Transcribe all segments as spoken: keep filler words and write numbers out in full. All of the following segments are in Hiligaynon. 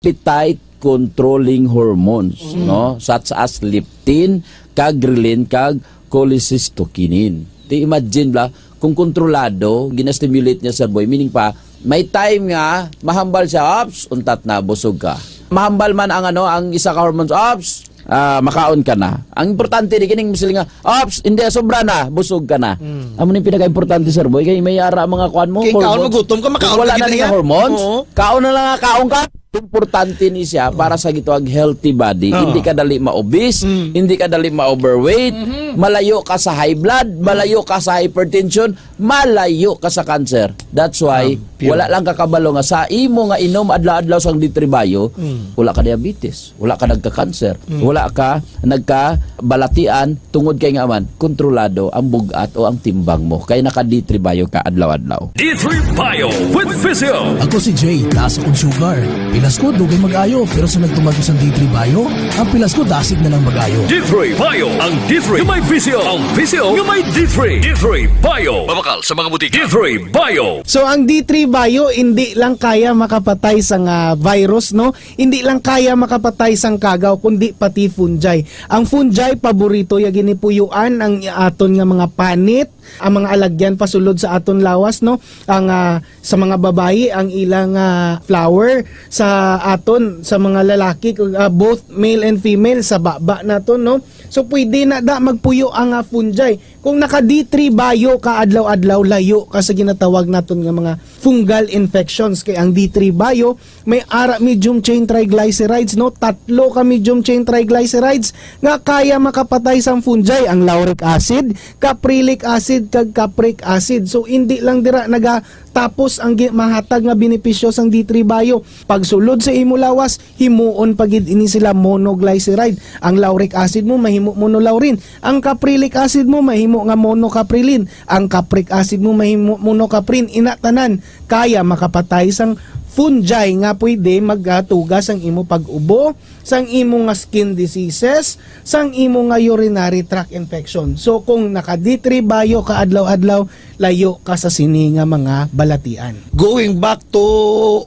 appetite controlling hormones, Mm. no? Such as leptin, kag ghrelin, kag cholecystokinin. Di imagine bala, kung kontrolado, gina-stimulate niya, Sir Boy, meaning pa, may time nga, mahambal siya, "Ops, untat na, busog ka." Mahambal man ang, ano, ang isa ka hormones, "Ops, ah, makaon ka na." Ang importante, di kining sila nga, "Ops, hindi, sobra na, busog ka na." Mm. Amo ni pinaka-importante, Sir Boy, kay may ara mga kuan mo, Kay kaon mo, hormones. Gutom ka, makaon Kung wala ka na gid niya niya. Hormones, Oo. Kaon na lang nga, kaon ka. Importante ni siya para sa gitawag healthy body. Oo. Hindi ka dali ma-obese, Mm. hindi ka dali ma-overweight, Mhm. malayo ka sa high blood, malayo ka sa hypertension, malayo ka sa cancer. That's why, Ah, pure. Wala lang kakabalo nga sa imo nga inom adlaw-adlaw sang D three Bio, Mm. wala ka diabetes, wala ka nagka-cancer, Mm. wala ka nagkabalatian, tungod kay nga man, kontrolado ang bug-at o ang timbang mo. Kay naka D three Bio ka adlaw-adlaw. D three Bio with Physio. Ako si Jay, taas akong sugar. Pilas ko, dugay mag-ayo, pero sa nagtuman ko sa D three Bio, ang pilas ko dasig na lang mag-ayo. D three Bio, ang D three nga may Physio, ang Physio nga may D three. D three Bio. Mabakal sa mga butika. D three Bio. So, ang D three Bio, hindi lang kaya makapatay sa nga virus, no? Hindi lang kaya makapatay sang kagaw, kundi pati fungi. Ang fungi, paborito ya gini puyuan ang aton nga mga panit, ang mga alagyan pasulod sa aton lawas, no? Ang, ah, sa mga babayi, ang ilang, ah, flower, sa aton, sa mga lalaki, ah, both male and female, sa baba naton, no? So, pwede na da magpuyo ang, ah, fungi. Kung naka D three Bio ka adlaw-adlaw, layo ka sa ginatawag naton nga mga fungal infections. Kay ang D three Bio, may ara medium chain triglycerides, no? Tatlo ka medium chain triglycerides nga kaya makapatay sang fungi, ang lauric acid, caprylic acid, kag capric acid. So, hindi lang dira nagatapos ang gi-, mahatag nga benepisyo sang D three Bio. Pagsulod sa imo lawas, himuon pa gid ini sila monoglyceride. Ang lauric acid mo mahimo monolaurin. Ang caprylic acid mo mahimo nga monocaprilin. Ang capric acid mo mahimo monocaprin. Ina tanan kaya makapatay sang fungi nga pwede magatuga sang imo pag-ubo, sang imo nga skin diseases, sang imo nga urinary tract infection. So, kung naka D three Bio ka adlaw-adlaw, layo ka sa sini nga mga balatian. Going back to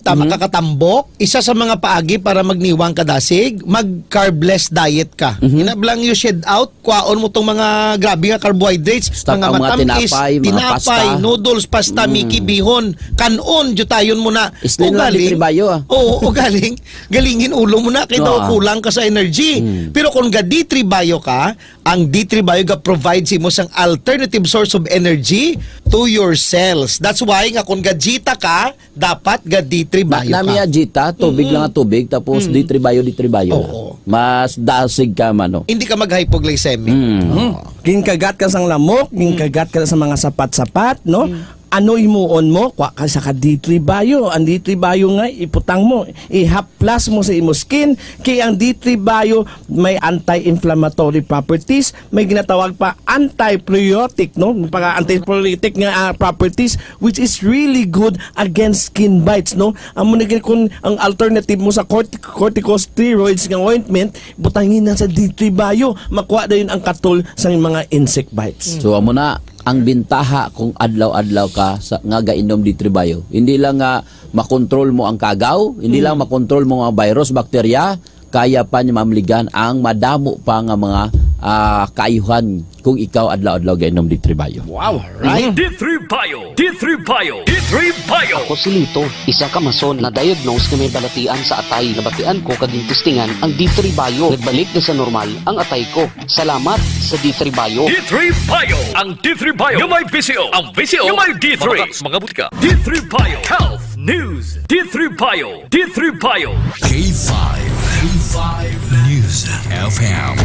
ta-, Mhm. makakatambok, isa sa mga paagi para magniwang ka dasig, mag-carbless diet ka. Mhm. Inablang you shed out, kwaon mo tong mga grabe nga carbohydrates, Stock mga ang mga matamis, tinapay, mga tinapay, pasta. Noodles, pasta, Mm. Miki, bihon, kanon, jutayon mo na. Slim lang, Ugaling, D three Bio, ah. Oo, ugaling, galingin ulo mo na, kay Oo, daw ah. Kulang ka sa energy. Mm. Pero kung ga D three Bio ka, ang D three Bio ga-provide sa imo sang alternative source of energy to your cells. That's why nga kung ga-Jita ka, dapat ga D three Bio Na, ka. Nami ya Jita, tubig Mm-mm. lang ang tubig, tapos Mm. D three Bio, D three Bio. Oo. Mas dasig ka man, no? Hindi ka mag-hypoglycemic. Mm. Oo. Ginkagat ka sang lamok, Mm. ginkagat ka sa mga sapat-sapat, no? Mm. Ano himuon mo? Kwa ka sa ka D three Bio. Ang D three Bio nga, iputang mo, ihaplas mo sa imo skin. Kay ang D three Bio may anti-inflammatory properties, may ginatawag pa anti-pruritic, no? Pag anti-pruritic nga, ah, properties, which is really good against skin bites, no? Amo na gid kung ang alternative mo sa cortic-, corticosteroids nga ointment, butangi na sa D three Bio, makuha dayon ang katol sa mga insect bites. So, amo na ang bintaha kung adlaw-adlaw ka sa, nga gainom D three Bio. Hindi lang nga makontrol mo ang kagaw, hindi Mm. lang makontrol mo ang virus, bakterya, kaya pa niya mamligan ang madamo pa nga mga, ah, kaayuhan kung ikaw adlaw-adlaw gainom D three Bio. Wow! Right? D three Bio! D three Bio! D three Bio! Ako si Lito, isa ka mason na diagnose nga may balatian sa atay. Nabatian ko kag gintistingan ang D three Bio. Nagbalik na sa normal ang atay ko. Salamat sa D three Bio. D three Bio! Ang D three Bio nga may Visio. Ang Visio nga may D three. Mabakal sa mga butika. D three Bio Health News. D three Bio. D three Bio. K five. K five News F M.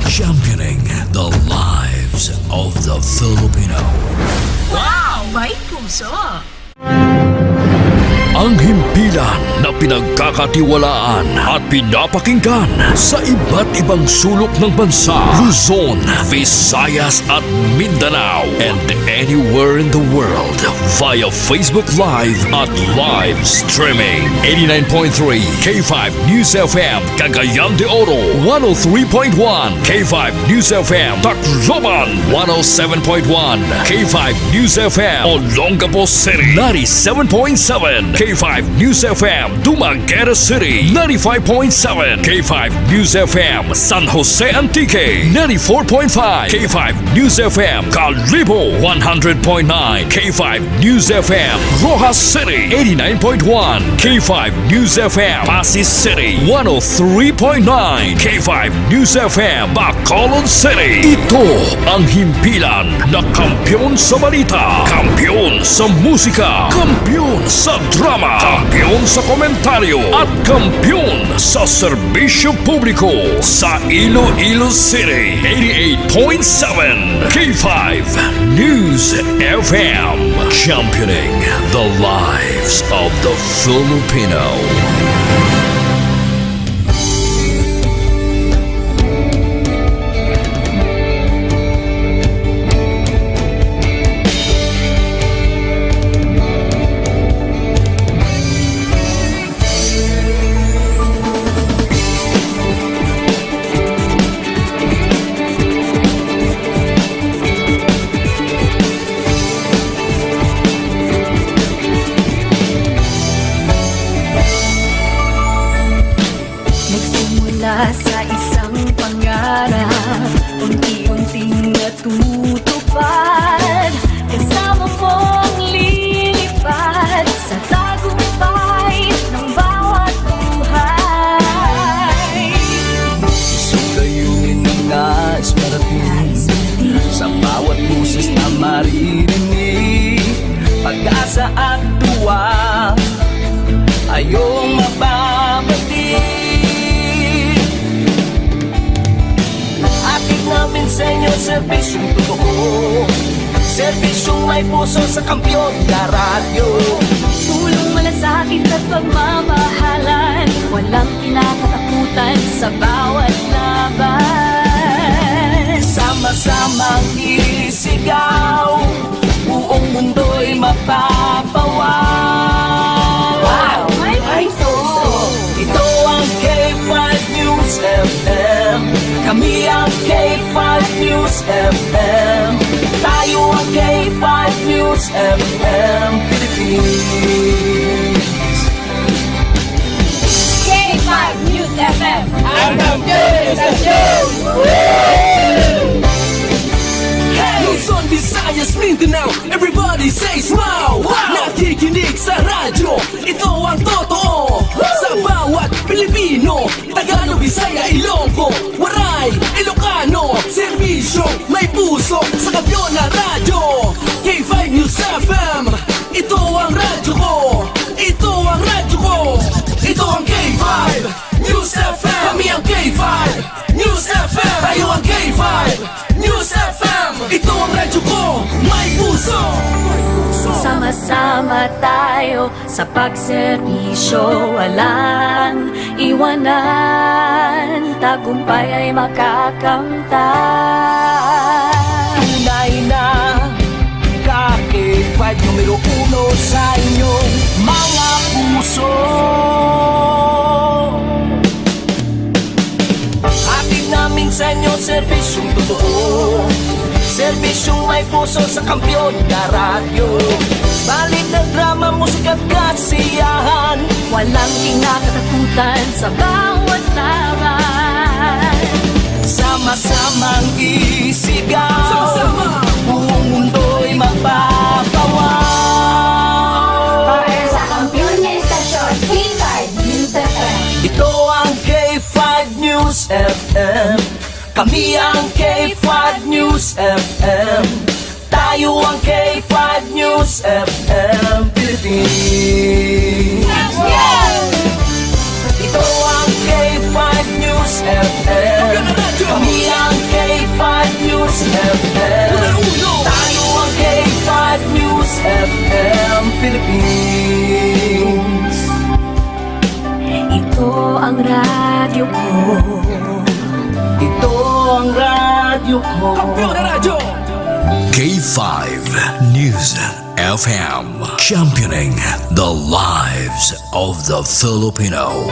Championing the lives of the Filipino. Wow! May puso! Ang himpilan na pinagkakatiwalaan at pinapakinggan sa iba't ibang sulok ng bansa, Luzon, Visayas at Mindanao, and anywhere in the world via Facebook Live at live streaming. Eighty-nine point three K five News F M, Cagayan de Oro, one oh three point one K five News F M, Tacloban, one oh seven point one K five News F M, Olongapo City, ninety-seven point seven K five News F M, Dumaguete City, ninety-five point seven. K five News F M, San Jose Antique, ninety-four point five. K five News F M, Kalibo, one hundred point nine. K five News F M, Roxas City, eighty-nine point one. K five News F M, Passi City, one oh three point nine. K five News F M, Bacolod City. Ito ang himpilan na kampiyon sa balita, kampiyon sa musika, kampiyon sa drama, kampiyon sa komentaryo, at kampiyon sa serbisyo publiko sa Iloilo City. Eighty-eight point seven K five News F M, championing the lives of the Filipino. Nagsimula sa isang pangarap, unti-unting natutupad. Kasama mong lilipad sa tagumpay ng bawat buhay. Isang layunin na nais marating sa bawat boses na maririnig. Pag-asa at tuwa, ayong mababati. Hatid namin sa inyo serbisyong totoo, serbisyong may puso sa kampiyon na radyo. Pulong malasakit at pagmamahalan, walang kinakatakutan sa bawat laban. Sama-samang isigaw, buong mundo'y mapapawaw. Wow! May puso! Ito ang K five News F M. Kami ang K five News F M. Tayo ang K five News F M Philippines. K five News F M. Ang kampiyon sa istasyon! Luzon, Visayas, Mindanao, everybody say smile! Wow! Nakikinig sa radyo, ito ang totoo. Sa bawat Pilipino, Tagalog, Bisaya, Ilonggo, Waray, Ilocano, serbisyo, may puso, sa kampiyon na radyo. K five News F M, ito ang radyo ko, ito ang radyo ko, ito ang K five News F M. Kami ang K five News F M. Tayo ang K five News F M. Ito ang radyo ko, may puso. Sama-sama tayo sa pagserbisyo, walang iwanan. Tagumpay ay makakamtan. Tunay na K five numero uno sa inyong mga puso. Hatid namin sa inyo serbisyong totoo, serbisyong may puso sa kampiyon na radyo. Balita, drama, musika at kasiyahan, walang kinakatakutan sa bawat laban. Sama-samang isigaw, sama-sama, buong mundo'y mapapawaw. Para sa kampiyon nga istasyon, K five News F M. Ito ang K five News F M. Kami ang K five News F M. Tayo ang K five News F M Philippines. Ito ang K five News F M. Kami ang K five News F M. Tayo ang K five News F M Philippines. Ito ang radyo ko. Ito ang radyo ko. Kampiyon na radyo! K five News F M, championing the lives of the Filipino.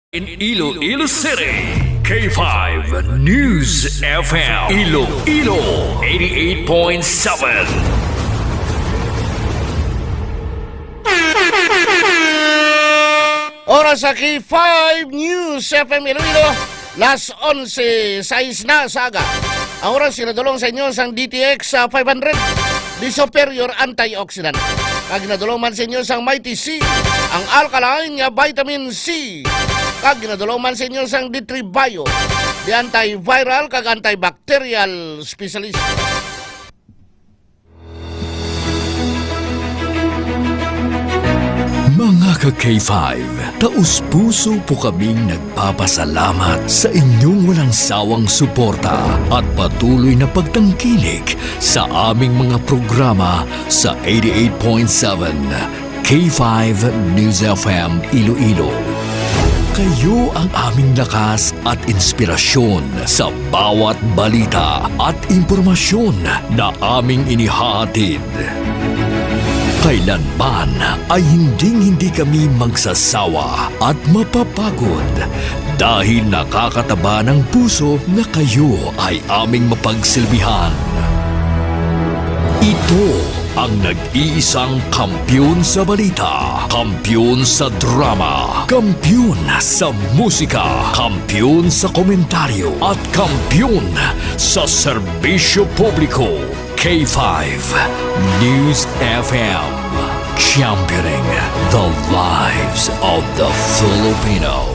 In Iloilo City, K five News F M Iloilo eighty-eight point seven. Oras sa K five News F M Iloilo, las onse sais na sa aga. Ang oras ginadulong sa inyo sang D T X sa five hundred, the superior antioxidant. Kag ginadulong man sa inyo sang Mighty C, ang alkaline nga vitamin C. Kag ginadulong man sa inyo sang D three Bio, the antiviral kag antibacterial specialist. Mga ka K five, taus-puso po kaming nagpapasalamat sa inyong walang sawang suporta at patuloy na pagtangkilik sa aming mga programa sa eighty-eight point seven K five News F M Iloilo. Kayo ang aming lakas at inspirasyon sa bawat balita at impormasyon na aming inihahatid. Kailanman ay hinding-hindi kami magsasawa at mapapagod dahil nakakataba ng puso na kayo ay aming mapagsilbihan. Ito ang nag-iisang kampiyon sa balita, kampiyon sa drama, kampiyon sa musika, kampiyon sa komentaryo, at kampiyon sa serbisyo publiko. K five News F M, championing the lives of the Filipino.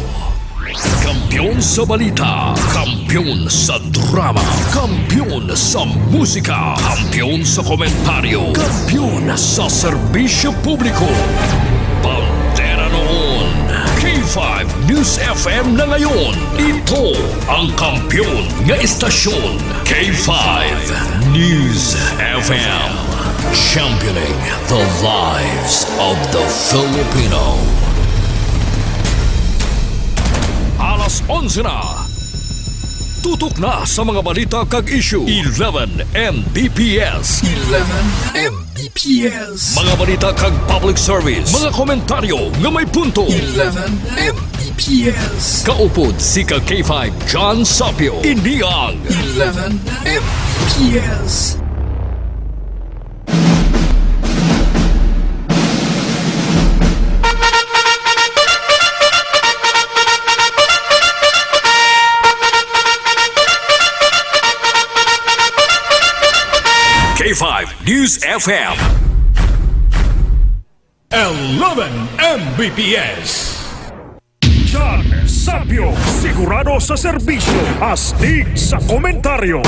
Kampiyon sa balita, kampiyon sa drama, kampiyon sa musika, kampiyon sa komentaryo, kampiyon sa serbisyo publiko. Bandera noon, K five News F M na ngayon. Ito ang kampiyon nga istasyon, K five News F M. Championing the lives of the Filipino. Alas onse na. Tutok na sa mga balita kag issue. Eleven M B P S. Eleven M B P S. Mga balita kag public service. Mga komentaryo nga may punto. Eleven M B P S. Kaupod si ka K five John Sapio. Ini ang Eleven M B P S. K five News F M. Eleven M B P S. John Sapio, sigurado sa serbisyo, astig sa komentaryo.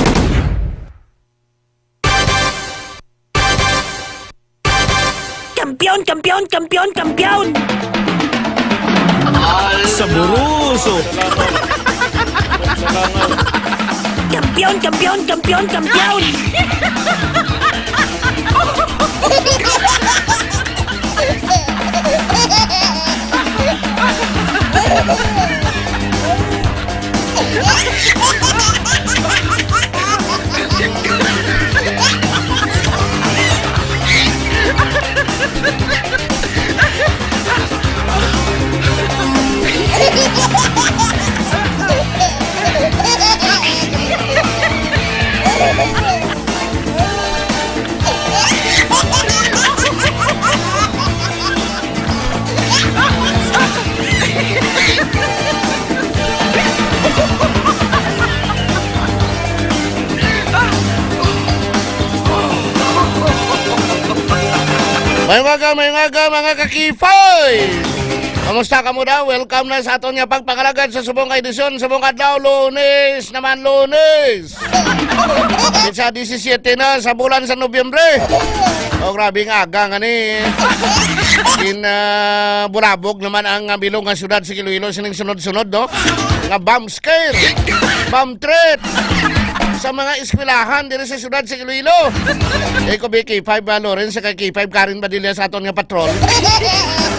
Kampiyon, kampiyon, kampiyon, kampiyon! Saboroso! Kampiyon, kampiyon, kampiyon, kampiyon! Maayong aga, maayong aga, mga kakipay! Kamusta kamo daw? Welcome na sa aton nga pagpangalagad sa subong nga edisyon, subong adlaw, Lunes naman, Lunes! Sa disisiete na sa bulan sa Nobyembre. Oh, grabe nga aga nga ni. Gin, ah, bulabog naman ang, ah, bilog nga syudad sa Iloilo sining sunod-sunod, no? Nga bomb scare, bomb threat sa mga eskwelahan diri sa syudad sa Iloilo. Eh, ko B K five, ah, Lawrence, sa kay K five Karen Badilla sa aton nga patrol.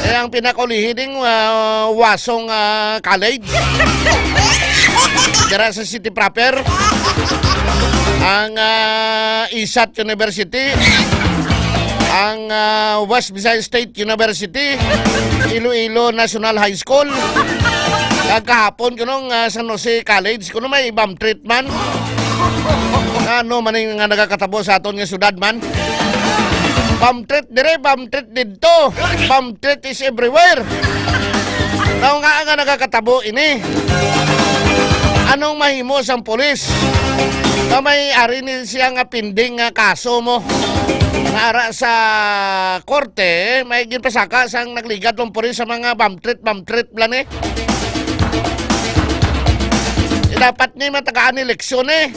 Eh, ang pinakaulihi ding, ah, Wasong, ah, College. Dira sa city proper. Ang, ah, ISAT University. Ang, ah, West Visayas State University. Iloilo National High School. Kag kahapon kuno nga San Jose College, kuno may bomb threat man. Ano man yung nga nagakatabo sa aton nga syudad man? Bomb threat dire, bomb threat didto. Bomb threat is everywhere. Tao nga nga nagakatabo ini. Anong mahimo sang pulis? Nga may ari ni siya nga pending nga kaso mo. Nga ara sa korte, may ginpasaka sang nagligad tong pulis sa mga bomb threat, bomb threat bala ni. Eh, dapat ni matagaan ni leksyon eh.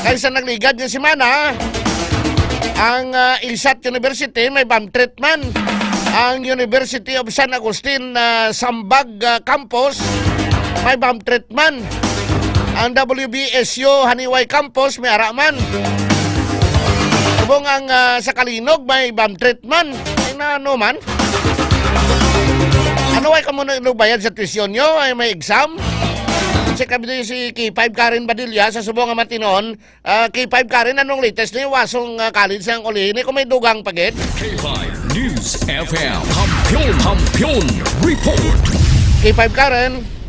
Kay sa nagligad nga semana, ang, ah, isat University may bomb threat man. Ang University of San Agustin, ah, Sambag, ah, Campus may bomb threat man. Ang W B S U Haniway Campus may ara man. Subong ang, ah, sa Kalinog may bomb threat man. Ay na ano man. Ano ay kamo nagbayad sa tuition nyo? Ay may exam? Si kami si K five Karen Badilla sa subong nga matinon. Ah, K five Karen, anong latest ni Wasong, ah, College sang ulihi ni kung may dugang pa gid? K five News F M. Kampiyon, Kampiyon Report. K five Karen.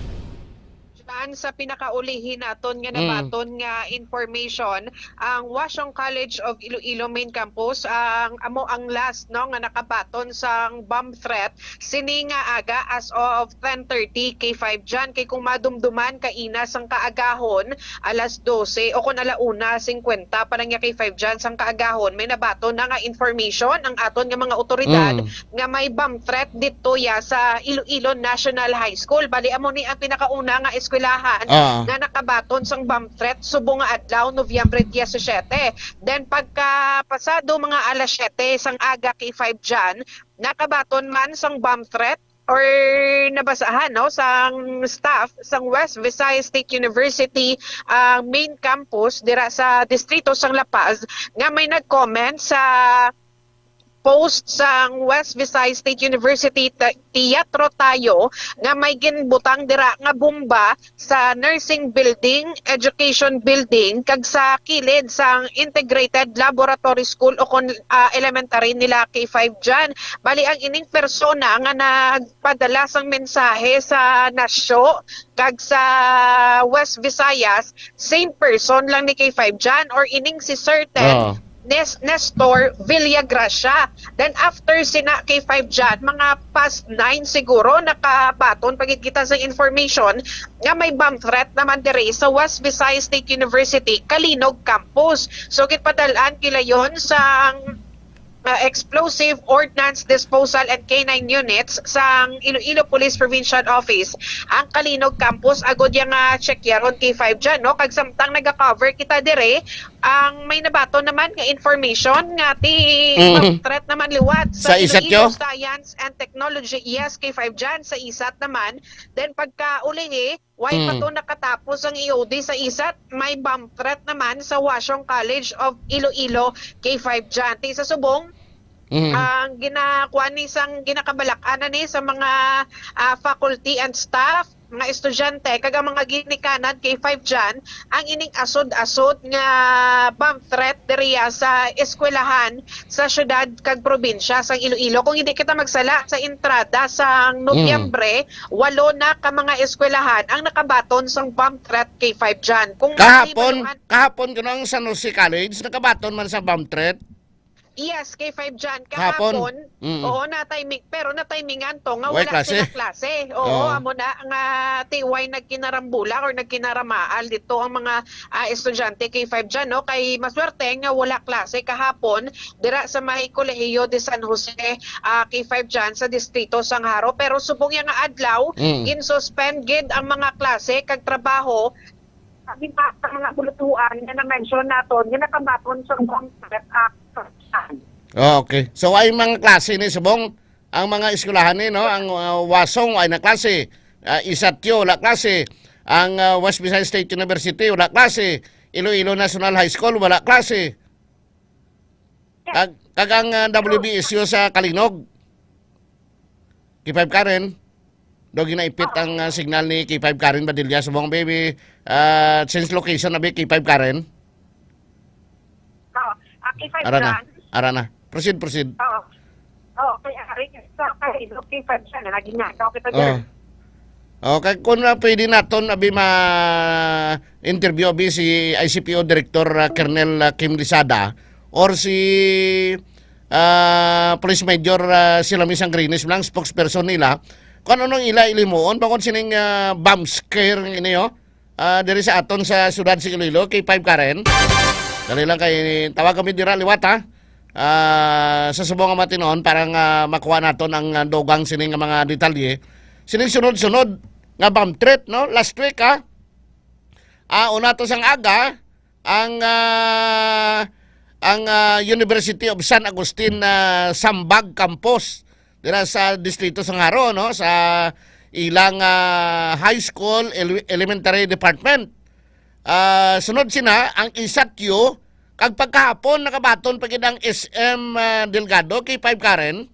Daan sa pinakaulihi naton nga Mm. nabaton nga information, ang Wasong College of Iloilo Main Campus ang amo ang last, no, nga nakabaton sang bomb threat sini nga aga as of ten thirty K five Jan. Kay kung madumduman kaina sang kaagahon, alas dose o kon ala una singkwenta pa lang ya K five Jan sang kaagahon, may nabaton na nga information ang aton nga mga otoridad Mm. nga may bomb threat dito ya sa Iloilo National High School. Bali, amo ni ang pinakauna nga eskwelahan Ah. nga nakabaton sang bomb threat subong nga adlaw, Nobyembre diyesisete. Then, pagka pasado mga alas siyete sang aga K five Jan, nakabaton man sang bomb threat or nabasahan, no, sang staff sang West Visayas State University, ang main campus dira sa distrito sang La Paz, nga may nag-comment sa post sang West Visayas State University Te-, Teatro Tayo nga may ginbutang dira nga bomba sa nursing building, education building, kag sa kilid sang Integrated Laboratory School o kon, ah, elementary nila K five Jan. Bali, ang ining persona nga nagpadala sang mensahe sa Nasyo kag sa West Visayas, same person lang ni K five Jan or ining si Sir Ted Oo. Nes-, Nestor Villagracia. Then after sina K five Jan, mga past nine siguro, nakabaton pa gid kita sa information nga may bomb threat naman diri sa West Visayas State University, Kalinog Campus. So, ginpadal-an kila yon sa, uh, Explosive Ordnance Disposal and K nine units sang Iloilo Police Provincial Office ang Kalinog Campus, agod ya nga check yaron K five Jan, no? Kag samtang naga-cover kita dire, ang may nabaton naman nga information nga ti Mm. threat naman liwat sa Sa isat Iloilo yo? Science and Technology, yes, K five Jan, sa isat naman. Then pagkaulihi, why pa Mm. to nakatapos ang E O D sa isat? May bomb threat naman sa Wasyong College of Iloilo, K five Jan. Ti sa subong, Mm. ang ginakuan ni sang ginakabalak-an na ni sa mga, ah, faculty and staff, mga estudyante, kag ang mga ginikanan K five Jan, ang ining asod-asod nga bomb threat diriya sa eskwelahan sa syudad kag probinsya sang Iloilo. Kung hindi kita magsala, sa entrada sang Mm. Nobyembre, walo na ka mga eskwelahan ang nakabaton sang bomb threat K five Jan. Kung Kahapon, mahibaluan kahapon kuno ang San Jose College, nakabaton man sa bomb threat. Yes, K five Jan. Hapon. Kahapon, Mm. oo, na-timing, pero na-timingan to nga Way wala klase. sila klase. Oo, Oo. amo na nga ti way nagkinarambula or nagkinaramaal dito ang mga, ah, estudyante K five Jan, no? Kay maswerte nga wala klase kahapon dira sa may Kolehiyo de San Jose, ah, K five Jan sa distrito sang Jaro. Pero subong ya nga adlaw, Mm. gin-suspend gid ang mga klase kag trabaho. Sabi pa sa mga bulutuan nga na-mention naton nga nakabaton sa Bank Act. Oh, okay. So, ay mga klase ni subong ang mga eskwelahan ni, no? Ang, uh, Wasong ay na klase, uh, Isatyo wala klase, ang, uh, West Visayas State University wala klase, Iloilo National High School wala klase. Kag, kag ang, uh, W B S U sa Kalinog. K five Karen. Do ginaipit ang, ah, signal ni K five Karen Badilla. Subong, baby, ah, change location na, bi, K five Karen. Oo. Ah, K five Ara na. Karen. Ara na. Proceed, proceed. Oo. Oo, kay, ah, sa K five Karen, lagi na. Ikaw kita Oh. dyan. Okay, kung, ah, pwede naton, abi, ma-interview, abi, si I C P O Director, ah, Colonel, ah, Kim Lisada or si, ah, Police Major, ah, Silami Sangrinis man ang spokesperson nila. Kung ano nang ila ilimuon, bangod sining, ah, bomb scare nga ini, oh, ah, diri sa aton sa siyudad sa Iloilo, K five Karen. Dali lang kay tawag kami dira liwat, ha. Ah, sa subong nga matinon para nga makuha naton ang, ah, dugang sini nga mga detalye. Sining sunod-sunod nga bomb threat, no? Last week, ha. Ah, una to sang aga, ang, ah, ang, ah, University of San Agustin, ah, Sambag Campus dira sa Distrito sang Jaro, no, sa ilang, ah, high school ele-, elementary department. Ah, sunod sina ang isatyo, kag pagkahapon nakabaton pa gid ang S M, ah, Delgado, K five Karen.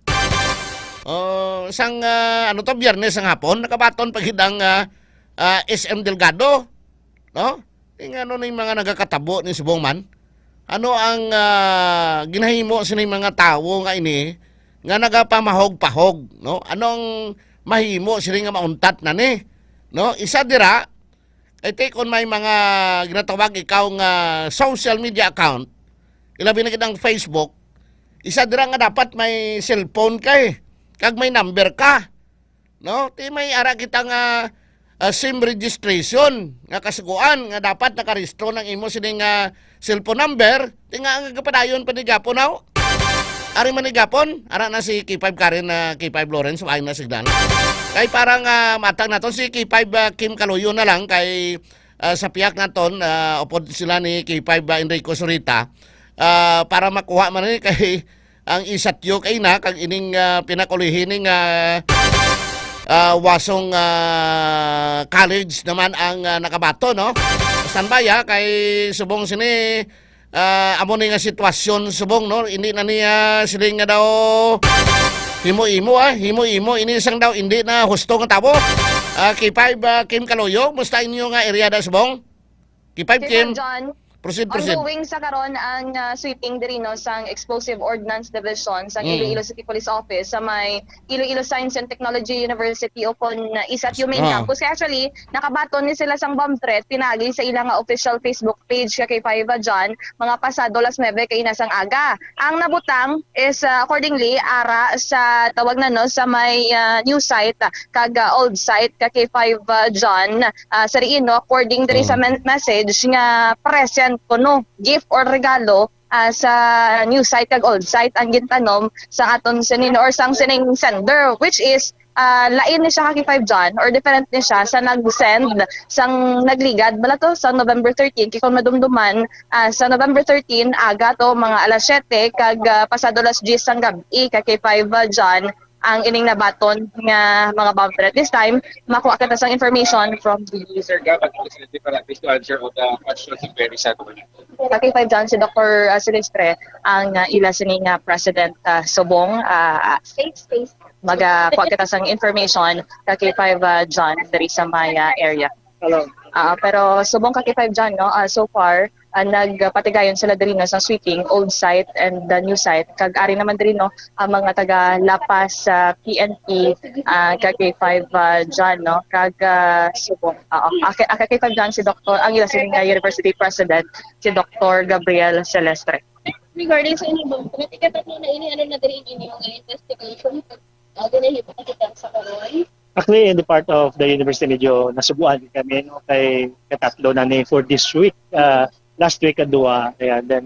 Oh, sang, ah, ano to, Biyernes ang hapon, nakabaton pa gid ang, ah, ah, S M Delgado, no? Ingano ni mga nagakatabo ni subong man? Ano ang, ah, ginahimo sining mga tawo nga ini nga nagapamahog-pahog, no? Anong mahimo sini nga mauntat na ni, no? Isa dira, I think kung may mga ginatawag ikaw nga social media account, ilabi na gid ang Facebook, isa dira nga dapat may cellphone kay kag may number ka. No? Ti may ara kita nga, ah, SIM registration nga kasugoan nga dapat nakarehistro nang imo sining, ah, cellphone number, ti nga ang gapadayon pa ni gapon, aw? Ari man ni gapon, ara na si K five Karen, ah, K five Lawrence, ay na signal. Kay parang, ah, matag naton si K five, ah, Kim Kaluyo na lang kay, ah, sa piyak naton, ah, upod sila ni K five, ah, Enrico Zurita, ah, para makuha man ni kay ang isatyo kay na kag ining, ah, pinakulihi ning, ah, ah, Wasong, ah, College naman ang, ah, nakabaton, no? Standby, ha, kay subong sini, ah, amo ni nga sitwasyon subong, no? Hindi na niya siling nga daw himo-imo, ah, himo-imo ini sang daw hindi na husto nga tawo. Ah, K five, ah, Kim Kaloyo, musta inyo nga area da subong? K five, Sir Kim. John, proceed, proceed. Ongoing sa karon ang, ah, sweeping diri, no, sang Explosive Ordnance Division sang Mm. Iloilo City Police Office sa may Iloilo Science and Technology University o kon, ah, isatyo main Ah. campus. Kaya actually, nakabaton ni sila sang bomb threat pinagi sa ilang, ah, official Facebook page ka K five, ah, John, mga pasado las nuebe kaina sang aga. Ang nabutang is, ah, accordingly, ara sa tawag na, no, sa may, ah, new site, ah, kag, ah, old site ka K five, ah, John, ah, sa diin, no, according diri sa Mm. men-, message nga present kuno, gift or regalo, ah, sa new site kag old site ang gintanom sa aton sinin or sang sining sender, which is, ah, lain ni siya ka K five John or different ni siya sa nag-send sang nagligad bala to sa November thirteen, kay kung madumduman, ah, sa November thirteen aga to, mga alas siyete kag, ah, pasado alas diyes sang gab-i ka K five, ah, John, ang ining nabaton nga mga bomb threat. This time, makuha kita sang information from the Sir Gab, at Presidente Fernandez to answer all the questions and queries sa ato. Sa K five John, si Doktor, ah, Silvestre, ang, ah, ila sini nga president, ah, subong, ah, ah, Safe space. Magakuha kita sang information ka K five, ah, John diri sa may, ah, area. Hello. Ah, pero subong ka K five John, no? Ah, so far, ah, nagpatigayon sila diri, no, sa sweeping, old site and the new site. Kag ari naman diri, no, ang mga taga La Paz, ah, P N P, ah, ka K five, ah, John, no? Kag, ah, subong. Oo. Aka, aka K five John si Doktor, ang ila sini nga university president, si Doktor Gabriel Celestre. Regarding sa inyong bangko, natigatatlo na ini, ano na diri ang inyong, ah, investigation? Ah, ginahimo na kita sa karon? Actually, in the part of the university, medyo nasubuan kami, no, kay katatlo na ni for this week. Ah, last week, kadua, ayan, then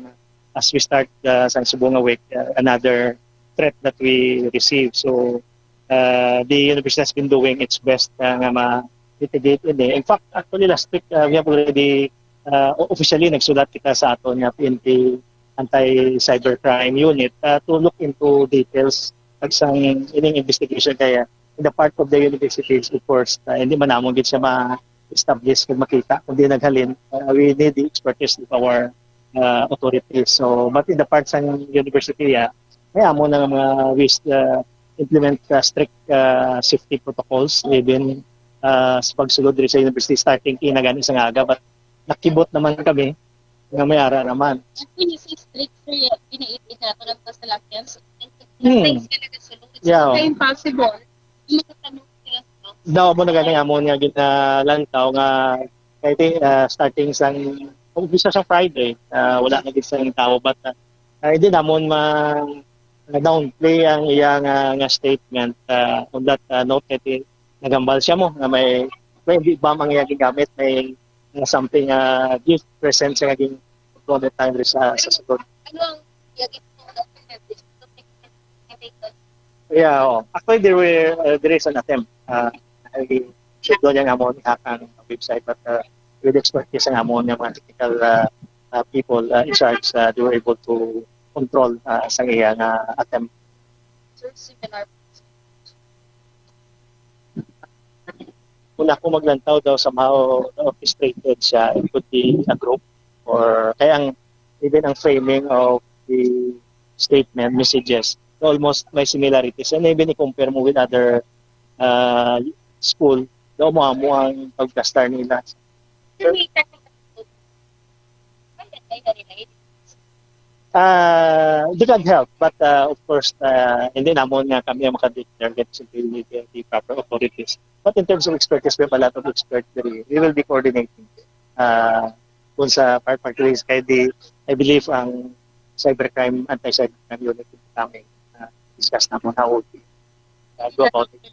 as we start, ah, sa subong nga week, ah, another threat that we receive. So, ah, the university has been doing its best, ah, nga ma-mitigate ini. In fact, actually, last week, ah, we have already, ah, o-, officially nagsulat kita sa aton nga P N P Anti-Cybercrime Unit, ah, to look into details kag sang ining investigation kaya in the part of the university, of course, ah, hindi man namon gid siya ma-establish kung makita kung di naghalin. Ah, we need the expertise of our, ah, authorities. So, but in the part sang university, ah, may amo na nga mga ways, ah, implement, ah, strict, ah, safety protocols, even, ah, sa pagsulod diri sa university, starting kina gani sa nga aga, but nakibot naman kami nga may ara naman. When you say strict, sir, ginaitid na ako ng pasalakyan. So, Hmm. Things ka nagasulod. Yeah. Kaya impossible. Makatanong sila sa Daw mo na gani amon nga ginalantaw nga kay ti, ah, starting sang umpisa sa Friday, ah, wala na gid sang tawo, but, ah, ah, hindi namon ma downplay ang iya nga, nga statement, ah, on that, ah, note kay ti nagambal siya mo nga may, may bomb ang iya gigamit, may, ah, something, ah, gift present siya nga gin-, that time sa, sa sulod. Ano ang iya gid? Yeah, oh. Actually, there were, uh, there is an attempt. Uh, I should know niya nga mo ni hack ang website, but, uh, with expertise ang amon nga mga technical, uh, uh, people, uh, in charge, uh, they were able to control, uh, sa iya nga attempt. Sir, similar. Kung ako maglantaw daw, somehow orchestrated siya. It could be a group or kaya ang, even ang framing of the statement, messages, almost may similarities. And even i-compare mo with other, uh, school, daw mo amo ang pagkastar nila. Sir, may technical, may relate? Ah, they can help, but, ah, of course, ah, hindi namon nga kami ang maka-declare, that should be with the, the proper authorities. But in terms of expertise, we have a lot of experts there. We will be coordinating. Ah, kung sa part, part is kay di, I believe ang cybercrime, anti-cybercrime unit is coming. Ah, discuss na mo how we, ah, go about it.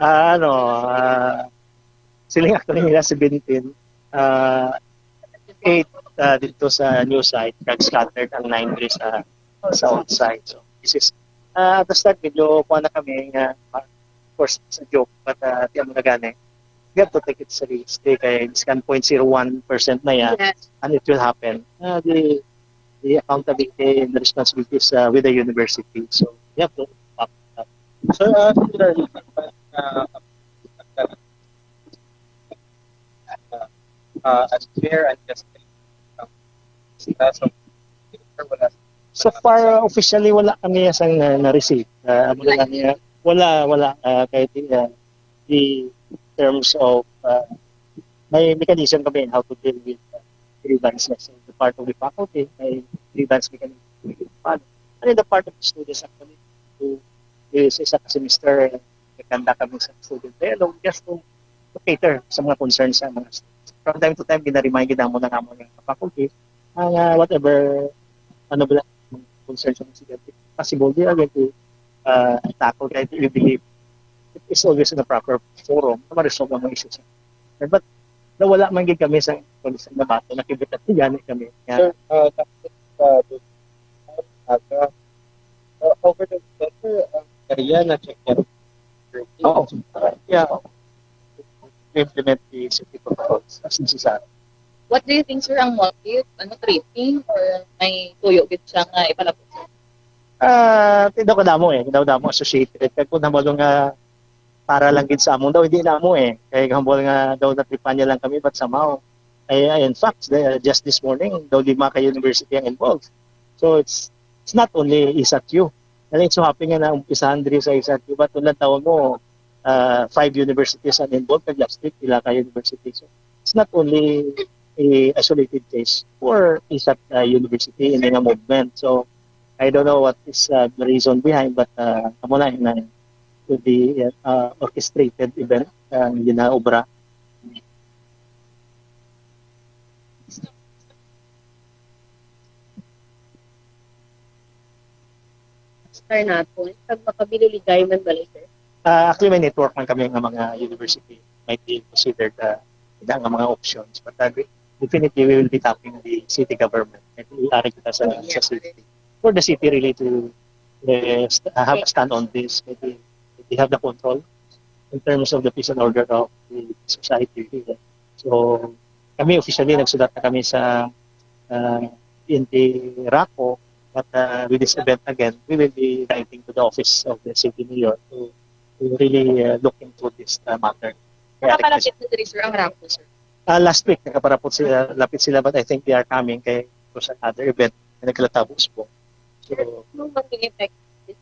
Ah, ano, ah, siling actually nila seventeen, ah, eight, ah, dito sa new site, kag scattered ang nine diri sa, sa old site. So, this is, ah, at the start, medyo kuha na kami nga, ah, of course, sa joke, but, ah, di mo na gani. You have to take it seriously, kay this kan point zero one percent na yan, Yes. and it will happen. Ah, the, the accountability and the responsibility is, ah, with the university. So, you have to act on that. So, uh, similarly, uh, uh, unfair and just, um, uh, so, wala. So far, officially, wala kami sang na, na-receive. Ah, amo na lang niya. Wala, wala. Ah, kahit, ah, the terms of, ah, may mechanism kami how to deal with, ah, grievances. In the part of the faculty, may grievance mechanism. And in the part of the students, actually, to, eh, sa isa ka semester, nagkanda kami sa student dialogue just to, to cater sa mga concerns sa mga students. From time to time, ginaremind gid namo na namo ng faculty ang, ah, whatever, ano ba, concerns sa mga estudyante. Possible, they are going to, ah, tackle, kaya we believe it is always in a proper forum na ma-resolve ang mga issues. But nawala man gid kami sa, sa nabato, nakibit at gani kami. Nga, Sir, uh, tapos, uh, aga, uh, over the weekend, sir, uh, area na check yan. Oo. Yeah. We implement the safety protocols as necessary. What do you think, sir, ang motive? Ano, tripping or may tuyo gid siya nga ipalabot? Ah, daw kadamo eh, daw damo associated. Kag kung namo nga para lang gid sa amon daw, hindi na mo eh. Kay humble nga daw natripan niya lang kami, but somehow, ay, ay, in fact, the, just this morning, daw lima ka university ang involved. So it's it's not only isat U. And it's so happy nga naumpisahan diri sa isat U, but ulan taon mo, uh, five universities ang involved, kag last week, pila ka university. So it's not only a isolated case for isat, uh, university in nga movement. So I don't know what is, uh, the reason behind, but, uh, amo na na to the, uh, orchestrated event ang ginaobra. Star naton, kag makabililigay man bala, sir? Uh, actually, may network man kami nga mga university might be considered, uh, ida nga mga options. But, uh, definitely, we will be tapping the city government. Kay ari kita sa, sa city. For the city really to, uh, st- have a stand on this. Kay they, they have the control in terms of the peace and order of the society. So, kami officially nagsulat na kami sa, uh, P N P RACO, but, uh, with this event again, we will be writing to the office of the city mayor to, to really, uh, look into this, uh, matter. Kaya Nakakalapit na diri, sir, ang RACO, sir? Uh, last week, nakaparapot sila, lapit sila, but I think they are coming kay for another event na nagkalatabos po. So, Nung maging effect,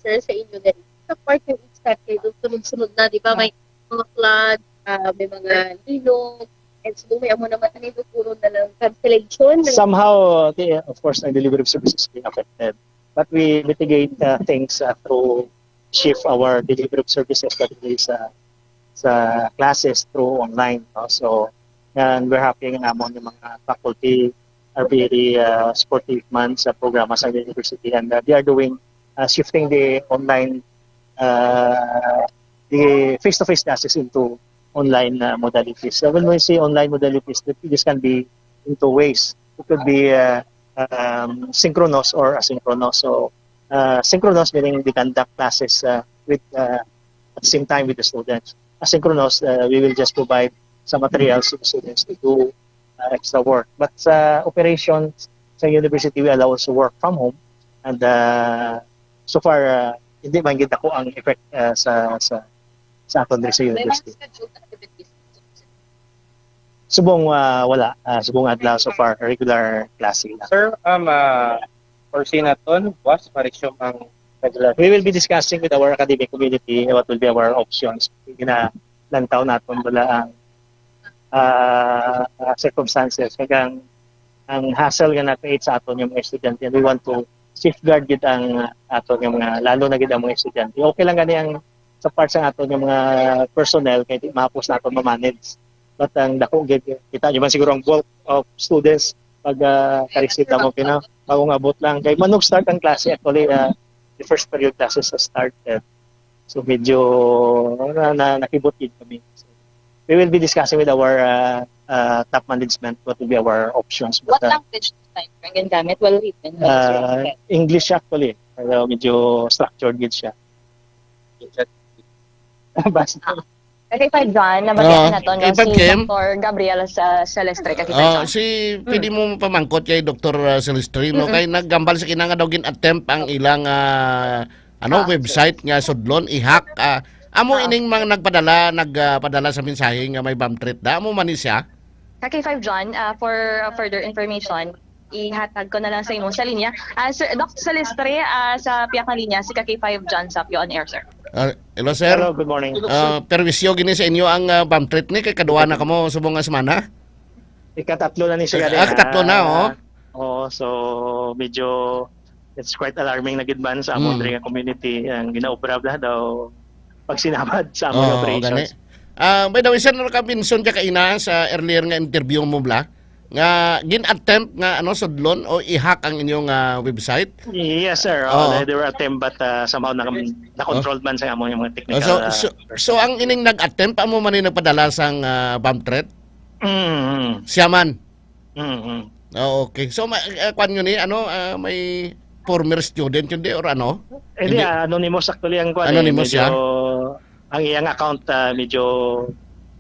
sir, sa inyo na rin, sa part yung exact kayo, sunod-sunod na, di ba, may mga flood, ah, may mga linog, and so may amo naman na puro na lang cancellation. Somehow, the, of course, ang delivery of services being affected. But we mitigate, uh, things, uh, through shift our delivery of services, particularly sa, sa classes through online, no? So, and we're happy nga amon yung mga faculty are very, uh, supportive man sa programa sa university, and, uh, they are doing, uh, shifting the online, uh, the face-to-face classes into online, uh, modalities. So when we say online modalities, th-, this can be in two ways. It could be, uh, um, synchronous or asynchronous. So, uh, synchronous meaning we conduct classes, uh, with, uh, at the same time with the students. Asynchronous, uh, we will just provide some materials to the students to do, uh, extra work. But sa operations sa university, we allow also work from home. And, uh, so far, uh, hindi man gid ako ang effect, uh, sa, sa, sa aton diri sa university. Subong, ah, wala. Ah, subong adlaw so far, regular klase lang. Sir, um, ah, foresee naton, buwas, ma-resume ang regular. We will be discussing with our academic community what will be our options. Ginalantaw naton bala ang, ah, ah, circumstances. Kag ang, ang hassle nga na-create sa aton yung mga estudyante, and we want to safeguard gid ang, ah, aton yung mga, lalo na gid ang mga estudyante. Okay lang gani ang sa part sa aton yung mga personnel, kay di mahapos naton ma-manage. But ang dako gid, kita nyo man siguro ang bulk of students pag, ah, ka-receive namo, pina, bagong abot lang. Kay manog start ang klase, actually, ah, the first period classes has started. So medyo na, na, nakibot gid kami. So, we will be discussing with our, ah, ah, top management what will be our options. But, what, ah, language this time ang ginagamit? Well written, well, uh, written. English actually. Pero medyo structured gid siya. Basta. Ka K five John, nabatian Oo, nato, no, K five si Kim. Doktor Gabriel sa Celestre, ka K five John. Ah, si, pwede mo pamangkot kay Doktor, ah, Celestre, no? Mm-mm. Kay naghambal sa kina nga daw gin-attempt ang ilang, ah, ano, ah, website nga sudlon, i-hack. Ah, amo, ah, ining mga nagpadala, nag, ah, padala sa mensahe nga may bomb threat da. Amo man ni siya? Ka K five John, ah, for, ah, further information, ihatag ko na lang sa imo sa linya. Ah, Sir, Doc Celestre, ah, sa pihak na linya, si ka K five John Sapio on air, sir. Ah, hello, sir. Hello, good morning. Ah, perwisyo gini sa inyo ang, ah, bomb threat ni, kay kaduha na kamo subong nga semana? Ikatatlo na ni siya. Ah, gani, katatlo na, ah, oh. Oo, so medyo it's quite alarming na gid man sa amon, mm, diri nga community ang ginaobra bala daw pagsinabad sa amon, oo, operations. Gani. Ah, by the way, sir, nakamention ka kaina sa earlier nga interview mo bala nga gin-attempt nga, ano, sudlon o i-hack ang inyong, ah, website? Yes, sir. Oh, oo, they, they were attempt, but, ah, somehow na, na-controlled man sa amon yung mga technical, oh, so, ah, so, person. So ang ining nag-attempt, amo man ni nagpadala sang, ah, bomb threat? Mm, mm. Siya man? Mm, mm. Ah, okay. So, ma-, ah, kwan yun eh, ano, ah, may former student yun di, or ano? Hindi, hindi. Ah, anonymous actually ang kwan eh. Anonymous siya? Medyo, ang iyang account, ah, medyo,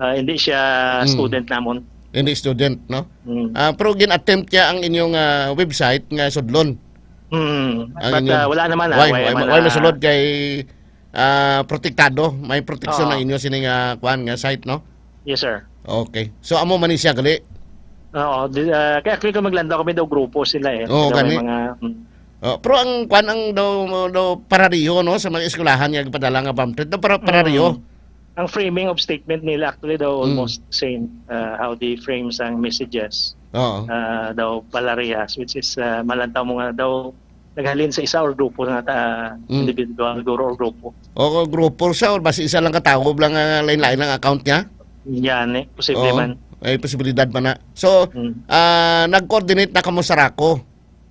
ah, hindi siya, mm, student namon. Hindi student, no? Mm. Ah, pero gin-attempt niya ang inyong, ah, website nga sudlon. Mm. Ang inyong, but, ah, wala naman, ah, why, why, why man, why ah, masulod kay ah, protektado, may proteksyon na, oo, inyo sini nga, kuan, nga site, no? Yes, sir. Okay. So, amo man ni siya gali? Oo, di, ah, kaya actually kung maglandaw kami daw grupo sila eh. Oo, sila may gani. Mga, mm. Oh, pero ang kuan ang daw, daw parariho, no, sa mga eskwelahan nga gipadala nga bomb threat, daw para-, parariho. Mm. Ang framing of statement nila actually daw, mm, almost same, ah, how they frame sang messages. Oo. Ah, daw parehas, which is, ah, malantaw mo nga daw naghalin sa isa or grupo nga ta-, mm, individual, guro or grupo. O, grupo siya, or basta isa lang ka tawo lang nga lain-lain ang account niya? Yan eh, posible man. Oo, may posibilidad pa na. So, mm, ah, nag-coordinate na kamo sa RACU?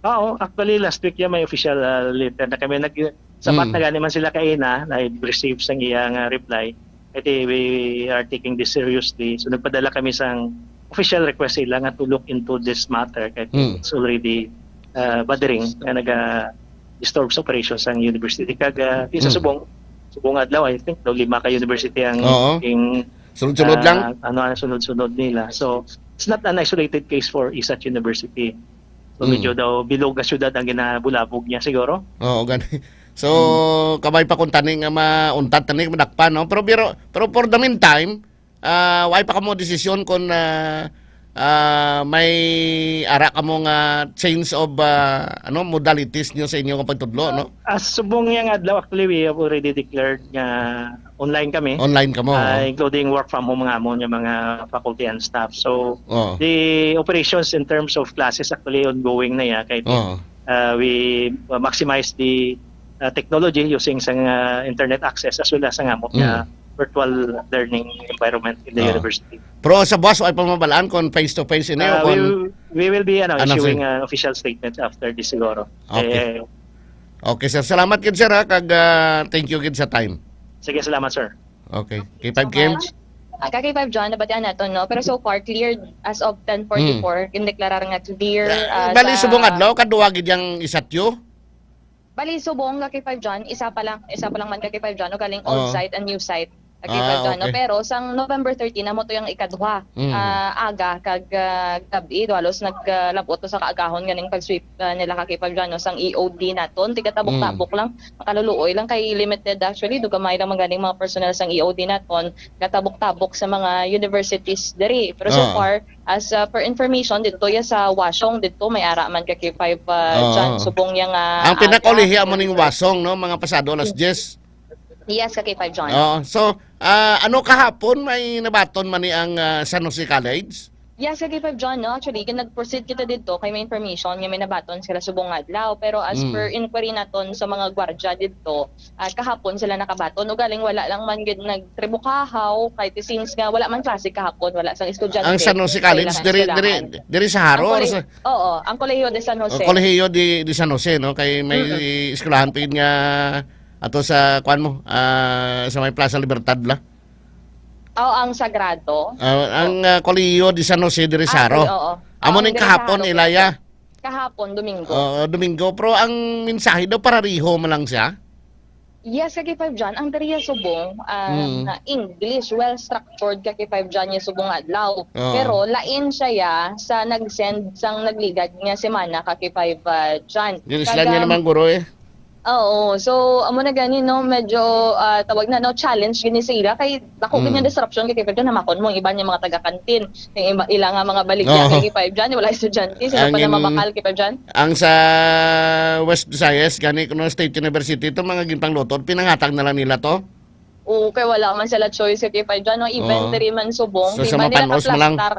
Oo, actually, last week yan may official, ah, letter na kami. Nag-, sapat, mm, na gani man sila kaina, na-receive sang iyang, ah, reply. Kaya we are taking this seriously. So, nagpadala kami sang official request sa ila nga to look into this matter. Kaya, mm, it's already, ah, bothering nga naga-disturb sa operations ang university. Kag, ah, di sa, mm, subong, subong adlaw, I think, daw lima ka university ang, oo, king, sunod-sunod, ah, lang, ano, ang sunod-sunod nila. So, it's not an isolated case for ISAT University. So, mm, medyo daw bilog nga syudad ang ginabulabog niya siguro. Oo, gani. So, mm, kabay pa kung tani nga mauntat, tani madakpan, no? Pero, pero, pero for the meantime, ah, wala pa kamo desisyon kung, ah, ah, may ara kamo nga change of, ah, ano, modalities niyo sa inyo nga pagtudlo, no? As subong yang adlaw, actually, we have already declared nga online kami. Online kamo, ah, oo, including work from home nga amon nga mga faculty and staff. So, oo, the operations in terms of classes actually ongoing na ya. Kay, oo, uh, we maximize the uh, technology using sang uh, internet access as well as ang amo nga virtual learning environment in the university. Pero sa buwas, ay pa mabalaan kung face-to-face ini o Uh, we, kung will- we will be ano, Ano, issuing sir? An official statement after this siguro. Okay. Eh, Okay, sir. Salamat gid, sir, ha, kag, ah, thank you gid sa time. Sige, salamat, sir. Okay. K five Kim? Ah, ka K five John, nabatian nato, no? Pero so far, cleared as of ten forty-four, gindeklarar nga clear, Ah, ah, bali, sa subong adlaw, kadwa gid yang isatyo? Bali, subong ka K five John, isa pa lang, isa pa lang man ka K five John, o galing old Oo. Site and new site ka K five Ah, John, no? Okay. Pero sang November thirteen, amo to yung ikaduha, Mm. ah, aga, kag, ah, gabi, halos nag, ah, labot to sa kaagahon ganing pag-sweep, ah, nila ka K five John, no? Sang E O D naton, tiga tabok-tabok Mm. lang, makaluluoy lang, kay limited actually, dugamay lang man ganing mga personnel sang E O D naton, gatabok-tabok sa mga universities diri. Pero so Ah. far, as, uh, per information, dito ya sa Washong, dito may ara man ka K five, uh, Ah. Dyan, subong yang, uh, Ang aga, pinakauli, amo ning November. Washong, no? Mga pasado alas diyes. Yes, ka K five John. Oo. So, ah, ano kahapon may nabaton man ni ang, ah, San Jose College? Yes, ka K five John, no? Actually, nag-proceed kita dito kay may information nga may nabaton sila subong nga adlaw. Pero as Mm. per inquiry naton sa mga gwardya dito, at kahapon sila nakabaton. Ugaling wala lang man gid nagtribukahaw, kay since nga wala man klase kahapon, wala sang estudyante Ang San Jose sa College, ilang diri, diri, eskwelahan. Diri sa Haro Ang or kole-, sa oo, ang Kolehiyo de San Jose. O, Kolehiyo de, de San Jose, no? Kay may Mm-mm. eskwelahan pa yun nga ato sa, kuan mo, ah, sa may Plaza Libertad, la? Oh, ang Sagrado. Ah, ang, ah, Kolehiyo de San Jose diri sa Ah, Haro. Okay, oo. Amo Ang ning diri sa kahapon, Haro, Ilaya. Kahapon, Domingo. Oo, Domingo. Pero ang mensahe daw, parariho man lang siya? Yes, ka K five John, ang diri ya subong, ah, Mm. na English, well structured ka K five John ya subong adlaw. Oo. Pero lain siya ya sa nag-send sang nagligad nga semana ka K five, ah, John. Yun, sila Kag, niya um, naman, guro, eh. Oo, so, amo na gani, no, medyo, ah, tawag na, no, challenge gini sa ila kay dako Mm. gid nga disruption kay K five John, namakon mo ang iban nga mga taga-kantin, ang iba, ila nga mga baligya Oo. Kay K five John, wala estudyante, sila Ang pa na in-, mabakal kay K five John. Ang sa West Visayas, gani kuno State University, itong mga ginpanglutod, pinanghatag na lang nila to? Oo, kay wala man sila choice, K five John, no? Even Oo. Diri man subong, So, di sa ba nila mapanos mo lang? Nakaplastar,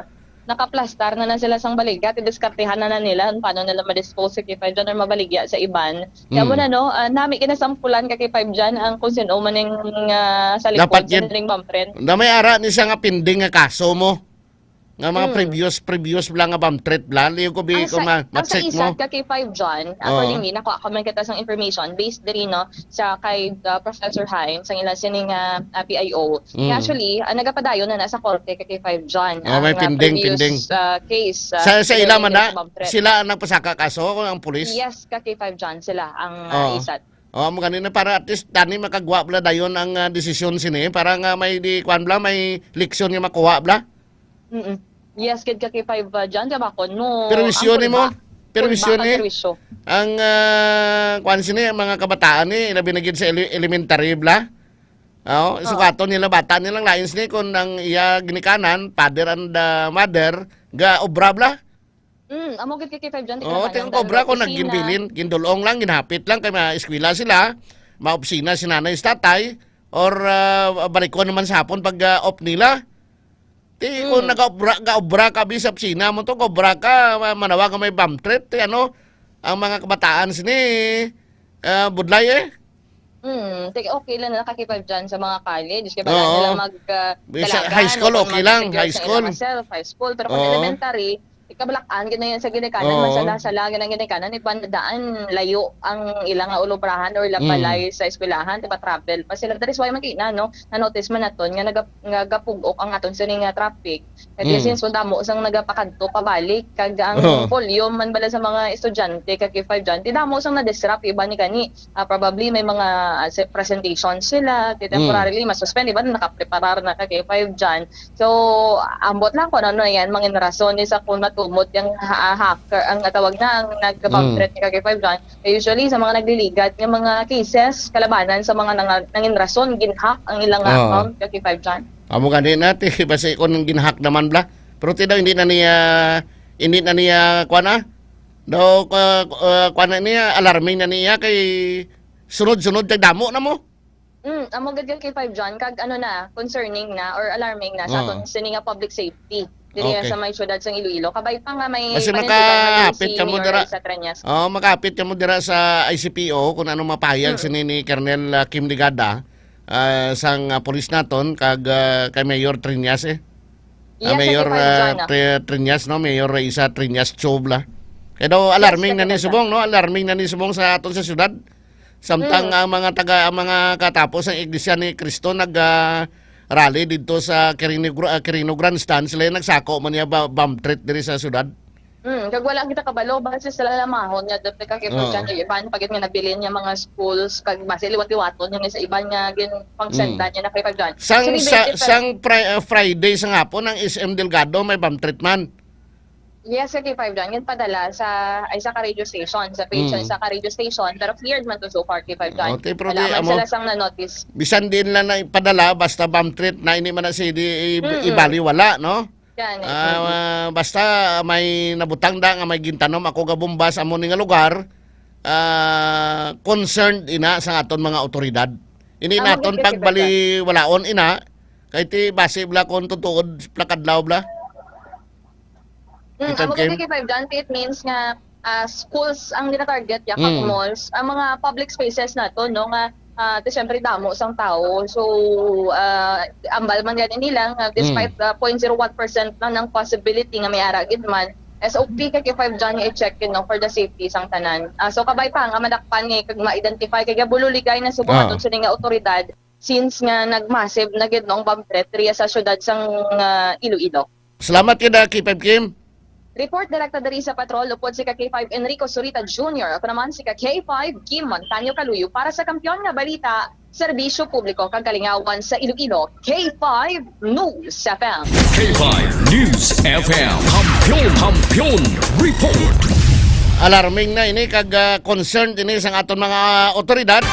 nakaplastar na na sila sang baligya, at diskartehan na na nila, paano nila ma-dispose, K five John, or mabaligya sa iban. Kaya mo Mm. na, no? Ah, nami kinasampulan ka, K five John, ang kung sino man yung, ah, sa likod Dapat sa gid, ning bomb threat. Na may ara ni siya nga pending nga kaso mo. Nga mga Mm. previous, previous bala nga bomb threat bala. Liyo ko bi Ang kung sa, ma-, ang sa ma-check isat mo. Ka K five John, Oo. Accordingly, nakuha ko man kita sang information based diri, no, sa kay, uh, Professor Himes, ang ilang sining, uh, uh, P I O. Mm. Kaya actually, uh, nagapadayon na na sa korte ka K five John. Oh, may Ang, uh, pending, previous, pending. Uh, case, uh, Sa, sa ila man na, sa bomb threat. Sila ang nagpasaka kaso, ang pulis? Yes, ka K five John, sila ang, uh, Oo. Isat. Oh, amo ganina para at least tani makagwa bala dayon ang, uh, desisyon sini para nga may di, kuan bala, may leksyon nga makuha bala. Mm-mm. Yes, gid ka K five, uh, John, kabakon mo. Pero ang wisyo ni mo? Pulba, pero pulba wisyo ka ni? Perwisyo. Ang, ah, kwan sini, ang mga kabataan ni, labi na gid sa ele-, elementary, bla? Oh, sukaton nila, bata nilang lain sini kung ang iya ginikanan, father and, ah, mother, ga obra, bla? Mm, amo gid ka K five, John, di ka Oh, naman tingnan ang obra ko, opisina. Nagginbilin, gindulong lang, ginhapit lang, kay ma-, eskwela sila, maopisina si nanay, si tatay, or, ah, balikon naman sa hapon pag, ah, off nila. Ti, kung Hmm. nagaobra, gaobra ka, bisap sina mo to, gaobra ka, ma-, manawag ka may bomb threat, ti, ano, ang mga kabataan sini, ah, budlay, eh. Hmm, ti, okay lang na nakakipag dyan sa mga college. Kaya wala Oo. Nila mag, ah, Sa dalagan, high school, o kung okay lang, mag-secure high sa school. Ilang self, high school. Pero kung Oo. Elementary, ikabalak-an, gid na yan sa ginikanan, Oo. Mansala-sala, gid ang ginikanan, iban daan, layo ang ilang nga ulubrahan or ilang Hmm. balay sa eskwelahan, di ba, travel pa sila. That is why, man, kina, no, na-notice man naton nga naga-, nga gapugok ang aton sini nga traffic. Kay Mm. Since mo damo sang nagapakadto pabalik, kag ang Oo. volume man bala sa mga estudyante, kag K five dyan, ti damo sang na-disrupt, iba ni gani, ah, probably may mga, ah, se-, presentation sila, ti Mm. temporarily ma-suspend, iba na nakapreparar na ka K five dyan. So, ambot lang kung ano yan, mangin rason ni sa kung matumot yung ha-, hacker, ang natawag na, ang nag-bomb Mm. threat ni ka K five dyan. Kay usually, sa mga nagliligad nga mga cases, kalabanan sa mga nanga-, nangin rason, ginhack ang ilang Oo. account, ka K five dyan. Amo gani na, ti, basi kung ginhack naman, bla. Pero ti daw, hindi na niya, hindi na niya, kuwan na? Daw, uh, uh, kuwan na niya, alarming na niya, kay sunod-sunod, kay damo na mo. Mm, amo gid ka K five dyan, kag ano na, concerning na or alarming na sa Oo. Aton sini nga public safety. diri Okay. sa may siyudad sang Iloilo. Kabay pa nga may Basi panindugan man diri makahapit si ka mo Mayor dira. Raisa Treñas. Oh, makapit ka mo dira sa I C P O kung ano mapahayag Mm. sini ni Colonel, ah, Kim Ligada, ah, sang, ah, pulis naton kag, ah, kay Mayor Treñas, eh. Ah, Yes, Mayor, Secretary ah, John, ah. Tre-, Treñas, no? Mayor Raisa Treñas Chobla. Kaya daw Yes, alarming na ni Secretary. Subong, no? Alarming na ni Subong sa aton sa siyudad. Samtang Mm. ang mga taga, ang mga katapos ng Iglesia ni Cristo nag, ah, rally dito sa Quirino Gra-, ah, Quirino Grandstand, sila yung nagsako man niya ba-, bomb threat diri sa syudad. Mm, kag wala kita kabalo, base sila lamahon nga dito ka Oo. Kipurchan, yung iban, pagit nga nabilin niya mga schools, kag base liwat-liwaton yung sa iban nga gin pang-senda Mm. niya na kay Pagdan. Sang, Sige, sa, Victor. Sang Fri-, ah, Friday sa hapon, ang S M Delgado may bomb threat man. Yes, K five John. Yun padala sa, ay, sa ka radio station, sa page Mm. sa ka radio station, pero cleared man to so far, K five John. Okay, pero Wala di, man amo, sila sang na-notice. Bisan din lang na ipadala, basta bomb threat na ini man na si di i-, Mm-mm. ibaliwala, no? Yan, eh. Ah, Mm-mm. ah, basta may nabutang da nga may gintanom ako nga bomba sa amo ni nga lugar, ah, concerned ina sa aton mga otoridad. Ini Amo naton gid, K five John. Pagbaliwalaon ina, kay ti basi bla kon tutuod plakadlaw bla. Mm, Ito, amo Kim? Gid, K five Dante, it means nga, ah, schools ang gina-target ya, kag Mm. malls, ang mga public spaces nato, no, nga, ah, ti, syempre, damo sang tao. So, ah, ambal man gani nila nga despite, Mm. ah, point zero one percent lang ng possibility nga may ara gid man, S O P kay K five John nga i-check, you know, for the safety sang tanan. Ah, so, kabay pa nga madakpan nga kag ma-identify kay gabulo ligay na subong Ah. aton sini nga otoridad since nga nag-massive na gid, no, ang bomb threat riya sa syudad sang, ah, Iloilo. Salamat gid, ah, K five Kim. Report direkta diri sa Patrol, upod si ka K five Enrico Zurita Junior. Ako naman si ka K five Kim Montaño Kaluyo para sa Kampiyon nga Balita, Serbisyo Publiko kag Kalingawan sa Iloilo, K five News F M. K five News F M. Kampiyon, Kampiyon Report. Alarming na ini kag, ah, concerned ini sang aton mga otoridad,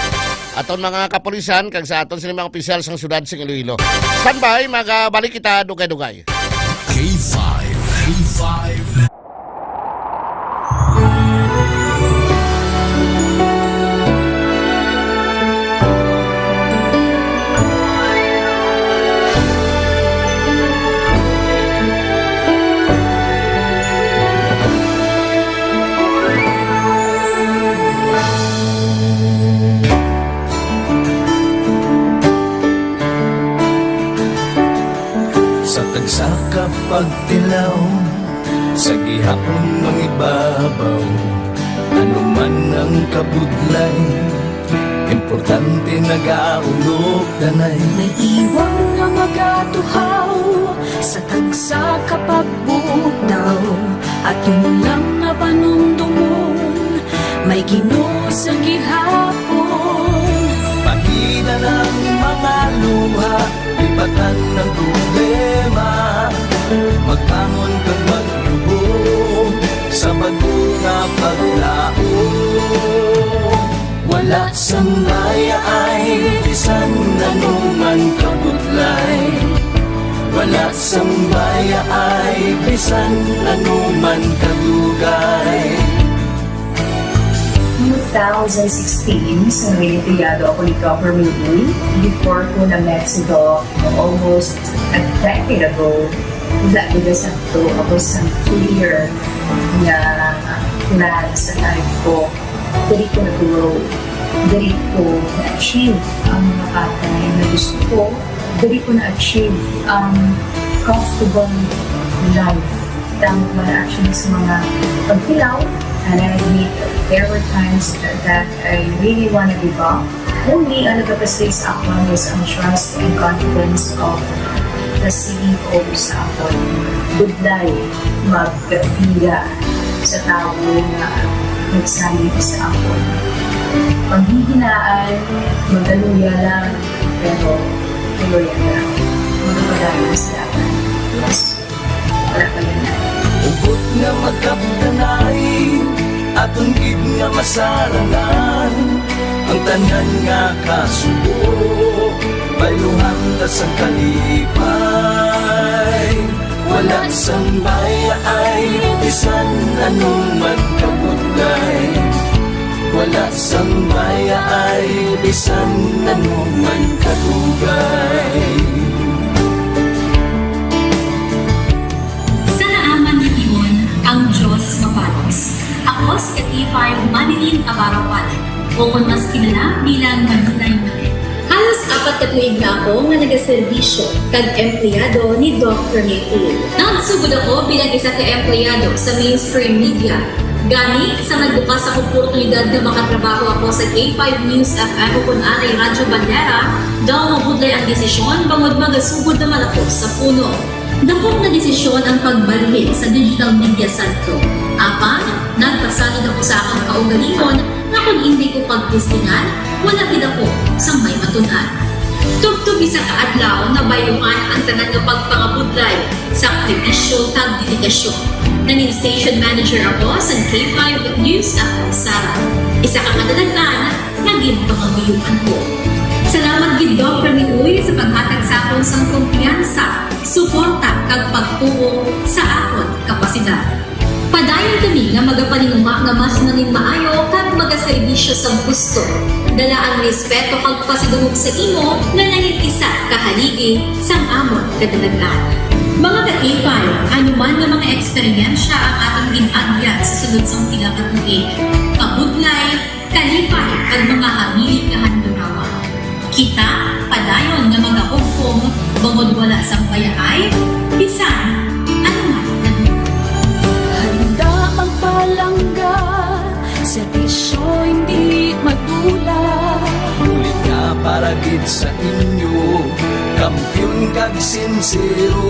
aton mga kapulisan, kag sa aton sini mga opisyal sang syudad sang Iloilo. Standby, magabalik kita dugay-dugay. K five. K five. Sa tagsa ka pagtilaw, sa gihapon mangibabaw, ano man ang kabudlay, importante nagaulog danay. May iwang nga magatuhaw sa tagsa ka pagbutaw, aton lang nga panumdumon, may Ginoo sa gihapon. Pahina ng mga luha, lipatan ng problema, magbangon kag magluhod sa bag-o nga paglaom. Wala sang mayaay bisan anuman kabudlay. Wala sang mayaay bisan anuman kadugay. Two thousand sixteen, sa naging empleyado ako ni Government Lee, before ko na-met si Doc almost a decade ago, wala gid sa to ako sa clear nga plan sa life ko. Diri ko nag-grow. Diri ko na-achieve ang mga bagay na gusto ko. Diri ko na-achieve ang comfortable life. Tama man actually sa mga pagtilaw, and I admit there were times that I really wanna give up. Only ang nagapastig sa akon is ang trust and confidence of the C E O sa akon. Budlay magpila sa tawo nga nagsalig sa akon. Panghihinaan, magaluya lang, pero tuloy lang. Magpadayon sa dapat. Yes. Wala pa yan. Hugot nga magkaptanay, aton gid nga masarangan ang tanan nga kasubo. Bayluhan ta sang kalipay, wala sang mayaay, bisan anuman kabudlay. Wala sang mayaay, bisan anuman kadugay. Palos. Ako si ka K five Manilyn Abarawan, o kon mas kilala bilang Maninay Mane. Halos apat ka tuig na ako nga nagaserbisyo kag empleyado ni Doc Rene Uy. Nagsugod ako bilang isa ka empleyado sa mainstream media. Gani, sa nagbukas ang oportunidad nga makatrabaho ako sa K five News F M o kon anay Radyo Bandera, daw mabudlay ang desisyon bangod magasugod naman ako sa puno. Dakop nga desisyon ang pagbalhin sa digital media sadto. Apang, nagpasalud ako sa akon kaugalingon nga kon indi ko pagtistingan, wala gid ako sang may matun-an. Tubtob isa ka adlaw, nabayluhan ang tanan nga pagpangabudlay, sakripisyo, kag dedikasyon. Nangin station manager ako sa K five News F M Sara. Isa ka kadalag-an nga ginpangabuyuan ko. Salamat gid, Doc Rene Uy, sa paghatag sa akon sang kumpiyansa, suporta, kag pagtuo sa akon kapasidad. Padayon kami nga magapaninguha nga mas nangin maayo kag magaserbisyo sa gusto. Dala ang respeto kag pasidungog sa imo nga nangin isa ka haligi sang amon kadalag-an. Mga ka-K five, ano man nga mga eksperyensya ang aton gin-agyan sa sulod sang pila ka tuig, kabudlay, kalipay, kag mga hamili nga handurawa. Kita padayon nga magahugpong bangod wala sang bayaay bisan ano man. Handa magpalangga, serbisyo hindi madula. Bulig nga para gid sa inyo, kampiyon kag sinsero.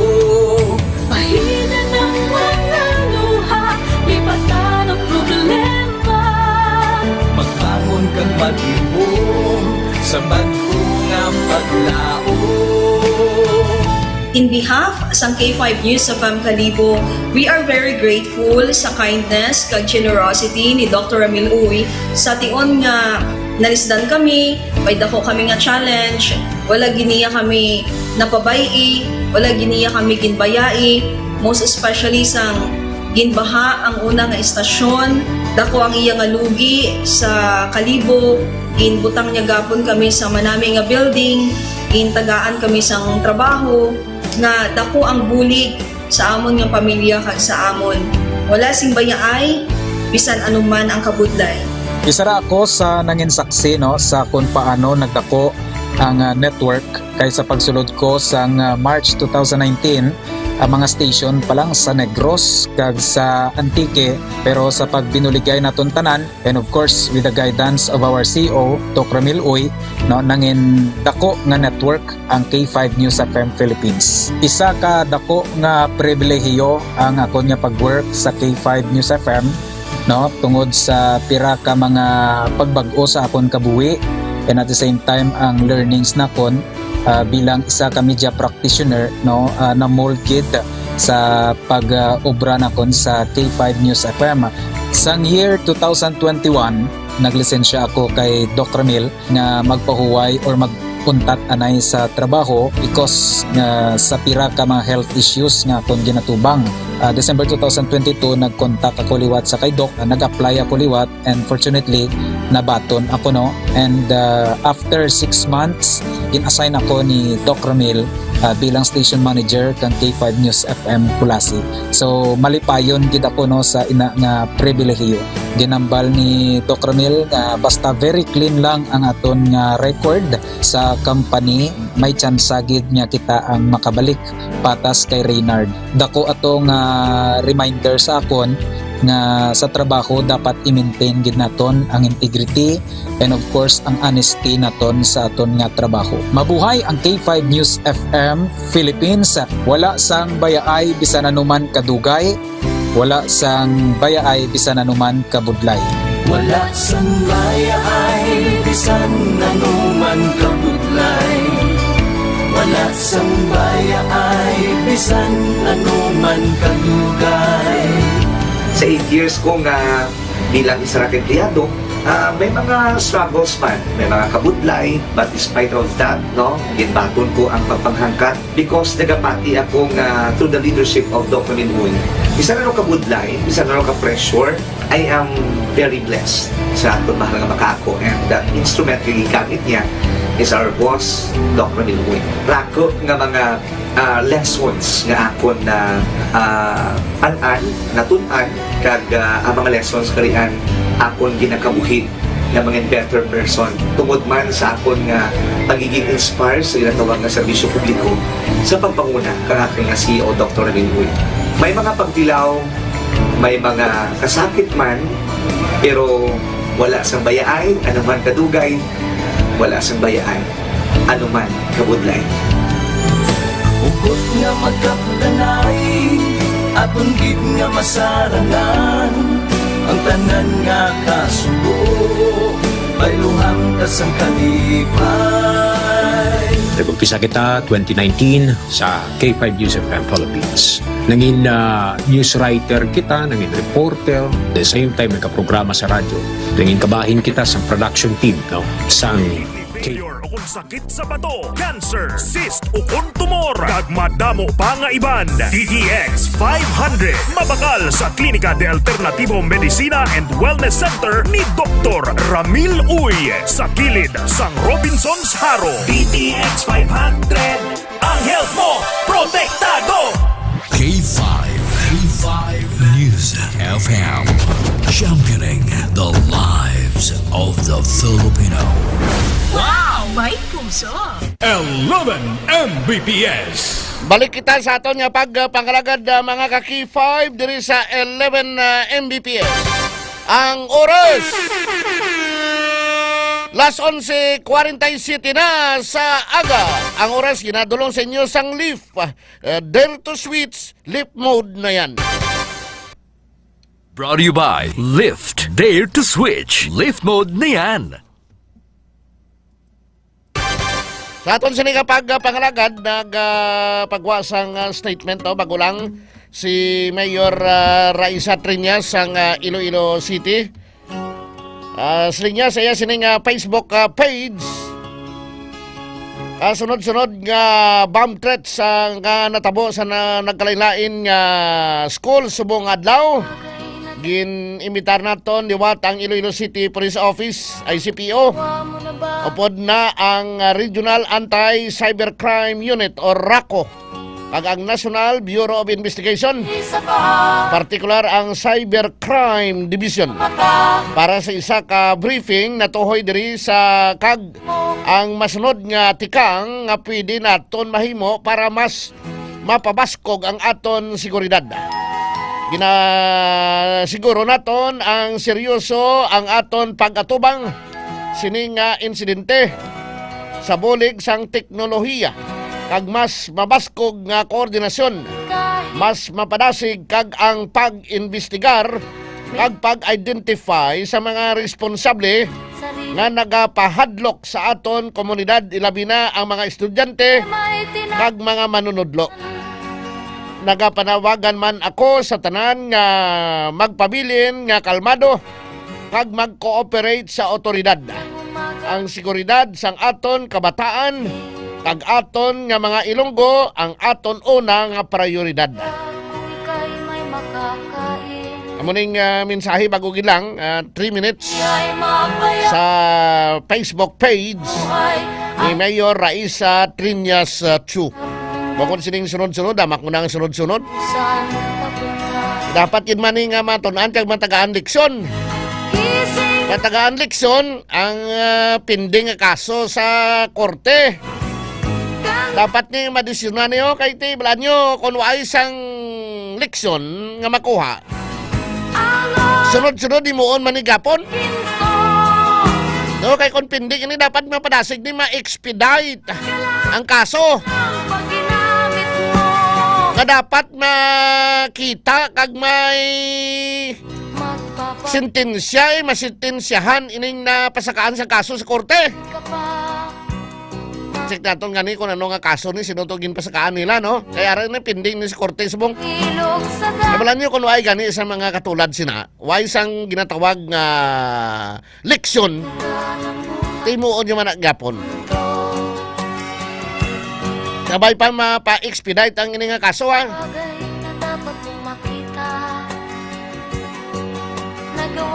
Pahina ng mga luha, lipatan ang problema. Magbangon kag maglihom sa bag-o nga paglaom. In behalf sang K five News F M Kalibo, we are very grateful sa kindness kag generosity ni Doctor Ramil Uy. Sa tion nga nalisdan kami, may dako kami nga challenge, wala gid niya kami napabay-i, wala gid niya kami ginbayai, most especially sang ginbaha ang una nga istasyon, dako ang iya nga lugi sa Kalibo, ginbutang niya gapon kami sa manami nga building, gintagaan kami sang trabaho, nga dako ang bulig sa amon nga pamilya kag sa amon. Wala sing bayaay, bisan ano man ang kabudlay. Isa ra ako sa nangin saksi, no, sa kung paano nagdako ang, ah, network kay sa pagsulod ko sang, ah, March two thousand nineteen, ang mga station pa lang sa Negros kag sa Antique, pero sa pagbinuligay naton tanan, and of course, with the guidance of our C E O, Doc Ramil Uy, no, nangin dako nga network ang K five News F M Philippines. Isa ka dako nga pribilehiyo ang akon nga pag-work sa K five News F M, no, tungod sa pira ka mga pagbag-o sa akon kabuhi, and at the same time, ang learnings nakon, ah, bilang isa ka media practitioner, no, ah, na-mold gid sa pag, ah, obra nakon sa K five News F M. Sang year two thousand twenty-one, naglisensya ako kay Doc Ramil nga magpahuway or mag-untat anay sa trabaho because nga sa pira ka mga health issues nga akon ginatubang. Ah, December two thousand twenty-two, nag-contact ako liwat sa kay Doc. Ah, nag-apply ako liwat and fortunately, nabaton ako, no? And, ah, after six months, gin-assign ako ni Doc Ramil, ah, bilang station manager kang K five News F M Culasi. So, malipayon gid ako, no, sa ina nga pribilehiyo. Ginambal ni Doc Ramil nga basta very clean lang ang aton nga record sa company, may tsansa gid nga kita ang makabalik patas kay Reynard. Dako ato nga reminder sa akon nga sa trabaho dapat i-maintain gid naton ang integrity and of course ang honesty naton sa aton nga trabaho. Mabuhay ang K five News F M Philippines. Wala sang bayaay bisan anuman kadugay, wala sang bayaay bisan anuman kabudlay. Wala sang bayaay bisan anuman kabudlay. Wala sang bayaay bisan anuman kadugay. Sa eight years ko nga bilang isa ra ka empleyado, ah, may mga struggles man, may mga kabudlay, but despite of that, no, ginbaton ko ang pagpanghangkat because nagapati ako nga through the leadership of Doc Ramil Uy, bisan ano kabudlay, bisan ano ka-pressure, I am very blessed sa akong mahal nga makaako and that instrument nga gigamit niya is our boss, Doc Ramil Uy. Raku nga mga, ah, lessons nga akon na, ah, an-an, natun-an, kag, ah, ang mga lessons karian akon ginakabuhi nga mga better person tungod man sa akon nga pagiging inspired sa ginatawag nga serbisyo publiko sa pagpanguna kang akon nga C E O, Doktor Ramil Uy. May mga pagtilaw, may mga kasakit man, pero wala sang bayaay, anuman kadugay, wala sang bayaay, anuman kabudlay. Hugot nga magkapdanay, aton gid nga masarangan, ang tanan nga kasubo, bayluhan ta sang kalipay. Nag-umpisa kita twenty nineteen sa K five News F M Philippines. Nangin, ah, news writer kita, nangin reporter, the same time nagkaprograma sa radyo. Nangin kabahin kita sa production team, no? Sang K- Failure o kung sakit sa bato, cancer, cyst o kung tumor, kag madamo pa nga iban. D T X five hundred, mabakal sa Klinika de Alternativo Medicina and Wellness Center ni Doktor Ramil Uy, sa kilid sang Robinsons Jaro. D T X five hundred, ang health mo protektado. K five, K five News F M, championing the lives of the Filipino. Wow! May puso! Eleven M B P S. Balik kita sa aton nga pagpangalagad, ah, mga ka-K five, diri sa eleven, ah, M B P S. Ang oras, las onse kwarenta y siete na sa aga. Ang oras ginadulong sa inyo sang Leaf, ah, Dare to Switch, Leaf Mode na yan. Brought to you by Lyft. Dare to switch. Lyft mode na yan. Sa aton sini nga pag, ah, pangalagad, nag, ah, pagwa sang, ah, statement, no, bago lang si Mayor, ah, Raisa Triñas sang, ah, Iloilo City. Ah, siling niya sa iya sining, ah, Facebook, ah, page, ah, sunod-sunod nga bomb threats, ah, nga natabo sa na-, nagkalain-lain nga school subong adlaw. Gin-imbitar naton liwat ang Iloilo City Police Office, I C P O. Upod na ang, ah, Regional Anti-Cybercrime Unit o RACU kag ang National Bureau of Investigation, partikular ang Cybercrime Division, para sa isa ka briefing natuhoy diri sa kag ang masunod nga tikang nga pwede naton mahimo para mas mapabaskog ang aton seguridad. Ginasiguro naton ang seryoso ang aton pag-atubang sini nga insidente sa bulig sang teknolohiya kag mas mabaskog nga koordinasyon, mas mapadasig kag ang pag-imbestigar kag pag-identify sa mga responsable nga nagapahadlok sa aton komunidad, ilabi na ang mga estudyante kag mga manunudlo. Nagapanawagan man ako sa tanan nga magpabilin nga kalmado kag mag-cooperate sa awtoridad. Ang seguridad sang aton kabataan kag aton nga mga Ilonggo ang aton una nga prayoridad. Amo ning, ah, mensahe bago gid lang, ah, three minutes sa Facebook page ni Mayor Raisa Triñas, ah, Chu. Bukod sining sunod-sunod, ah, makuna ang sunod-sunod. Dapat gid man ni nga matun-an kag matagaan leksyon. Matagaan leksyon ang, ah, pending nga kaso sa korte. Dapat ni madesisyonan niyo kay ti balaan niyo kung waay sang leksyon nga makuha. Sunod-sunod himuon man ni gapon. No, kay kung pending ini dapat mapadasig ni ma-expedite ang kaso. Nga dapat makita kag may sentensya, eh, masentensyahan ining napasakaan sa kaso sa korte. Check naton gani kung ano nga kaso ni, sino to ginpasakaan nila, no? Kaya rin na pending ni sa korte subong. Nabalaan niyo kung waay gani sa mga katulad sina, waay sang ginatawag nga leksyon, timuon niyo man na gyapon. Kabay pa mapa-expedite ang ini nga kaso, ha?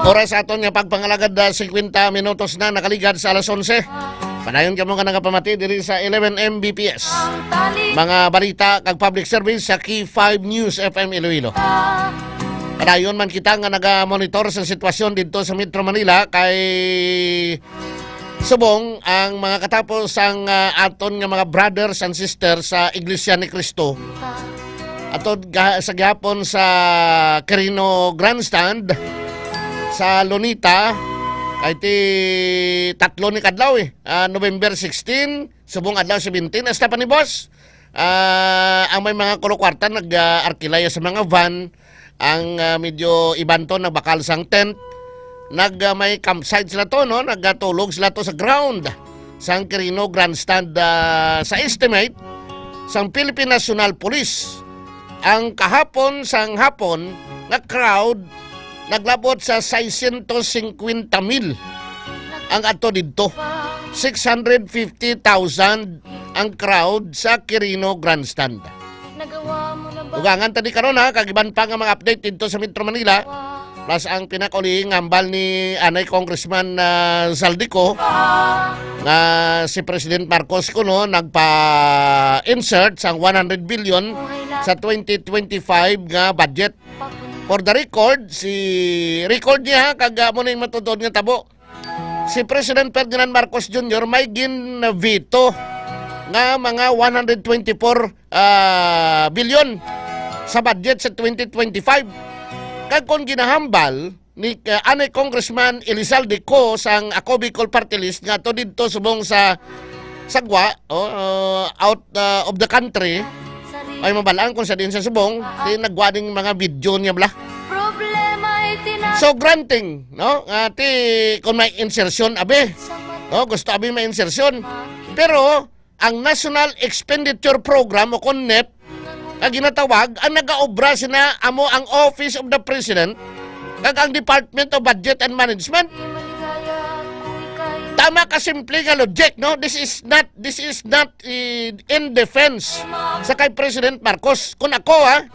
Oras aton nga pagpangalagad, ah, singkwenta minutos na nakaligad sa alas onse. Padayon kamo nga nagapamati diri sa eleven M B P S. Mga balita kag public service sa Key five News F M Iloilo. Padayon man kita nga naga-monitor sa sitwasyon didto sa Metro Manila kay subong ang mga katapos ang, ah, aton nga mga brothers and sisters sa Iglesia ni Cristo. Ato ga-, sa gihapon sa Quirino Grandstand sa Luneta, kay ti tatlo ni kadlaw, eh. Ah, November sixteen, subong adlaw seventeen, hasta pa ni boss. Ah, ang may mga kulokwarta nag, ah, arkilay sa mga van, ang, ah, medyo iban to nagbakal sang tent, nag, ah, may campsite sila to, no? Nagatulog sila to sa ground sang Quirino Grandstand, ah, sa estimate sang Philippine National Police. Ang kahapon sang hapon nga crowd naglabot sa seiscientos cincuenta mil ang adto didto. Six hundred fifty thousand ang crowd sa Quirino Grandstand. Ugangan ta ni karon, ha, kag iban pa nga mga update didto sa Metro Manila. Plus ang pinakaulihing hambal ni anay Congressman, ah, Zaldy Co nga si President Marcos kuno nagpa-insert sang one hundred billion sa twenty twenty-five nga budget. For the record, si record niya, kag, ah, amo ning matuod nga tabo. Si President Ferdinand Marcos Junior may gin-veto nga mga one hundred twenty-four, ah, billion sa budget sa twenty twenty-five. Kag kung ginahambal ni, ah, anay Congressman Elizalde Co sang Ako Bicol Party List nga to didto subong sa sagwa, o, uh, out, uh, of the country, ay mabalaan kung sa din sa subong, di nagwa ding mga video niya bala. So, granting, no? Nga ti, kung may insertion, abi, no? Gusto abi may insertion. Pero, ang National Expenditure Program o kon nep, nga ginatawag, ang nagaobra sina amo ang Office of the President kag ang Department of Budget and Management. Tama ka simple nga logic, no? This is not, this is not, eh, in defense sa kay President Marcos. Kung ako, ha,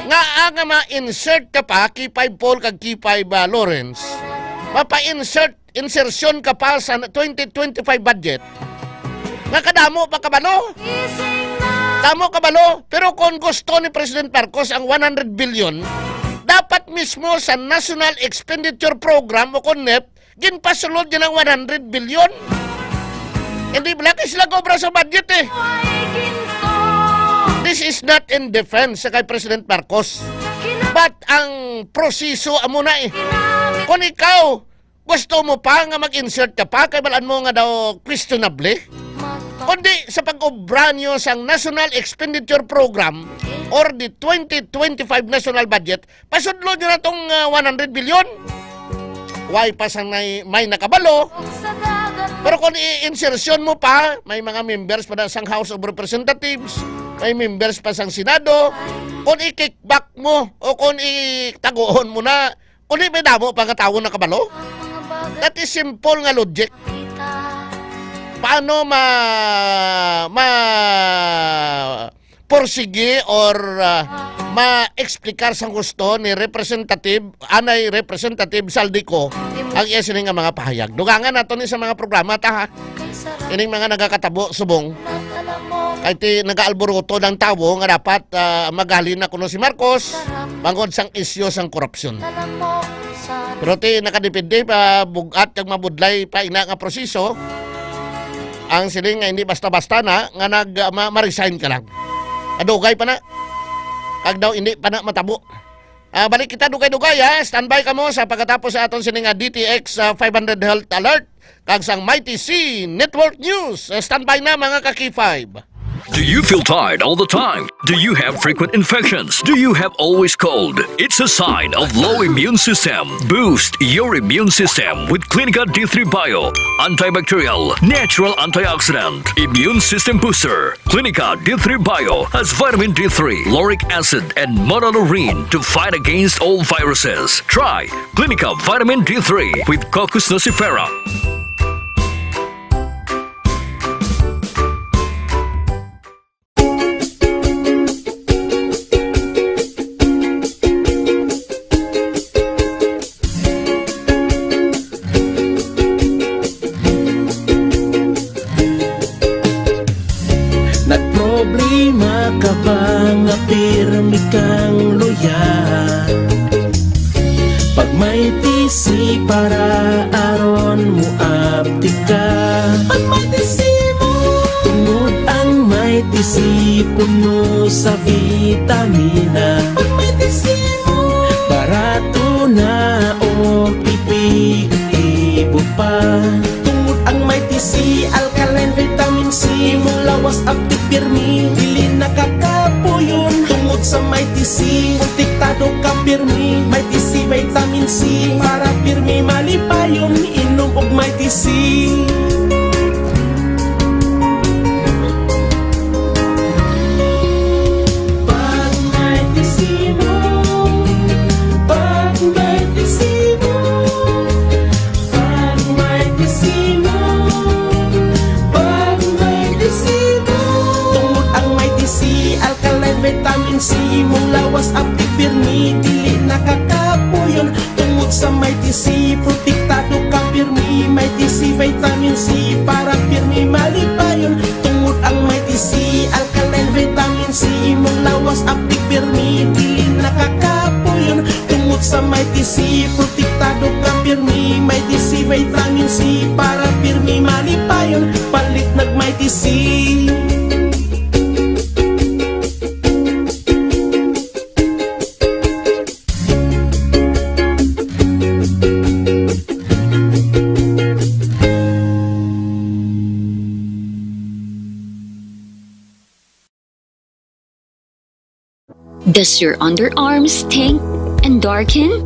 nga ang ma-insert ka pa, K five Paul kag K five, ah, Lawrence, mapa-insert insertion ka pa sa twenty twenty-five budget, nga kadamo pa kabalo. Damo kabalo. Pero kung gusto ni President Marcos ang one hundred billion, dapat mismo sa National Expenditure Program o kon nep, ginpasulod niya ang one hundred billion. Hindi bala kay sila gobra sa budget, eh. This is not in defense sa kay President Marcos. But ang proseso amo na, eh. Kung ikaw, gusto mo pa nga mag-insert ka pa, kay balaan mo nga daw questionable. Kundi sa pag-obra niyo sang National Expenditure Program or the twenty twenty-five National Budget, pasudlo niyo na tong, ah, one hundred billion. Why pa sang may, may nakabalo? Pero kung i-insertion mo pa, may mga members pa na sang House of Representatives, may members pa sang Senado, kung i-kickback mo o kung itaguon mo na, uli may damo pa nga tawo nakabalo? That is simple nga logic. Paano ma-, ma-, porsigi or, ah, ma-explicar sang gusto ni Representative, anay Representative Zaldy Co ang iya sini nga mga pahayag? Dugangan nato ni sa mga programa ta, ha. Ining mga nagakatabo subong. Kay ti nagaalburuto ang tawo nga dapat, ah, maghalin na kuno si Marcos bangod sang isyu sang korupsyon. Pero ti nakadepende pa, bug-at kag mabudlay pa ina nga proseso. Ang siling nga hindi basta-basta na nga nag, ah, ma-, ma-resign ka lang. Adugay pa na. Kag daw hindi pa na matabo. Ah, balik kita dugay-dugay, ha. Standby kamo sa pagkatapos sa aton sini nga D T X, ah, five hundred Health Alert kag sang Mighty C Network News. Ah, standby na, mga ka-K five. Do you feel tired all the time? Do you have frequent infections? Do you have always cold? It's a sign of low immune system. Boost your immune system with Clinica D three Bio. Antibacterial, natural antioxidant, immune system booster. Clinica D three Bio has vitamin D three, lauric acid, and monolaurin to fight against all viruses. Try Clinica Vitamin D three with Cocos nucifera. Mighty C para aron moaptik ka. Pag Mighty C mo. Tungod ang Mighty C puno sa vitamina. Pag Mighty C mo. Barato na o epektibo pa. Tungod ang Mighty C, alkaline vitamin C, imong lawas aptik pirmi, dili nakakapuyon. Tungod sa Mighty C, protektado ka pirmi. Mighty C vitamin C, para pirmi malipayon, inom og Mighty C. Pag Mighty C mo, pag Mighty C mo, pag Mighty C mo, pag Mighty C mo. Tungod ang Mighty C, alkaline vitamin C, imong lawas aptik pirmi, dili nakakapuyon. Tungod sa Mighty C, protektado ka pirmi. Mighty C vitamin C, para pirmi malipayon. Tungod ang Mighty C, alkaline vitamin C, imong lawas aptik pirmi, dili nakakapuyon. Tungod sa Mighty C, protektado ka pirmi. Mighty C vitamin C, para pirmi malipayon. Palit nag Mighty C. Does your underarm stink and darken?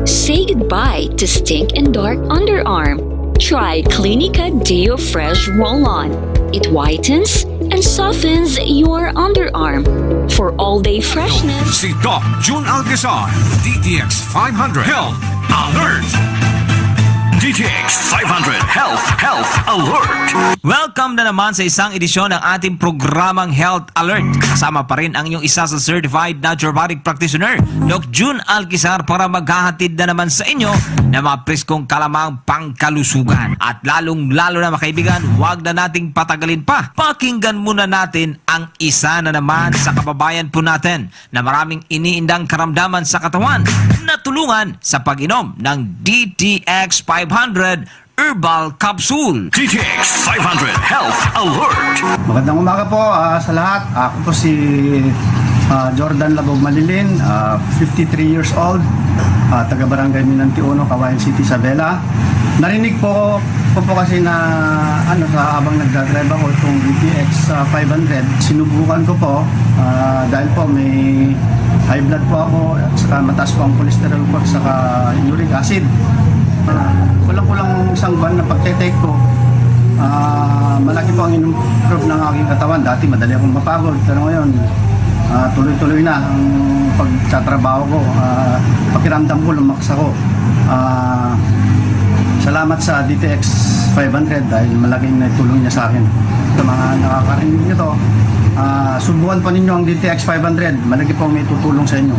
Say goodbye to stink and dark underarm. Try Clinica Deo Fresh Roll-On. It whitens and softens your underarm for all-day freshness. Si Doc Jun Alcazar, D T X five hundred Health Alert. D T X five hundred Health, Health Alert. Welcome na naman sa isang edisyon ng ating programang Health Alert. Kasama pa rin ang inyong isa sa certified naturopathic practitioner, Doc Jun Alcazar, para maghahatid na naman sa inyo ng mga preskong kalamang pangkalusugan. At lalong-lalo na, mga kaibigan, wag na nating patagalin pa. Pakinggan muna natin ang isa na naman sa kababayan po natin na maraming iniindang karamdaman sa katawan na tulungan sa pag-inom ng D T X five hundred Herbal Capsule. D T X five hundred Health Alert. Magandang umaga po, ah, sa lahat. Ako po si, ah, Jordan Labog Malilin, ah, fifty-three years old, ah, taga Barangay Minantiuno, Cauayan City, Isabela. Narinig po ko po kasi na, ano, sa habang nagdadrive ako itong D T X, ah, five hundred, sinubukan ko po, ah, dahil po may high blood po ako at saka mataas po ang cholesterol ko at saka uric acid. Ah, kulang-kulang isang buwan na pagte-take ko, ah, malaki po ang improve ng aking katawan. Dati madali akong mapagod, pero ngayon, ah, tuloy-tuloy na ang pagtatrabaho ko. Ah, pakiramdam ko, lumakas ako. Ah, salamat sa D T X five hundred dahil malaking naitulong niya sa akin. Sa mga nakakarinig nito, ah, subukan po ninyo ang D T X five hundred. Malaki po may tutulong sa inyo.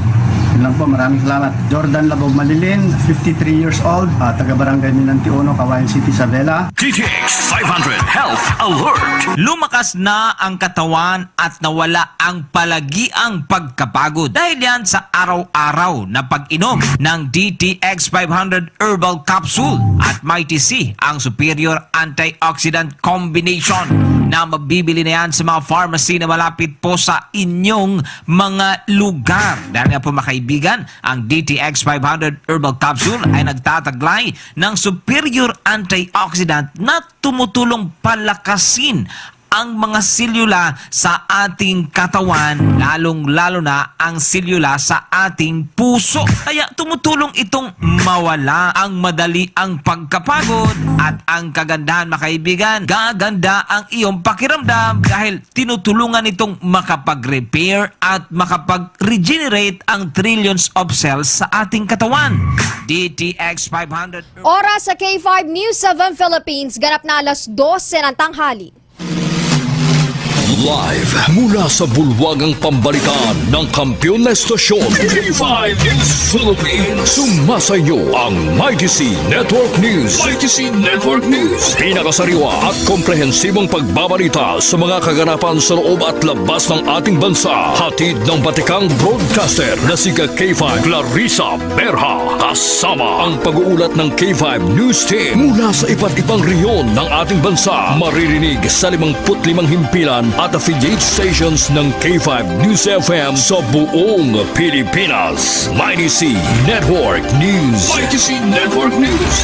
Yun lang po, maraming salamat. Jordan Labog Malilin, fifty-three years old, ah, taga Barangay Minantiuno, Cauayan City, Isabela. D T X five hundred Health Alert. Lumakas na ang katawan at nawala ang palagiang pagkapagod. Dahil yan sa araw-araw na pag-inom ng D T X five hundred Herbal Capsule at Mighty C, ang superior antioxidant combination na mabibili na yan sa mga pharmacy na malapit po sa inyong mga lugar. Dahil nga po, mga kaibigan, ang D T X five hundred Herbal Capsule ay nagtataglay ng superior antioxidant na tumutulong palakasin ang mga selula sa ating katawan, lalong-lalo na ang selula sa ating puso. Kaya tumutulong itong mawala ang madali ang pagkapagod at ang kagandahan, mga kaibigan, gaganda ang iyong pakiramdam dahil tinutulungan itong makapag-repair at makapag-regenerate ang trillions of cells sa ating katawan. D T X five hundred. Oras sa K five News seven Philippines, ganap na alas dose ng tanghali. Live mula sa bulwagang pambalitaan ng kampiyon na estasyon, K five News Philippines. Sumasa inyo ang Mighty C Network News. Mighty C Network News. Pinakasariwa at komprehensibong pagbabalita sa mga kaganapan sa loob at labas ng ating bansa. Hatid ng batikang broadcaster na si ka K five Clarissa Berha. Kasama ang pag-uulat ng K five News Team mula sa iba't ibang rehiyon ng ating bansa. Maririnig sa limangput limang himpilan at affiliate stations ng K five News F M sa buong Pilipinas. Mighty C Network News. Mighty C Network News.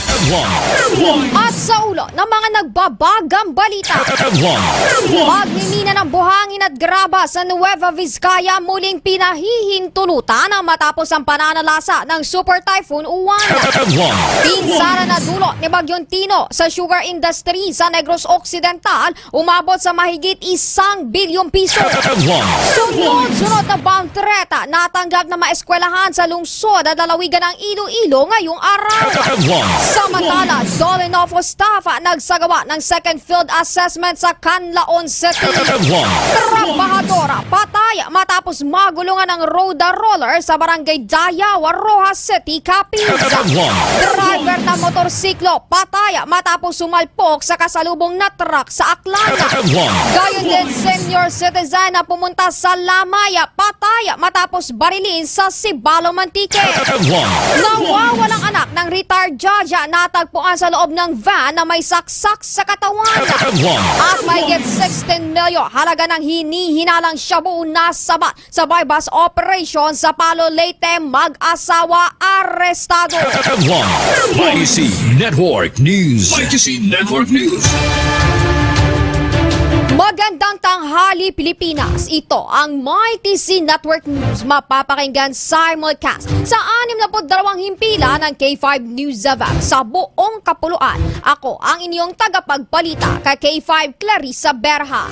Headline. At sa ulo ng mga nagbabagang balita, Headline. Pagmimina ng buhangin at graba sa Nueva Vizcaya muling pinahihintulutan matapos ang pananalasa ng Super Typhoon Uwan. Headline. Pinsala na dulot ni Bagyong Tino sa sugar industry sa Negros Occidental umabot sa mahigit isang bilyong piso. Headline. Sunod-sunod na bomb threat natanggap ng mga eskwelahan sa lungsod at lalawigan ng Iloilo ngayong araw. Headline. Samantala, Dolinovo staff nagsagawa ng second field assessment sa Canlaon City. Headline. Trabahador patay matapos magulungan ng road roller sa barangay Dayaw, Roxas City, Capiz. Headline. Driver ng motorsiklo patay matapos sumalpok sa kasalubong na truck sa Aklan. Headline. Gayon din, senior citizen na pumunta sa Lamay patay matapos barilin sa Sibalom, Antique. Headline. Nawawalang anak ng retired judge natagpuan sa loob ng van na may saksak sa katawan. Headline. At mahigit sixteen milyon halaga ng hinihinalang shabu nasabat sa buy-bust operation sa Palo, Leyte, mag-asawa arestado. Headline. Mighty C Network News. Mighty C Network News. Magandang tanghali, Pilipinas. Ito ang Mighty C Network News, mapapakinggan simulcast sa anim na put dalawang himpilan ng K five News F M sa buong kapuluan. Ako ang inyong tagapagbalita, ka K five Clarissa Berha.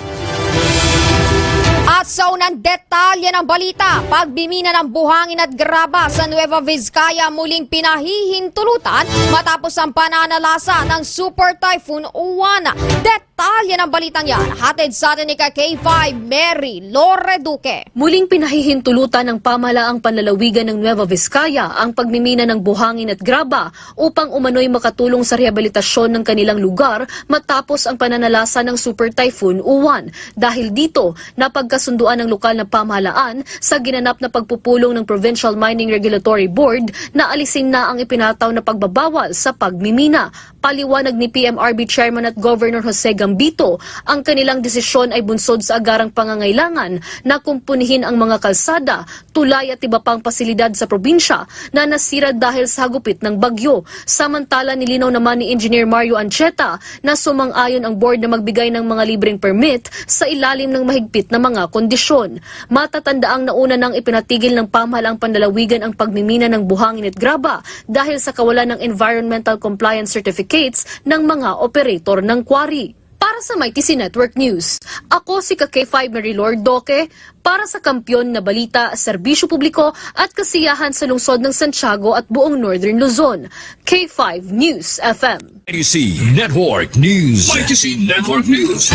At sa unang detalye ng balita, pagmimina ng buhangin at graba sa Nueva Vizcaya muling pinahihintulutan matapos ang pananalasa ng Super Typhoon Uwan. Detalye ng balitang yan, hatid sa atin ni ka K five Mary Lore Duque. Muling pinahihintulutan ng pamahalaang panlalawigan ng Nueva Vizcaya ang pagmimina ng buhangin at graba upang umano'y makatulong sa rehabilitasyon ng kanilang lugar matapos ang pananalasa ng Super Typhoon Uwan. Dahil dito, napagkasunduan ng lokal na pamahalaan sa ginanap na pagpupulong ng Provincial Mining Regulatory Board na alisin na ang ipinataw na pagbabawal sa pagmimina. Paliwanag ni P M R B Chairman at Governor Jose Gambito, ang kanilang desisyon ay bunsod sa agarang pangangailangan na kumpunihin ang mga kalsada, tulay at iba pang pasilidad sa probinsya na nasira dahil sa hagupit ng bagyo. Samantala, nilinaw naman ni Engineer Mario Ancheta na sumang-ayon ang board na magbigay ng mga libreng permit sa ilalim ng mahigpit na mga kondisyon. Matatandaang nauna nang ipinatigil ng pamahalaang panlalawigan ang pagmimina ng buhangin at graba dahil sa kawalan ng environmental compliance certificates ng mga operator ng quarry. Para sa Mighty C Network News, ako si ka K five Mary Lord Doque para sa Kampiyon na Balita, Serbisyo Publiko at Kasiyahan sa Lungsod ng Santiago at buong Northern Luzon. K five News F M. Mighty C Network News. Mighty C Network News.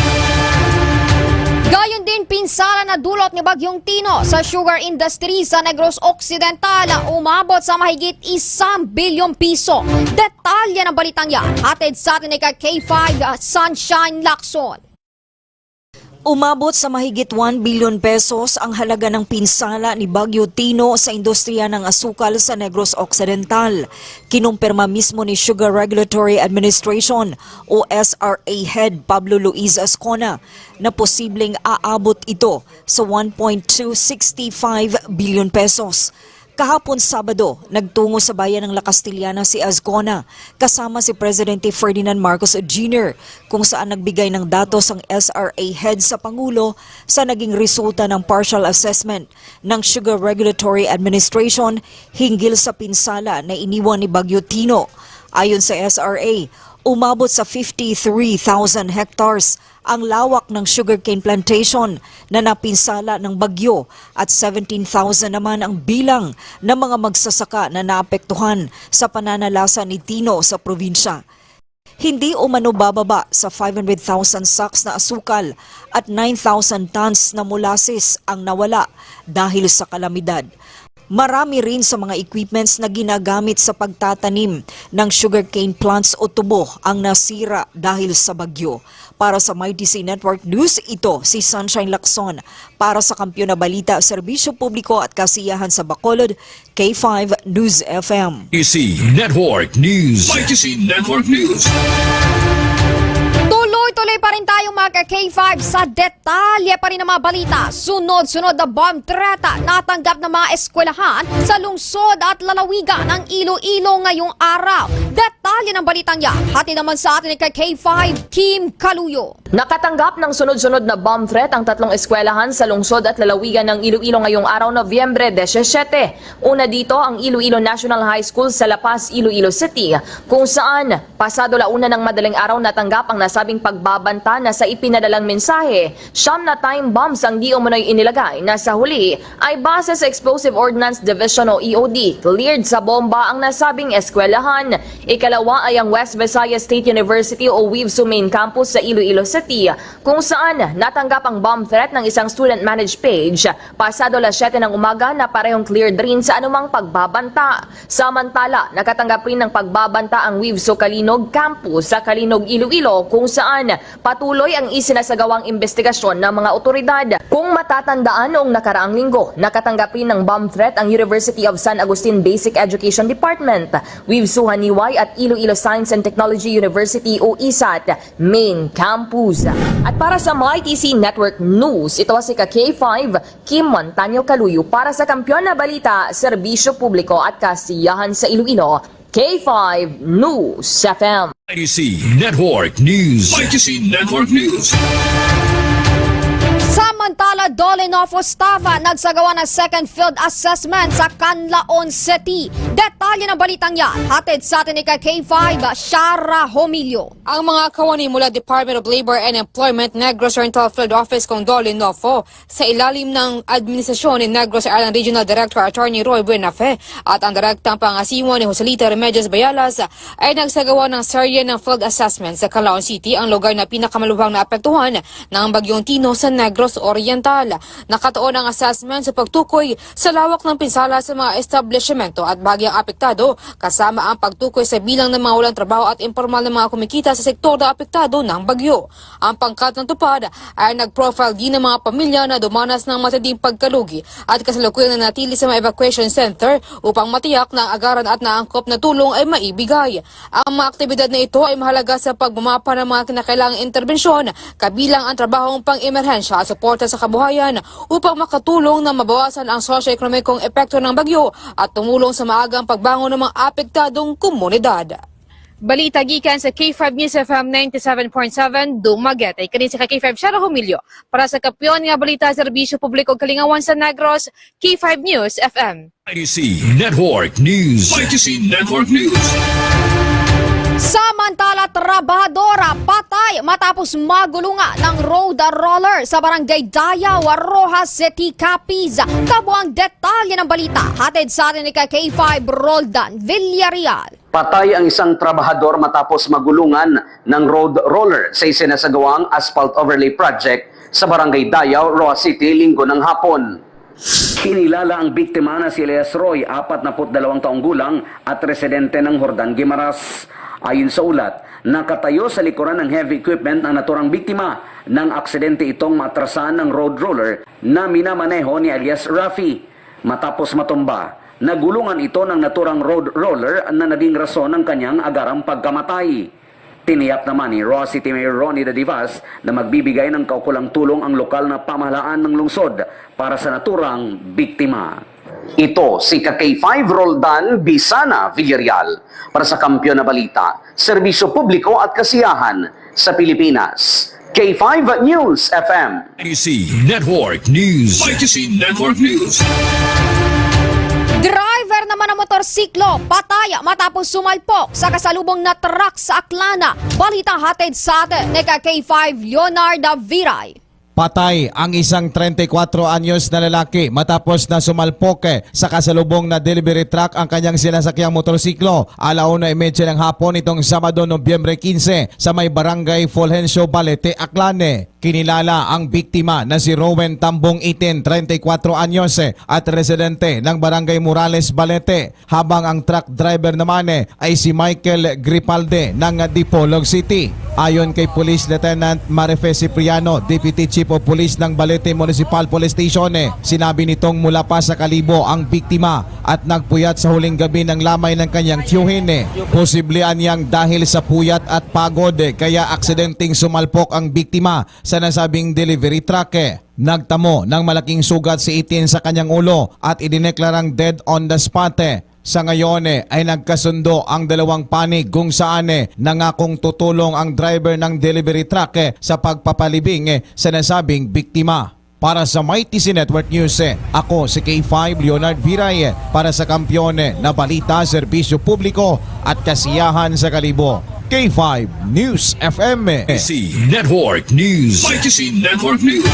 Gayon din, pinsala na dulot ni Bagyong Tino sa sugar industry sa Negros Occidental, umabot sa mahigit isang bilyong piso. Detalye ng balitang yan, hatid sa atin ni ka K five Sunshine Lacson. Umabot sa mahigit one billion pesos ang halaga ng pinsala ni Bagyo Tino sa industriya ng asukal sa Negros Occidental. Kinumpirma mismo ni Sugar Regulatory Administration o S R A Head Pablo Luis Azcona na posibleng aabot ito sa one point two six five billion pesos. Kahapon Sabado, nagtungo sa bayan ng La Castellana si Azcona kasama si Presidente Ferdinand Marcos Junior, kung saan nagbigay ng datos ang S R A head sa Pangulo sa naging resulta ng partial assessment ng Sugar Regulatory Administration hinggil sa pinsala na iniwan ni Bagyo Tino. Ayon sa S R A, umabot sa fifty-three thousand hectares ang lawak ng sugarcane plantation na napinsala ng bagyo at seventeen thousand naman ang bilang ng mga magsasaka na naapektuhan sa pananalasa ni Tino sa probinsya. Hindi umano bababa sa five hundred thousand sacks na asukal at nine thousand tons na molasses ang nawala dahil sa kalamidad. Marami rin sa mga equipments na ginagamit sa pagtatanim ng sugarcane plants o tubo ang nasira dahil sa bagyo. Para sa Mighty C Network News, ito si Sunshine Lacson. Para sa Kampiyon na Balita, Serbisyo Publiko at Kasiyahan sa Bacolod, K five News F M. Mighty C Network News. Mighty C Network News. Tuloy-tuloy pa rin tayo, mga K five, sa detalye pa rin ng mga balita. Sunod-sunod na bomb threat natanggap ng mga eskwelahan sa lungsod at lalawigan ng Iloilo ngayong araw. Detalye ng balitang yan, hatid naman sa atin ni K five Kim Kaluyo. Nakatanggap ng sunod-sunod na bomb threat ang tatlong eskwelahan sa lungsod at lalawigan ng Iloilo ngayong araw, Nobyembre disisiete. Una dito ang Iloilo National High School sa La Paz, Iloilo City, kung saan pasado la una ng madaling araw natanggap ang nasabing pagbabanta na sa ipinadalang mensahe, siyam na time bombs ang di umano'y inilagay na sa huli ay base sa Explosive Ordnance Division o E O D, cleared sa bomba ang nasabing eskwelahan. Ikalawa ay ang West Visayas State University o WVSU main campus sa Iloilo City, kung saan natanggap ang bomb threat ng isang student managed page. Pasado las siyete ng umaga na parehong cleared rin sa anumang pagbabanta. Samantala, nakatanggap rin ng pagbabanta ang WVSU Calinog campus sa Calinog, Iloilo, kung saan patuloy ang isinasagawang investigasyon ng mga otoridad. Kung matatandaan, noong nakaraang linggo, nakatanggap rin ng bomb threat ang University of San Agustin Basic Education Department, WVSU Janiuay at Iloilo Science and Technology University o isat main campus. At para sa Mighty C Network News, ito si ka K five, Kim Montaño Kaluyo para sa Kampiyon na Balita, Serbisyo Publiko at Kasiyahan sa Iloilo, K five News F M. Mighty C Network News. Mighty C Network News. Samantala, Dole Nofo Staff nagsagawa ng second field assessment sa Canlaon City. Detalye ng balitang yan, hatid sa atin ni ka K five, Shara Homilio. Ang mga kawani mula Department of Labor and Employment Negros Oriental Field Office kong Dole Nofo sa ilalim ng administrasyon ni Negros Island Regional Director Attorney Roy Buenafe at ang direktang pangasiwa ni Joselita Remedios Bayalas ay nagsagawa ng serye ng field assessment sa Canlaon City, ang lugar na pinakamalubhang naapektuhan ng Bagyong Tino sa Negros Oriental. Nakatuon ang assessment sa pagtukoy sa lawak ng pinsala sa mga establishmento at bahagyang apektado, kasama ang pagtukoy sa bilang ng mga walang trabaho at impormal na mga kumikita sa sektor na apektado ng bagyo. Ang pangkat ng tupad ay nag-profile din ng mga pamilya na dumanas ng matinding pagkalugi at kasalukuyan nanatili sa mga evacuation center upang matiyak na ang agaran at naangkop na tulong ay maibigay. Ang mga aktibidad na ito ay mahalaga sa pagmamapa ng mga kinakailangang interbensyon, kabilang ang trabahong pang-emerhensya at suporta sa kabuhayan upang makatulong na mabawasan ang socio-ekonomikong epekto ng bagyo at tumulong sa maagang pagbangon ng mga apektadong komunidad. Balita gikan sa K five News F M ninety-seven point seven Dumaguete. Kini si ka K five Shara Humilio para sa Kampiyon nga Balita, Serbisyo Publiko ug Kalingawan sa Negros, K five News F M. Mighty C Network News. Mighty C Network News. Samantala, trabahadora patay matapos magulungan ng road roller sa barangay Dayaw, Roxas City, Capiz. Kabuang detalye ng balita, hatid sa atin ni ka K five Roldan Villarreal. Patay ang isang trabahador matapos magulungan ng road roller sa isinasagawang asphalt overlay project sa Barangay Dayaw, Roxas City, Linggo ng hapon. Kinilala ang biktima na si Elias Roy, apat na put dalawang taong gulang at residente ng Jordan, Guimaras. Ayon sa ulat, nakatayo sa likuran ng heavy equipment ang naturang biktima nang aksidente itong maatrasan ng road roller na minamaneho ni alias Rafi. Matapos matumba, nagulungan ito ng naturang road roller na naging rason ng kanyang agarang pagkamatay. Tiniyap naman ni Roxas City Mayor Ronnie Dadivas na magbibigay ng kaukulang tulong ang lokal na pamahalaan ng lungsod para sa naturang biktima. Ito si ka K five Roldan Bisana Villarreal para sa Kampiyon na Balita, Serbisyo Publiko at Kasiyahan sa Pilipinas. K five News F M. Mighty C Network News. Mighty C Network News. Driver naman ng motorsiklo patay matapos sumalpok sa kasalubong na truck sa Aklana. Balita hatid sa atin ni ka K five Leonardo Viray. Patay ang isang treinta y cuatro anyos na lalaki matapos na sumalpok, eh, sa kasalubong na delivery truck ang kanyang sinasakyang motorsiklo. Alauna y media ng hapon nitong Sabado, Nobyembre quince, sa may barangay Fulgencio Balete, Aklan. Kinilala ang biktima na si Rowen Tambong Itin, treinta y cuatro anyos, eh, at residente ng barangay Morales, Balete, habang ang truck driver naman, eh, ay si Michael Gripalde ng Dipolog City. Ayon kay Police Lieutenant Marife Cipriano, Deputy Chief of Police ng Balete Municipal Police Station, eh, sinabi nitong mula pa sa Kalibo ang biktima at nagpuyat sa huling gabi ng lamay ng kanyang tiyuhin, eh. Posible anyang dahil sa puyat at pagod, eh, kaya aksidenteng sumalpok ang biktima sa nasabing delivery truck, eh. Nagtamo ng malaking sugat si Itin sa kanyang ulo at idineklarang dead on the spot, eh. Sa ngayon, eh, ay nagkasundo ang dalawang panig kung saan, eh, nangakong tutulong ang driver ng delivery truck, eh, sa pagpapalibing, eh, sa nasabing biktima. Para sa Mighty C Network News, eh, ako si K five Leonard Viray, eh, para sa Kampiyon, eh, na Balita, Serbisyo Publiko at Kasiyahan sa Kalibo. K five News F M. C Network News. Mighty C Network News.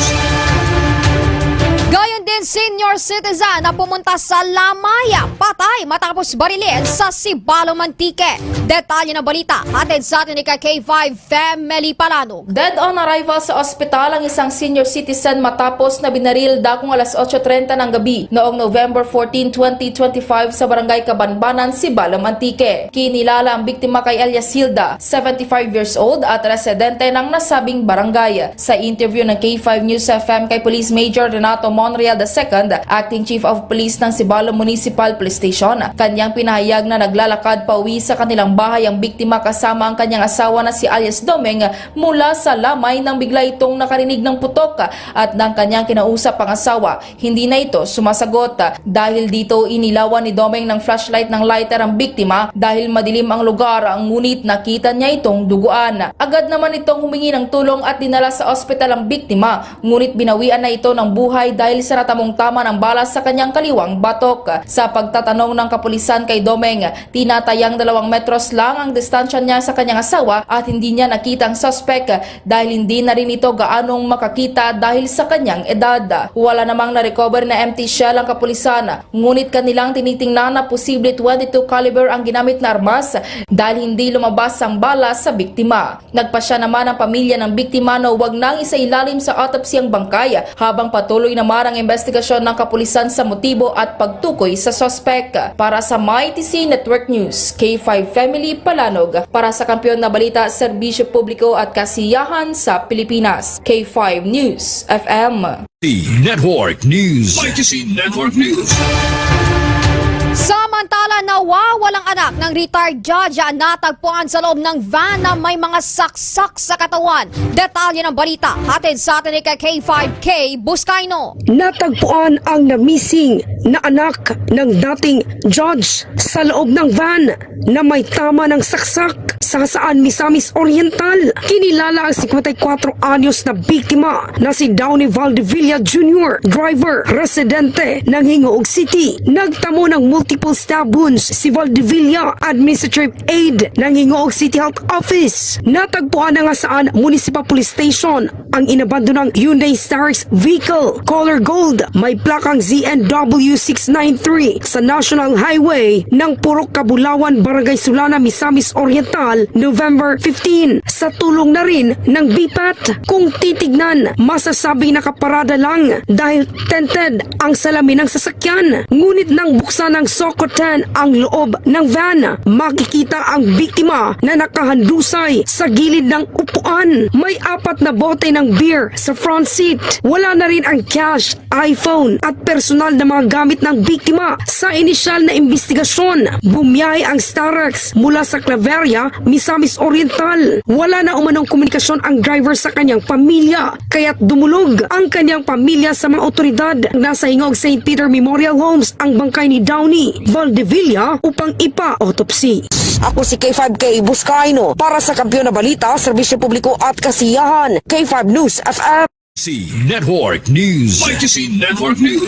Gayon din, senior citizen na pumunta sa Lamay, patay matapos barilin sa Sibalom, Antique. Detalye ng balita, hatid sa atin ni ka K five Family Palanog. Dead on arrival sa ospital ang isang senior citizen matapos na binaril dakong alas otso treinta ng gabi noong November fourteen, twenty twenty-five sa Barangay Kabanbanan, Sibalom, Antique. Kinilala ang biktima kay alias Hilda, seventy-five years old at residente ng nasabing barangay. Sa interview ng K five News F M kay Police Major Renato Monreal the second, Acting Chief of Police ng Sibalom Municipal Police Station, kanyang pinahayag na naglalakad pauwi sa kanilang bahay ang biktima kasama ang kanyang asawa na si alias Domeng mula sa Lamay nang bigla itong nakarinig ng putok at ng kanyang kinausap ang asawa, hindi na ito sumasagot. Dahil dito, inilawan ni Domeng ng flashlight ng lighter ang biktima dahil madilim ang lugar, ngunit nakita niya itong duguan. Agad naman itong humingi ng tulong at dinala sa ospital ang biktima, ngunit binawian na ito ng buhay dahil sa natamong tama ng bala sa kanyang kaliwang batok. Sa pagtatanong ng kapulisan kay Domeng, tinatayang dalawang metros lang ang distansya niya sa kanyang asawa at hindi niya nakita ang suspek dahil hindi na rin ito gaanong makakita dahil sa kanyang edad. Wala namang na-recover na empty shell ang kapulisan, ngunit kanilang tinitingnan na posible twenty-two caliber ang ginamit na armas dahil hindi lumabas ang bala sa biktima. Nagpasya naman ang pamilya ng biktima na huwag nang isailalim sa autopsy ang bangkay, habang patuloy naman ang investigasyon ng kapulisan sa motibo at pagtukoy sa suspek. Para sa Mighty C Network News, K five Family Palanog. Para sa Kampiyon na Balita, Serbisyo Publiko at Kasiyahan sa Pilipinas, K five News F M. Network News. Mighty C Network News. Samantala, nawawalang anak ng retired judge ang natagpuan sa loob ng van na may mga saksak sa katawan. Detalye ng balita, hatid sa atin ni ka K five K Buscaino. Natagpuan ang namising na anak ng dating judge sa loob ng van na may tama ng saksak sa Saan, Misamis Oriental. Kinilala ang singkwenta y kuwatro anyos na biktima na si Downey Valdevilla Junior, driver, residente ng Gingoog City. Nagtamo ng multiple stab wounds si Valdevilla, administrative aide ng Gingoog City Health Office. Natagpuan na nga Saan Municipal Police Station ang inabandonang Hyundai Starex vehicle, color gold, may plakang Z N W six nine three sa National Highway ng Purok Kabulawan, Barangay Sulana, Misamis Oriental, November fifteen, sa tulong na rin ng BPAT. Kung titignan, masasabing nakaparada lang dahil tinted ang salamin ng sasakyan. Ngunit nang buksan ng Sokoten ang loob ng van, makikita ang biktima na nakahandusay sa gilid ng upuan. May apat na bote ng beer sa front seat. Wala na rin ang cash, iPhone at personal na mga gamit ng biktima. Sa inisyal na imbestigasyon, bumiyahe ang Starex mula sa Claveria, Misamis Oriental. Wala na umanong komunikasyon ang driver sa kanyang pamilya, kaya't dumulog ang kanyang pamilya sa mga otoridad. Nasa Gingoog Saint Peter Memorial Homes ang bangkay ni Downey Valdevilla upang ipa-autopsy. Ako si K five K Buscaino para sa Kampiyon na Balita, Serbisyo Publiko at Kasiyahan, K five News F M. C Network News. Mighty C Network News.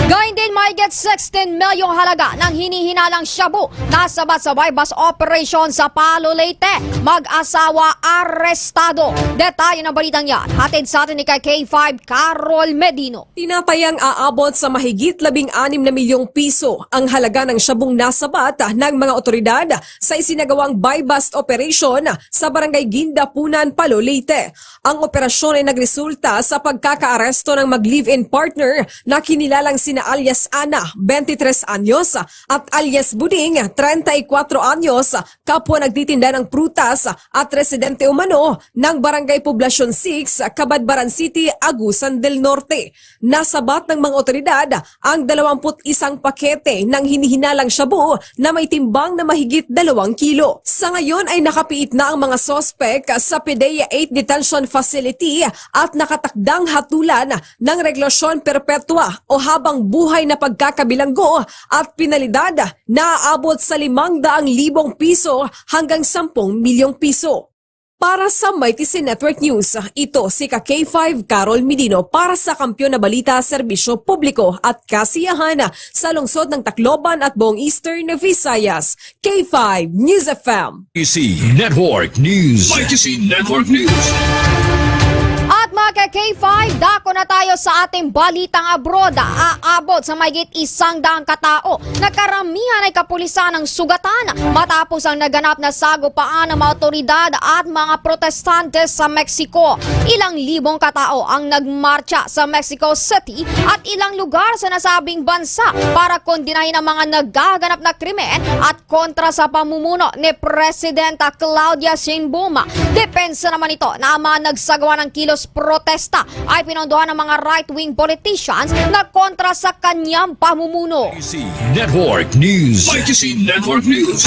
Gayon din, mahigit sixteen milyong halaga ng hinihinalang shabu nasabat sa buy-bust operation sa Palo, Leyte. Mag-asawa arestado. Detalye ng balitang yan, hatid sa atin ni ka K five Carol Medino. Tinatayang aabot sa mahigit labing anim na milyong piso ang halaga ng shabung nasabat ng mga otoridad sa isinagawang buy-bust operation sa Barangay Gindapunan, Palo, Leyte. Ang operasyon ay nagresulta sa pagkakaaresto ng mag-live-in partner na kinilalang sina alias Ana, twenty-three anyos, at alias Buding, treinta y cuatro anyos, kapwa nagtitinda ng prutas at residente umano ng Barangay Poblacion six, Cabadbaran City, Agusan del Norte. Nasabat ng mga otoridad ang dalawampu't isang pakete ng hinihinalang shabu na may timbang na mahigit dalawang kilo. Sa ngayon ay nakapiit na ang mga suspek sa PDEA eight Detention Facility at nakatakdang hatulan ng relasyon perpetua o habang buhay na pagkakabilanggo at penalidad na aabot sa limang daang libong piso hanggang sampung milyong piso. Para sa Mighty C Network News, ito si ka K five Carol Medino para sa Kampiyon na Balita, Serbisyo Publiko at Kasiyahan sa lungsod ng Tacloban at buong Eastern Visayas. K five News F M. Mighty C Network News. Mighty C Network News. At mga ka K five, dako na tayo sa ating balitang abroad. Aabot sa mahigit isang daang katao na karamihan ay kapulisan ang sugatan matapos ang naganap na sagupaan ng mga otoridad at mga protestante sa Mexico. Ilang libong katao ang nagmartsa sa Mexico City at ilang lugar sa nasabing bansa para kondenahin ang mga nagaganap na krimen at kontra sa pamumuno ni Presidenta Claudia Sheinbaum. Depensa naman ito na ang mga nagsagawa ng kilos protesta ay pinondohan ng mga right-wing politicians na kontra sa kanyang pamumuno. Mighty C Network News. Mighty C Network News.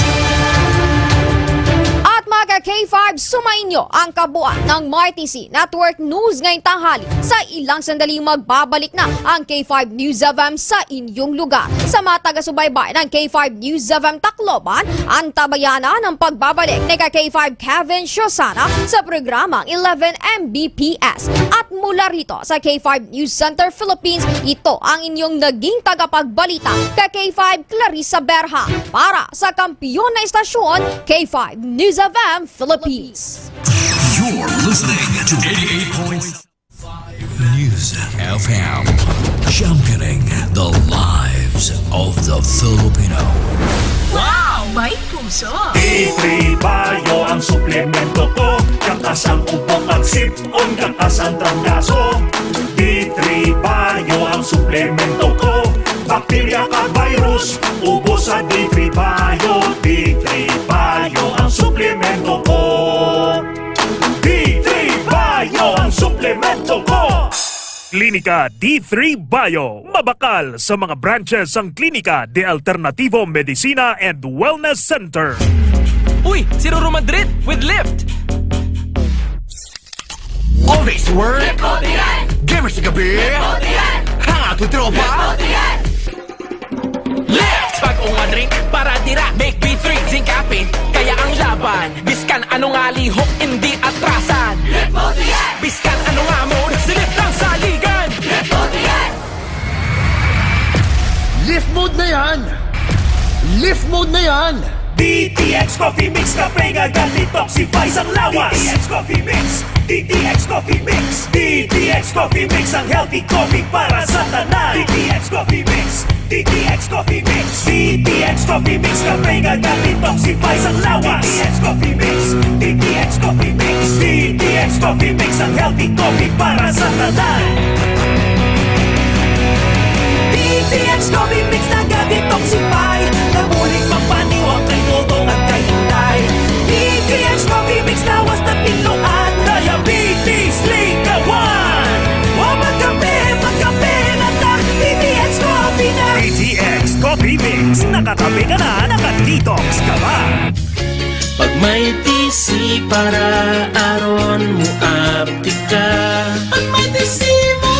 At mga ka K five, sumainyo ang kabuuan ng Mighty C Network News ngayong tanghali. Sa ilang sandali, magbabalik na ang K five News F M sa inyong lugar. Sa mga taga-subaybay ng K five News F M Tacloban, antabayanan ang pagbabalik ni ka K five Kevin Shosana sa programang eleven M B P S. At mula rito sa K five News Center Philippines, ito ang inyong naging tagapagbalita, ka K five Clarissa Berha. Para sa kampiyon na istasyon, K five News F M Philippines. You're listening to eighty-eight point five News F M, championing the lives of the Filipino. Wow! May puso! D three Bio ang suplemento ko. Kakas ang ubo, pagsip-on, kakas ang trangkaso. D three Bio ang suplemento ko. Bakterya kag virus, ubos sa D three Bio. D three Bio ang suplemento ko. D three Bio ang suplemento ko. Klinika D three Bio. Mabakal sa mga branches ang Klinika de Alternativo Medicina and Wellness Center. Uy, si Ruru Madrid with Lyft. Always work. Gamers sa gabi. Hangout with tropa. Lyft! Bag-o nga drink para dira. Make B three, zinc caffeine, kaya ang laban. Biskan ano nga lihok, hindi atrasan. Lyft mo diyan! Biskan ano nga mode, si Lyft ang saligan. Lyft mo diyan! Lyft mode na yan! Lyft mode na yan! D T X Coffee Mix, kape nga ga-detoxify sang lawas. D T X Coffee Mix, D T X Coffee Mix, D T X Coffee Mix, ang healthy coffee para sa tanan. D T X Coffee Mix, D T X Coffee Mix, D T X Coffee Mix, kape nga ga-detoxify sang lawas. D T X Coffee Mix, D T X Coffee Mix, D T X Coffee Mix, ang healthy coffee para sa tanan. D T X Coffee Mix naga-detoxify, nabulig magpaniwang kay dudong at kay inday. D T X Coffee Mix lawas na tinluan, diabetes, likawan. Wa magkape, magkape na ta, D T X Coffee na. D T X Coffee Mix, nakakape ka na, naka-detox ka pa. Pag may T C para aron mo aptik ka. Pag may T C mo.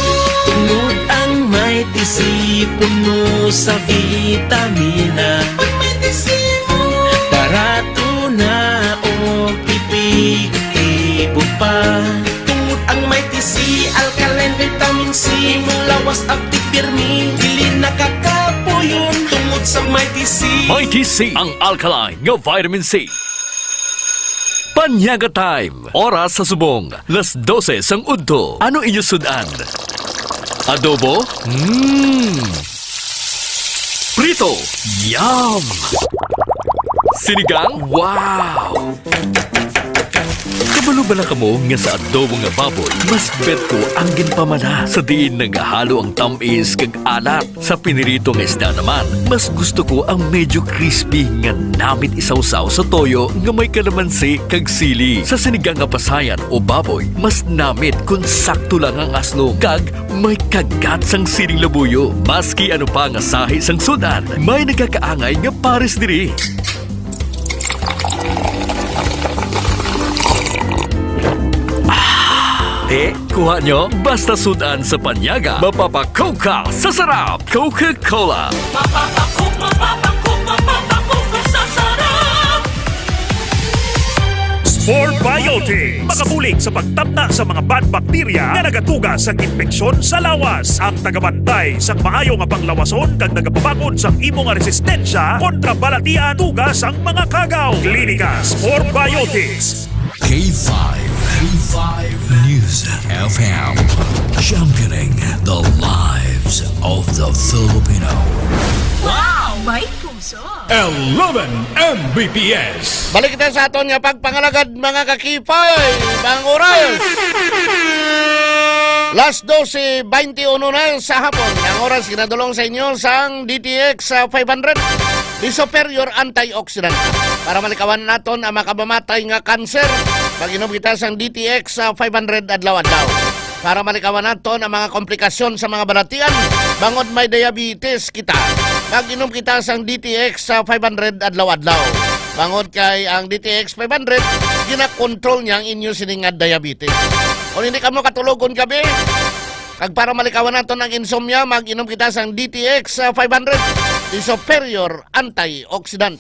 Tungod ang may T C puno sa vitamina. Pag may T C mo. Barato na o epektibo pa. Tungod ang may T C, alkaline, vitamin C, imong lawas aptik pirmi. Dili na Sa Mighty C. Mighty C, ang alkaline nga vitamin C. Panyaga time. Oras sa subong, las dose sang udto. Ano inyo sud-an? Adobo? Mm. Prito? Yum! Sinigang? Wow! Kabalo bala kamo nga sa adobo nga baboy, mas bet ko ang ginpamana sa diin nagahalo ang tamis kag alat. Sa pinirito nga isda naman, mas gusto ko ang medyo crispy nga namit isawsaw sa toyo nga may kalamansi kag sili. Sa sinigang nga pasayan o baboy, mas namit kun sakto lang ang aslom kag may kagat sang siling labuyo. Maski ano pa nga sahi sang sud-an, may nagakaangay nga pares diri. Ah, eh, kuha nyo? Basta sud-an sa panyaga, mapapakoka sa sarap. Coca-Cola. Mapapakok, mapapakok, mapapakok sa sarap. Spore Biotics. Makabulig sa pagtapna sa mga bad bacteria nga nagatuga sang impeksyon sa lawas. Ang tagabantay sang maayo nga panglawason kag nagapabakod sang imo nga resistensya kontra balatian tuga sang mga kagaw. Klinika Spore Biotics. K five, K five News F M, championing the lives of the Filipino. Wow! May puso! Eleven M B P S. Balik kita sa aton nga pagpangalagad, mga kakipay. Ang oras, las dose baynte uno na sa hapon. Ang oras ginadulong sa inyo sang D T X, ah, five hundred, the superior antioxidant, para malikawan naton ang makamamatay nga kanser. Mag-inom kita sang D T X, ah, five hundred adlaw-adlaw, para malikawan naton ang mga komplikasyon sa mga balatian, bangod may diabetes kita. Mag-inom kita sang D T X, ah, five hundred adlaw-adlaw, bangod kay ang D T X five hundred, ginakontrol niya ang inyo sining nga diabetes. Kung hindi kamo katulog kon gabi, kag para malikawan naton ang insomnia, mag-inom kita sang D T X, ah, five hundred, the superior antioxidant.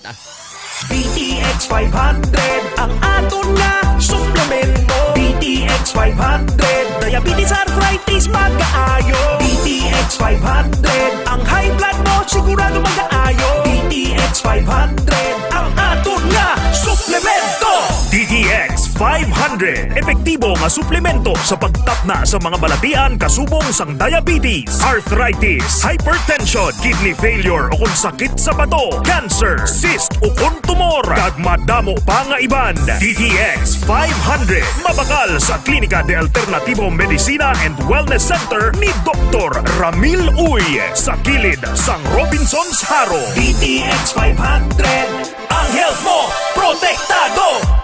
D T X five hundred ang aton nga suplemento. D T X five hundred, diabetes, arthritis, magaayo. D T X five hundred, ang high blood mo sigurado magaayo. D T X five hundred ang aton nga suplemento. D T X five hundred, epektibo nga suplemento sa pagtapna sa mga balatian kasubong sang diabetes, arthritis, hypertension, kidney failure o kon sakit sa bato, cancer, cyst o kon tumor, kag madamo pa nga iban. D T X five hundred, mabakal sa Klinika de Alternativo Medicina and Wellness Center ni Doktor Ramil Uy, sa kilid sang Robinsons Jaro. D T X five hundred, ang health mo protektado.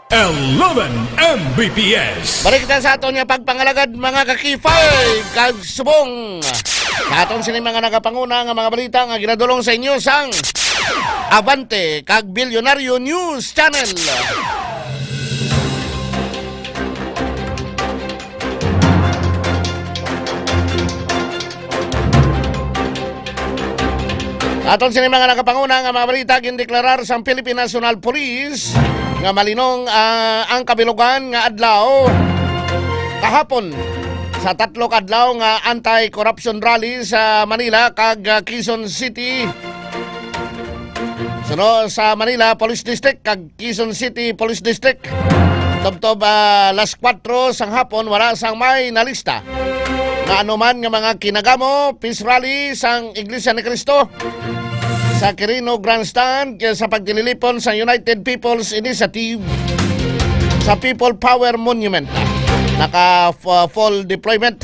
Eleven M B P S. Balik kita sa aton nga pagpangalagad, mga kakipay, kag subong sa aton sini mga nagapanguna nga mga balita nga ginadulong sa inyo sang Abante kag Bilyonaryo News Channel. Aton sini mga nagapanguna nga mga balita, gindeklarar sang Philippine National Police nga malinong, ah, ang kabilugan nga adlaw kahapon sa tatlo ka adlaw nga anti-corruption rally sa Manila kag, ah, Quezon City. Suno sa Manila Police District kag Quezon City Police District. Tubtob, ah, las kuwatro sang hapon, wala sang may nalista nga anuman nga mga kinagamo, peace rally sang Iglesia ni Cristo sa Quirino Grandstand kay sa pagtililipon sa United People's Initiative sa People Power Monument. Naka, uh, full deployment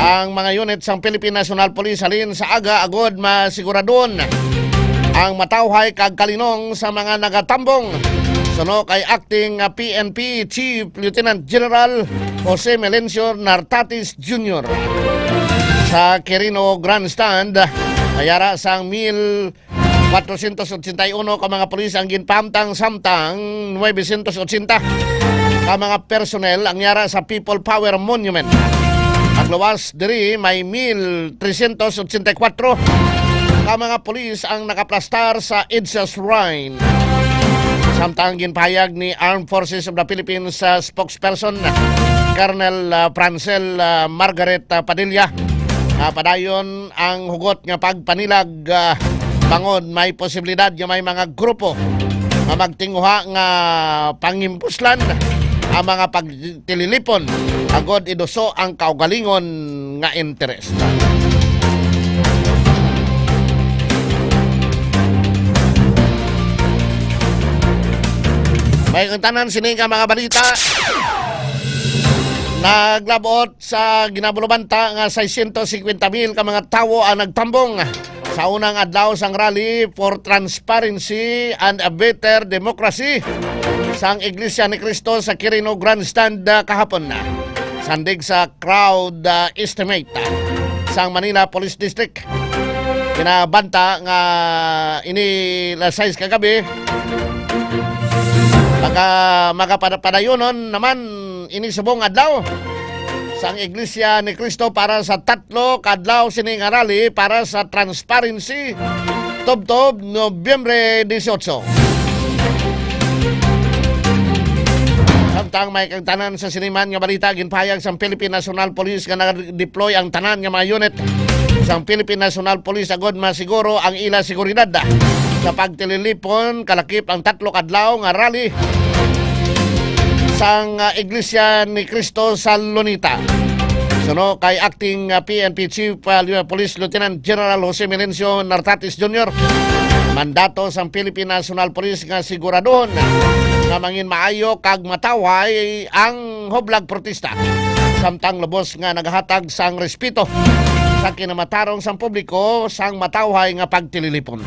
ang mga unit sang Philippine National Police halin sa aga agod masiguradon ang matawhay kag kalinong sa mga nagatambong. Suno kay Acting, ah, P N P Chief Lieutenant General Jose Melencio Nartatis Junior, sa Quirino Grandstand, may ara sang mil kwatrosyentos otsenta y uno ka mga pulis ang ginpahamtang, samtang nuwebesyentos otsenta ka mga personnel ang yara sa People Power Monument. Ang luwas diri may mil tresyentos otsenta y kuwatro ka mga pulis ang nakaplastar sa EDSA Shrine. Samtang ginpahayag ni Armed Forces of the Philippines, ah, spokesperson Colonel, ah, Francel, ah, Margaret, ah, Padilla, ah, padayon ang hugot nga pagpanilag, ah, bangod may posibilidad nga may mga grupo nga magtinguha nga pangimpuslan ang mga pagtililipon agod iduso ang kaugalingon nga interes. May ang tanan sini nga mga balita. Naglabot sa ginabulubanta nga seiscientos cincuenta mil ka mga tawo ang nagtambong sa unang adlaw sang Rally for Transparency and a Better Democracy sang Iglesia ni Cristo sa Quirino Grandstand, ah, kahapon na. Sandig sa crowd, ah, estimate, ah, sang Manila Police District, ginabanta nga ini las sais kagabi, maka-, makapada-, padayonon naman ini subong adlaw sang Iglesia ni Cristo para sa tatlo ka adlaw sini nga rally para sa transparency tubtob Nobyembre dieciocho. Samtang may kagtanan sa siniman nga balita, ginpahayag sang Philippine National Police nga nag-deploy ang tanan nga mga unit sang Philippine National Police agod masiguro ang ila seguridad sa pagtililipon kalakip ang tatlo ka adlaw nga rally sang, ah, Iglesia ni Cristo sa Lunita. Suno kay Acting, ah, P N P Chief, ah, Police Lieutenant General Jose Melencio Nartatis Junior, mandato sang Philippine National Police nga siguraduhon nga mangin maayo kag matawhay ang hublag protesta, samtang lubos nga nagahatag sang respeto sa kinamatarong sang publiko sang matawhay nga pagtililipon.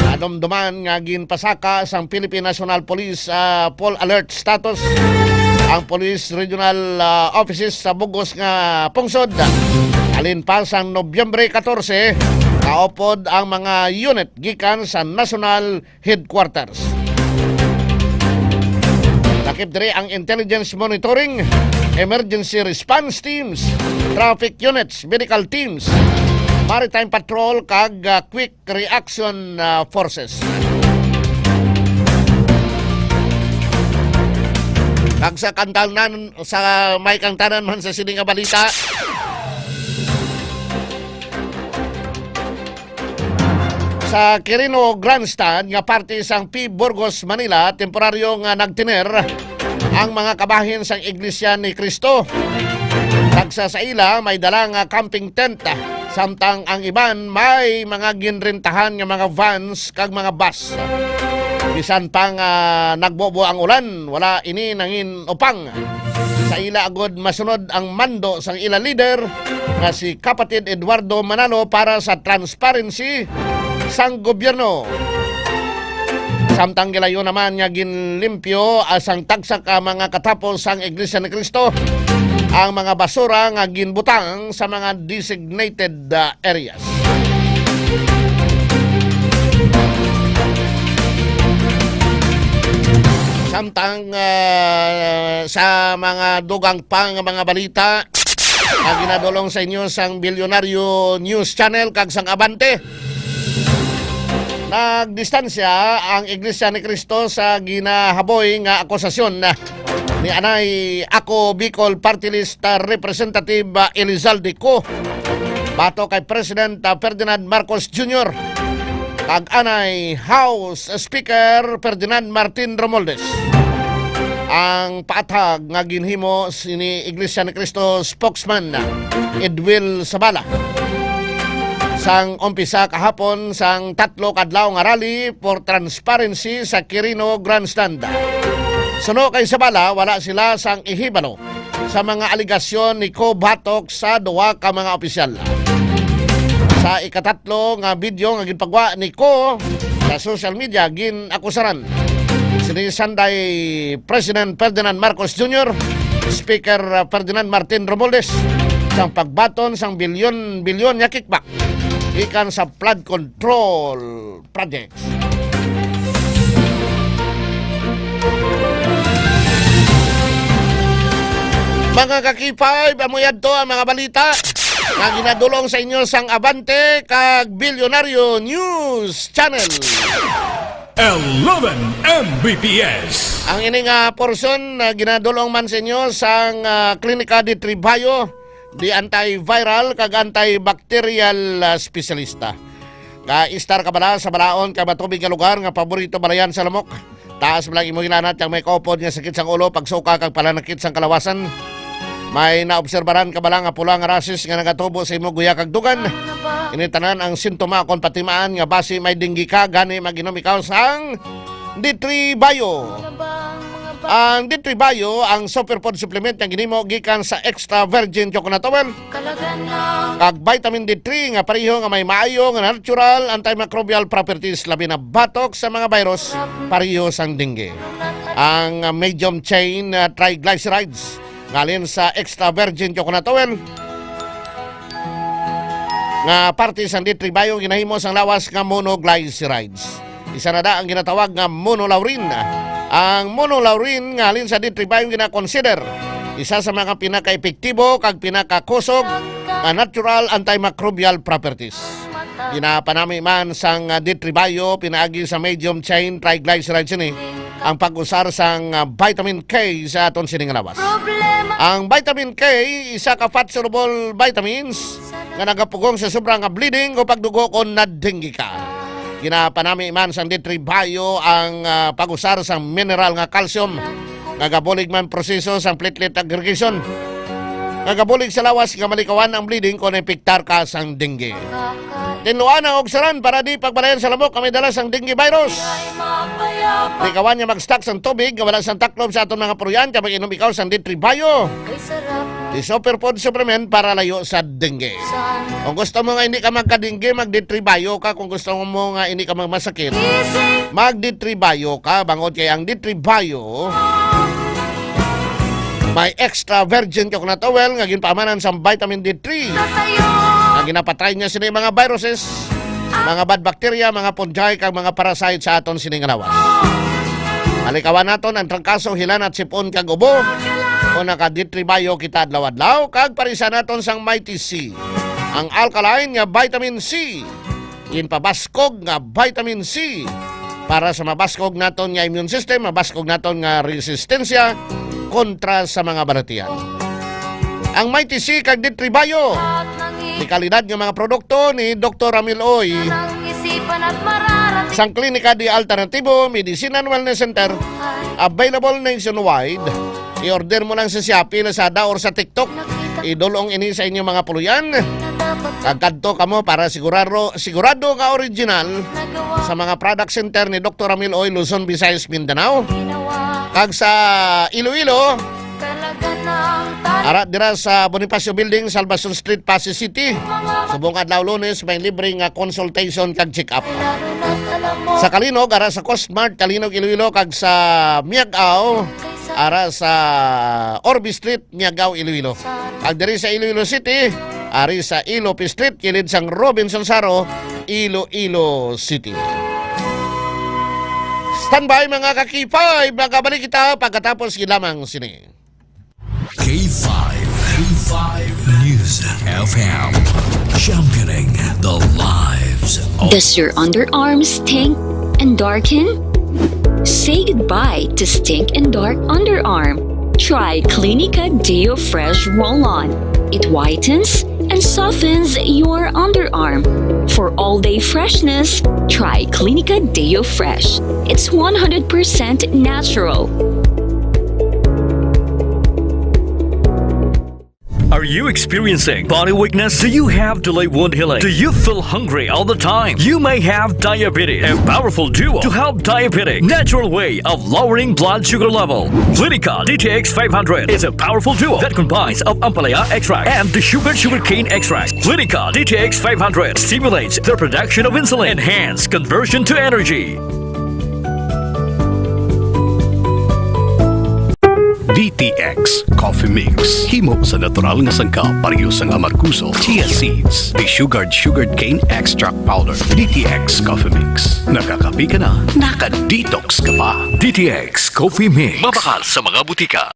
Nadumduman nga ginpasaka sang Philippine National Police, ah, full alert status ang police regional, ah, offices sa bugos nga pungsod. Alin pa sang Nobyembre catorce, kaupod ang mga unit gikan sa National Headquarters. Lakip diri ang intelligence monitoring, emergency response teams, traffic units, medical teams, maritime patrol, kag, ah, quick reaction, ah, forces. Kag sa kantanan, sa may kangtanan man sa sini nga balita, sa Quirino Grandstand nga parte sang P Burgos, Manila, temporaryo nga nagtener ang mga kabahin sang Iglesia ni Cristo. Tagsa sa ila may dala nga camping tent, samtang ang iban may mga ginrentahan nga mga vans kag mga bus. Bisan pa nga nagbobo ang ulan, wala ini nangin upang sa ila agod masunod ang mando sang ila leader nga si Kapatid Eduardo Manalo para sa transparency sang gobyerno. Samtang gilayo naman nga ginlimpyo, ah, sang tagsa ka mga katapos sang Iglesia ni Cristo ang mga basura nga ginbutang sa mga designated, ah, areas. Samtang, ah, sa mga dugang pa nga mga balita, ang ginadulong sa inyo sang Bilyonaryo News Channel kag sang Abante. Nagdistansya ang Iglesia ni Cristo sa ginahaboy nga akusasyon ni anay Ako Bicol Party List Representative, ah, Elizalde Co batok kay President, ah, Ferdinand Marcos Junior kag anay House Speaker Ferdinand Martin Romualdez. Ang paathag nga ginhimo sini Iglesia ni Cristo spokesman, ah, Edwil Sabala, sang umpisa kahapon sang tatlo ka adlaw nga rally for transparency sa Quirino Grandstand. Suno kay Sabala, wala sila sang ihibalo sa mga alegasyon ni Co batok sa duha ka mga opisyal. Sa ikatatlo nga video nga ginpagwa ni Co sa social media, gin-akusaran sini Sanday President Ferdinand Marcos Junior, Speaker Ferdinand Martin Romualdez, sang pagbaton sang bilyon-bilyon nga kickback gikan sa flood control projects. Mga ka-K five, amo yadto ang mga balita nga ginadulong sa inyo sang Abante kag Bilyonaryo News Channel. Eleven M B P S. Ang ini nga porsyon, ah, ginadulong man sa inyo sang, ah, Klinika de Tribayo, di antiviral kag antibacterial, ah, espesyalista. Ka-istar ka bala sa balaod kag matubig nga lugar nga paborito balayan sa lamok? Taas bala ang imo hilanat kag may kaupod nga sakit sang ulo, pagsuka kag pananakit sang kalawasan? May naobserbaran ka bala nga pula nga rashes nga nagatubo sa imo guya kag dugan? Ini tanan ang sintoma kon patimaan nga basi may dengue ka, gani mag-inom ikaw sang D three Bio. Ang D three Bio, ang superfood supplement nga ginhimo gikan sa extra virgin coconut oil kag vitamin D three nga pareho nga may maayo nga natural antimicrobial properties, labi na batok sa mga virus pareho sang dengue. Ang, ah, medium chain, ah, triglycerides nga halin sa extra virgin coconut oil nga parte sang D three Bio ginahimo sang lawas nga monoglycerides. Isa na da ang ginatawag nga monolaurin. Ang monolaurin nga halin sa D three Bio gina-consider isa sa mga pinakaepektibo kag pinakakusog nga natural antimicrobial properties. Ginapanami man sang, ah, D three Bio pinaagi sa medium chain triglycerides ini ang pag-usar sang, ah, vitamin K sa aton sini nga lawas. Ang vitamin K isa ka fat-soluble vitamins nga nagapugong sa sobra nga bleeding o pagdugo kon na-dengue ka. Ginapanami man sang D three Bio ang, ah, pag-usar sang mineral nga calcium nga gabulig man proseso sang platelet aggregation nga gabulig sa lawas nga malikawan ang bleeding kon naepektar ka sang dengue. Tinluan ang ugsaran para di pagbalayan sa lamok nga may dala sang dengue virus. Likawan nga mag-stock sang tubig nga wala sang taklob sa aton mga puloy-an kag mag-inom ikaw sang D three Bio. Di superfood supplement para layo sa dengue. Kung gusto mo nga hindi ka magka-dengue, mag-D three Bio ka. Kung gusto mo nga hindi ka magmasakit, mag-D three Bio ka. Bangod kay ang D three Bio may extra virgin coconut oil nga ginpaamanan sa vitamin D three. Ang ginapatay niya sini mga viruses, mga bad bacteria, mga fungi, kag mga parasite sa aton sini nga lawas. Alikawan naton ang trangkaso, hilanat, sipon, kag ubo. Kung naka-D three Bio kita adlaw-adlaw, kag parisan naton sang Mighty C, ang alkaline nga vitamin C, ginpabaskog nga vitamin C, para sa mabaskog naton nga immune system, mabaskog naton nga resistensya kontra sa mga balatian. Ang Mighty C kag D three Bio, di kalidad nga mga produkto ni Doktor Ramil Oy. Sang Klinika de Alternativo Medicine and Wellness Center, available nationwide. I-order mo lang sa Shopee, Lazada, or sa TikTok. Idulong ini sa inyong mga puloy-an. Kag kadto kamo para sigurado, sigurado nga original sa mga product center ni Doktor Ramil Oy, Luzon, Visayas, Mindanao. Kag sa Iloilo, ara dira sa Bonifacio Building, Salvacion Street, Passi City. Subong adlaw Lunes, may libre nga consultation kag check-up. Sa Calinog, ara sa Cosmart, Calinog, Iloilo, kag sa Miag-ao, ara sa Orbe Street, Miag-ao, Iloilo. Kag diri sa Iloilo City, ari sa Ilope Street, kilid sang Robinson Saro, Iloilo City. Standby, mga ka-K five, magkabalik kita pagkatapos gid lamang sini. K five, K five News F M, championing the lives of Does your underarm stink and darken? Say goodbye to stink and dark underarm. Try Clinica Deo Fresh Roll-On. It whitens and softens your underarm. For all-day freshness, try Clinica Deo Fresh. It's one hundred percent natural. Are you experiencing body weakness? Do you have delayed wound healing? Do you feel hungry all the time? You may have diabetes. A powerful duo to help diabetic. Natural way of lowering blood sugar level. Clinica D T X five hundred is a powerful duo that combines of ampalaya extract and the sugar sugarcane extract. Clinica D T X five hundred stimulates the production of insulin, enhance conversion to energy. D T X Coffee Mix. Himo sa natural nga sangkap, pareho sang amargoso, chia seeds, desugared sugarcane extract powder. D T X Coffee Mix. Nakakape ka na, naka-detox ka pa. D T X Coffee Mix. Mabakal sa mga butika.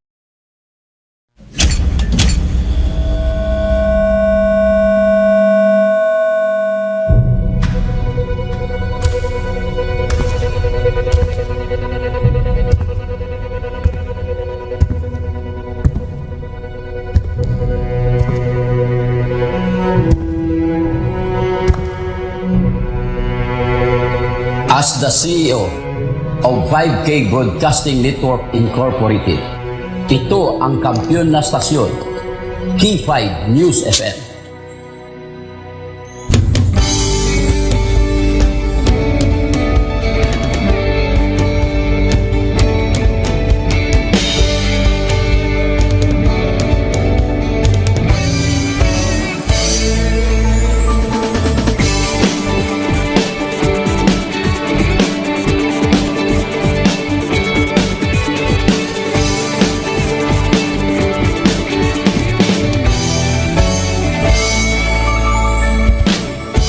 C E O of five K Broadcasting Network Incorporated. Ito ang kampiyon na stasyon, K five News F M.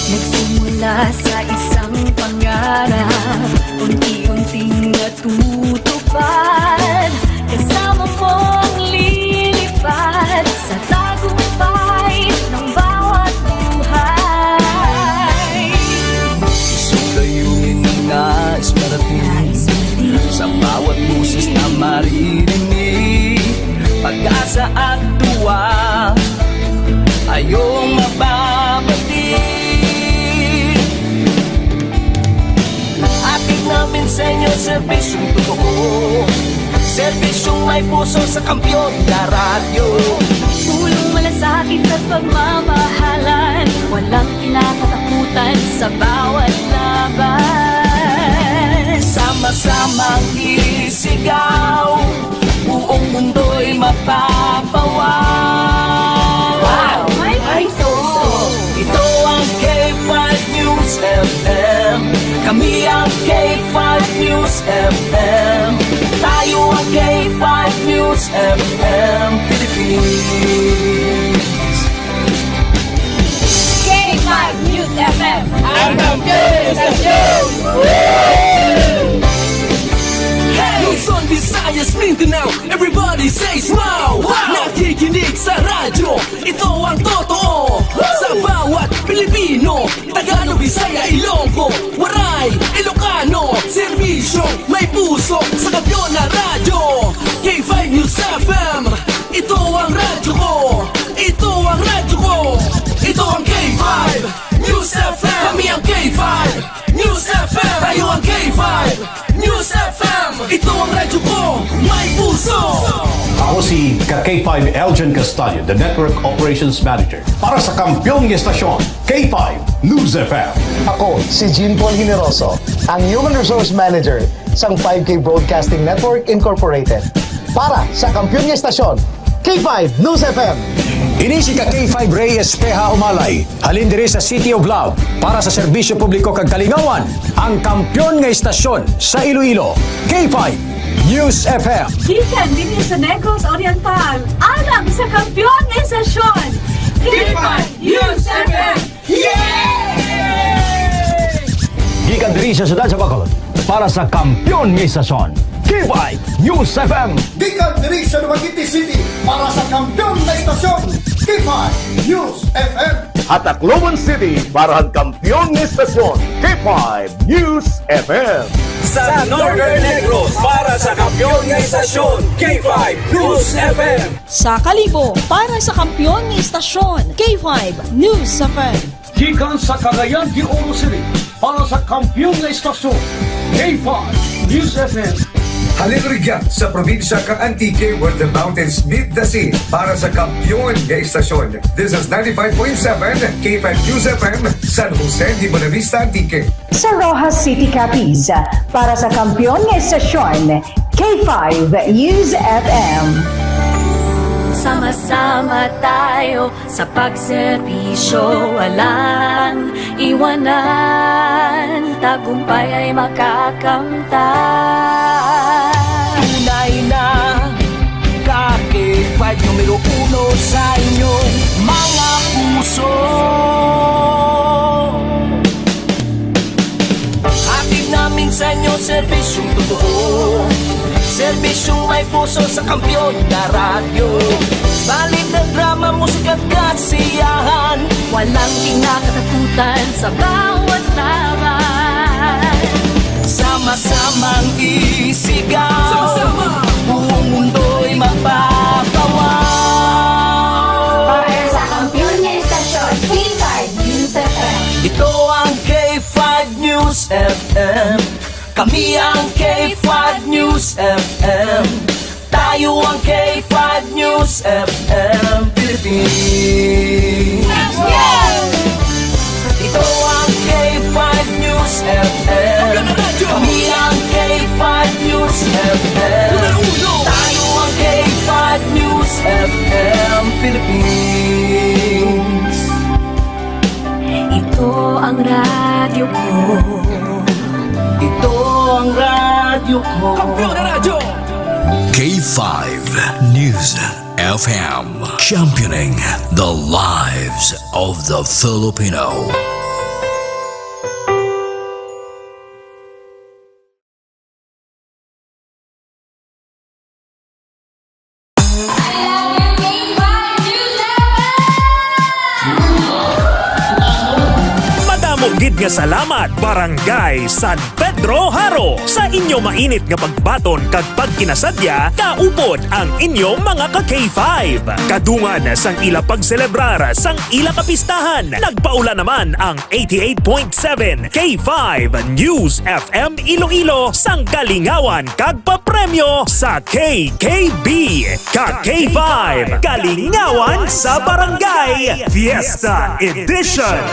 Nagsimula sa isang pangarap, unti-unting natutupad. Kasama mong lilipad sa tagumpay ng bawat buhay. Isang layunin na nais marating, sa bawat boses na maririnig, pag-asa at tuwa, ayong mababati. Hatid namin sa inyo serbisyong totoo, serbisyong may puso sa kampiyon na radyo. Tulong, malasakit at pagmamahalan, walang kinakatakutan sa bawat laban. Sama-samang isigaw, buong mundo'y mapapawaw. Wow! May puso. Ito ang K five News F M. Kami ang K five News F M. Tayo ang K five News F M Philippines. K five News F M. Ang kampiyon ng istasyon. Hey! Luzon, Visayas, Mindanao, everybody says wow! Wow! Nakikinig sa radyo, ito ang totoo. Sa bawat Pilipino, Tagalog, Bisaya, Ilonggo, Waray, Ilocano, serbisyo, may puso sa kampiyon na radyo. K five News F M, ito ang radyo ko. Ito ang radyo ko. Ito ang K five News F M. Kami ang K five News F M. Tayo ang K five News F M. Ito ang radyo ko. May puso. Ako si ka K five Elgin Castaño, the Network Operations Manager para sa kampiyon nga estasyon, K five News F M. Ako si Jean Paul Generoso, ang Human Resource Manager sang five K Broadcasting Network Incorporated para sa kampiyon nga estasyon, K five News F M. Ini si ka K five Rey Espeha Umalay, halin diri sa City of Love, para sa serbisyo publiko kag kalingawan, ang kampiyon nga estasyon sa Iloilo, K five News F M. Gikan dinhi sa Negros Oriental, alang sa kampiyon nga estasyon, K five News F M. Yay! Gikan diri sa siyudad sa Bacolod, para sa kampiyon nga estasyon, K five News F M. Gikan diri sa Dumaguete City, para sa kampiyon nga estasyon, K five News F M. Ha Tacloban City, para sa kampiyon nga estasyon, K five News F M. Sa Northern Negros, para sa kampiyon nga estasyon, K five News F M. Sa Kalibo, para sa kampiyon nga estasyon, K five News F M. Gikan sa Cagayan de Oro City, para sa kampiyon nga estasyon, K five News F M. Halin rugya sa probinsya kang Antique, where the mountains meet the sea, para sa kampiyon nga estasyon. This is ninety-five point seven K five News F M, San Jose de Buenavista, Antique. Sa Roxas City, Capiz, para sa kampiyon nga estasyon, K five News F M. Sama-sama tayo sa pagserbisyo, walang iwanan, tagumpay ay makakamtan. Tunay na ka K five, numero uno sa inyong mga puso. Hatid namin sa inyo serbisyong totoo, serbisyong may puso sa kampiyon na radyo. Balita, drama, musika at kasiyahan, walang kinakatakutan sa bawat laban. Sama-samang isigaw, sama-sama, buong mundo'y mapapawaw. Para sa kampiyon nga estasyon, K five News F M. Ito ang K five News F M. Ang K five News F M. Tayo ang K five News F M Philippines. Ito ang K five News F M. Kami ang K five News F M. Tayo ang K five News F M Philippines. Ito ang radyo ko. Ito ang radyo ko. Kampiyon na radyo. K five News F M, championing the lives of the Filipino. Madamo gid nga salamat, Barangay San Pedro Jaro, sa inyo mainit nga pagbaton kag pagkinasadya kaupod ang inyo mga ka K five. Kadungan sang ila pagselebrar sang ila kapistahan, nagpaula naman ang eighty-eight point seven K five News F M Iloilo sang kalingawan kag papremyo sa K K B. Ka K five, Kalingawan sa Barangay, Fiesta Edition.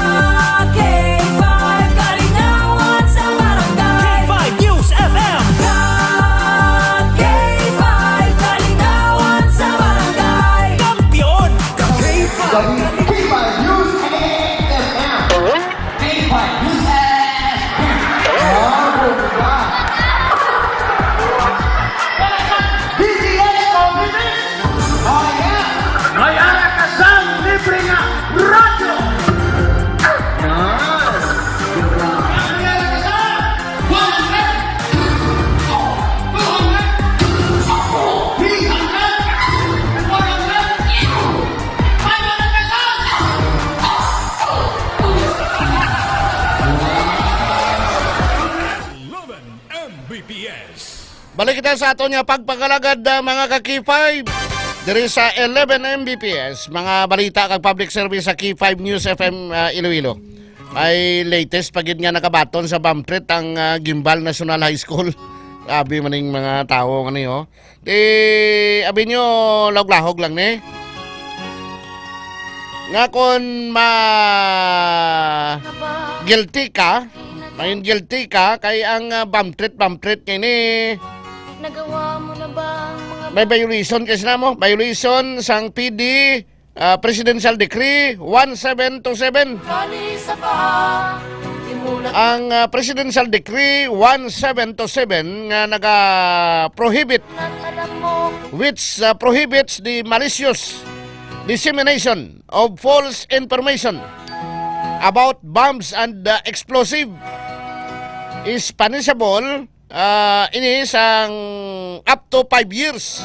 Ka K five, Kalingawan sa Barangay. K five News F M. Ka K five, Kalingawan sa Barangay. Kampiyon. Ka K five. K five News F M. K five News F M. Oh, diba? BTS, oh, BTS. Oh, yeah. May ara ka sang libre nga radyo. Yan. May ara ka sa one hundred, two hundred, three hundred, four hundred, five hundred pesos. Eleven M B P S. Balik kita sa aton nga pagpangalagad, ah, mga ka K five. Diri sa eleven M B P S, mga balita kag public service sa K five News F M, ah, Iloilo. May latest pa gid nga nakabaton sa bomb threat ang, ah, Guimbal National High School. Grabe man ning mga tawo nga ni, oh. Di, abi nyo, lahog-lahog lang ni. Nga kon ma-, guilty ka, may guilty ka, kay ang, ah, bomb threat, bomb threat nga ini, Nagawa mo na ba ang mga may violation kasi na mo, violation sang P D, ah, Presidential Decree one seven two seven. Kali sa paa, imulat Ang, ah, Presidential Decree one seven two seven nga naga-prohibit, at alam mo, which, ah, prohibits the malicious dissemination of false information about bombs and, ah, explosive is punishable, ah, ini sang up to five years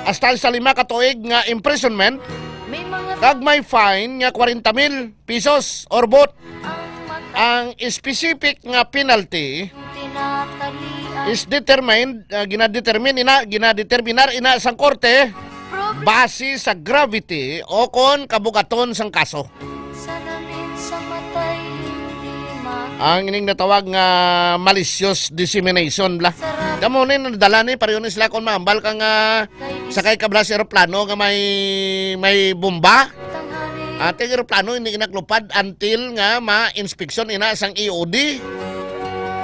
hasta sa lima ka tuig nga imprisonment, may mga kag may fine nga kwarenta mil pesos or both. Ang mga Ang specific nga penalty tinatalian is determined, ah, ginadetermine ina, ginadeterminar ina sang korte base sa gravity o kon kabugaton sang kaso. Salamin sa matay, hindi ma- Ang ining natawag nga malicious dissemination, bla. Sarap. Kamo ni nadala ni, pareho ni sila kon maambal ka nga sakay ka bla sa eroplano nga may, may bomba. Tanghali. Ate, ang eroplano hindi ginaklupad until nga ma-inspeksyon ina sang E O D.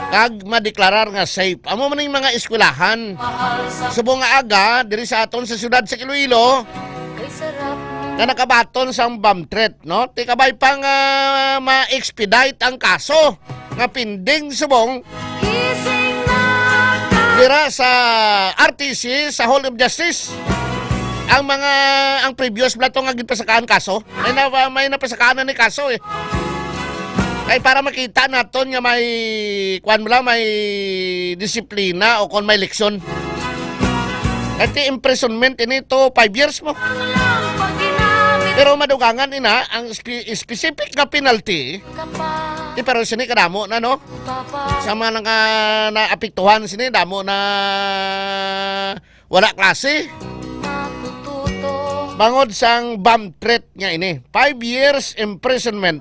Kag madeklarar nga safe. Amo man ning mga eskwelahan. Subong nga aga, diri sa aton sa siyudad sa Iloilo, nga nakabaton sang bomb threat, no? Ti kabay pa nga ma-expedite ang kaso nga pending subong dira sa R T C sa Hall of Justice. Ang mga, ang previous bala to nga ginpasakaan kaso, may na, may napasakaan na ni kaso, eh. Kay para makita naton nga may, kuwan mo lang, may disiplina o kung may leksyon. Kay ti imprisonment ini to five years mo. Pero madugangan ina ang spe-, specific nga penalty. Ti pero sini kadamo na, no? Sa mga naka-, naapektuhan sini, damo na wala klase. Bangod sang bomb threat nga ini, five years imprisonment.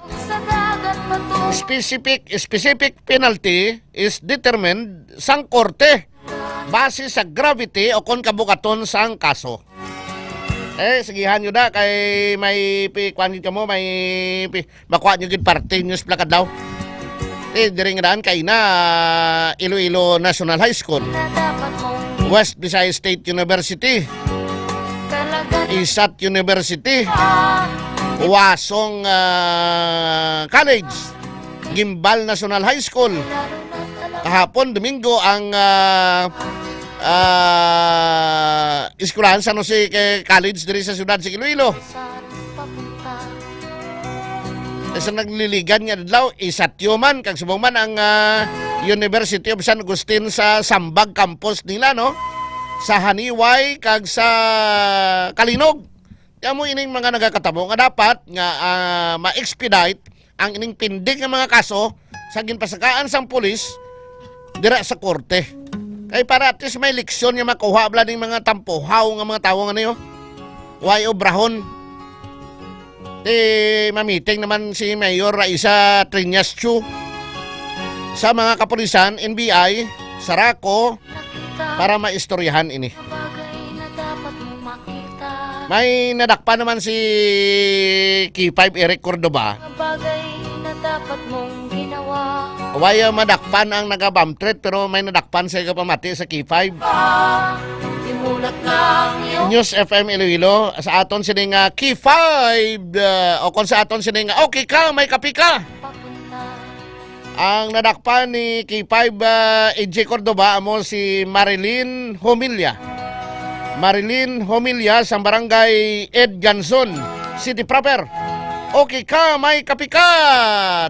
Specific, specific penalty is determined sang korte base sa gravity o kon kabugaton sang kaso. Eh, sigihan nyo da kay may pi-, kuan gid kamo, may pi-, makuha nyo gid parte nyo sa plakad daw. Eh, diri nga daan kay na Iloilo National High School, West Visayas State University, ISAT University, Wasong, ah, College, Guimbal National High School. Kahapon, Domingo, ang, ah, ah, eskwelahan San Jose College diri sa siyudad sa Iloilo. Sa nagliligan nga adlaw, ISAT-U man, kag subong man ang, ah, University of San Agustin sa Sambag campus nila, no? Sa Haniway kag sa Calinog. Kaya mo ining mga nagakatabo nga dapat nga, ah, ma-expedite ang ining pending nga mga kaso sa ginpasakaan sang pulis dira sa korte. Kay para at least may leksyon nga makuha bala ning mga tampuhaw nga mga tawo nga niyo. Way obrahon. Ti mamiting naman si Mayor Raisa Triñas Chu sa mga kapulisan, N B I, Saraco, para maistoryahan ini. May nadakpan naman si K five Eric Cordova. Bagay na dapat mong ginawa. Way madakpan ang naga-bomb threat, pero may nadakpan sa pamati sa K five. Imulat lang yung News F M Iloilo, sa aton sini nga K five, uh, o kung sa aton sini nga, okay ka, may kapi ka. Papunta. Ang nadakpan ni K five, ah, A J Cordova amo si Marilyn Homilla. Marilyn Homilla sa barangay Edganson, City Proper. Okay ka, may kapi ka,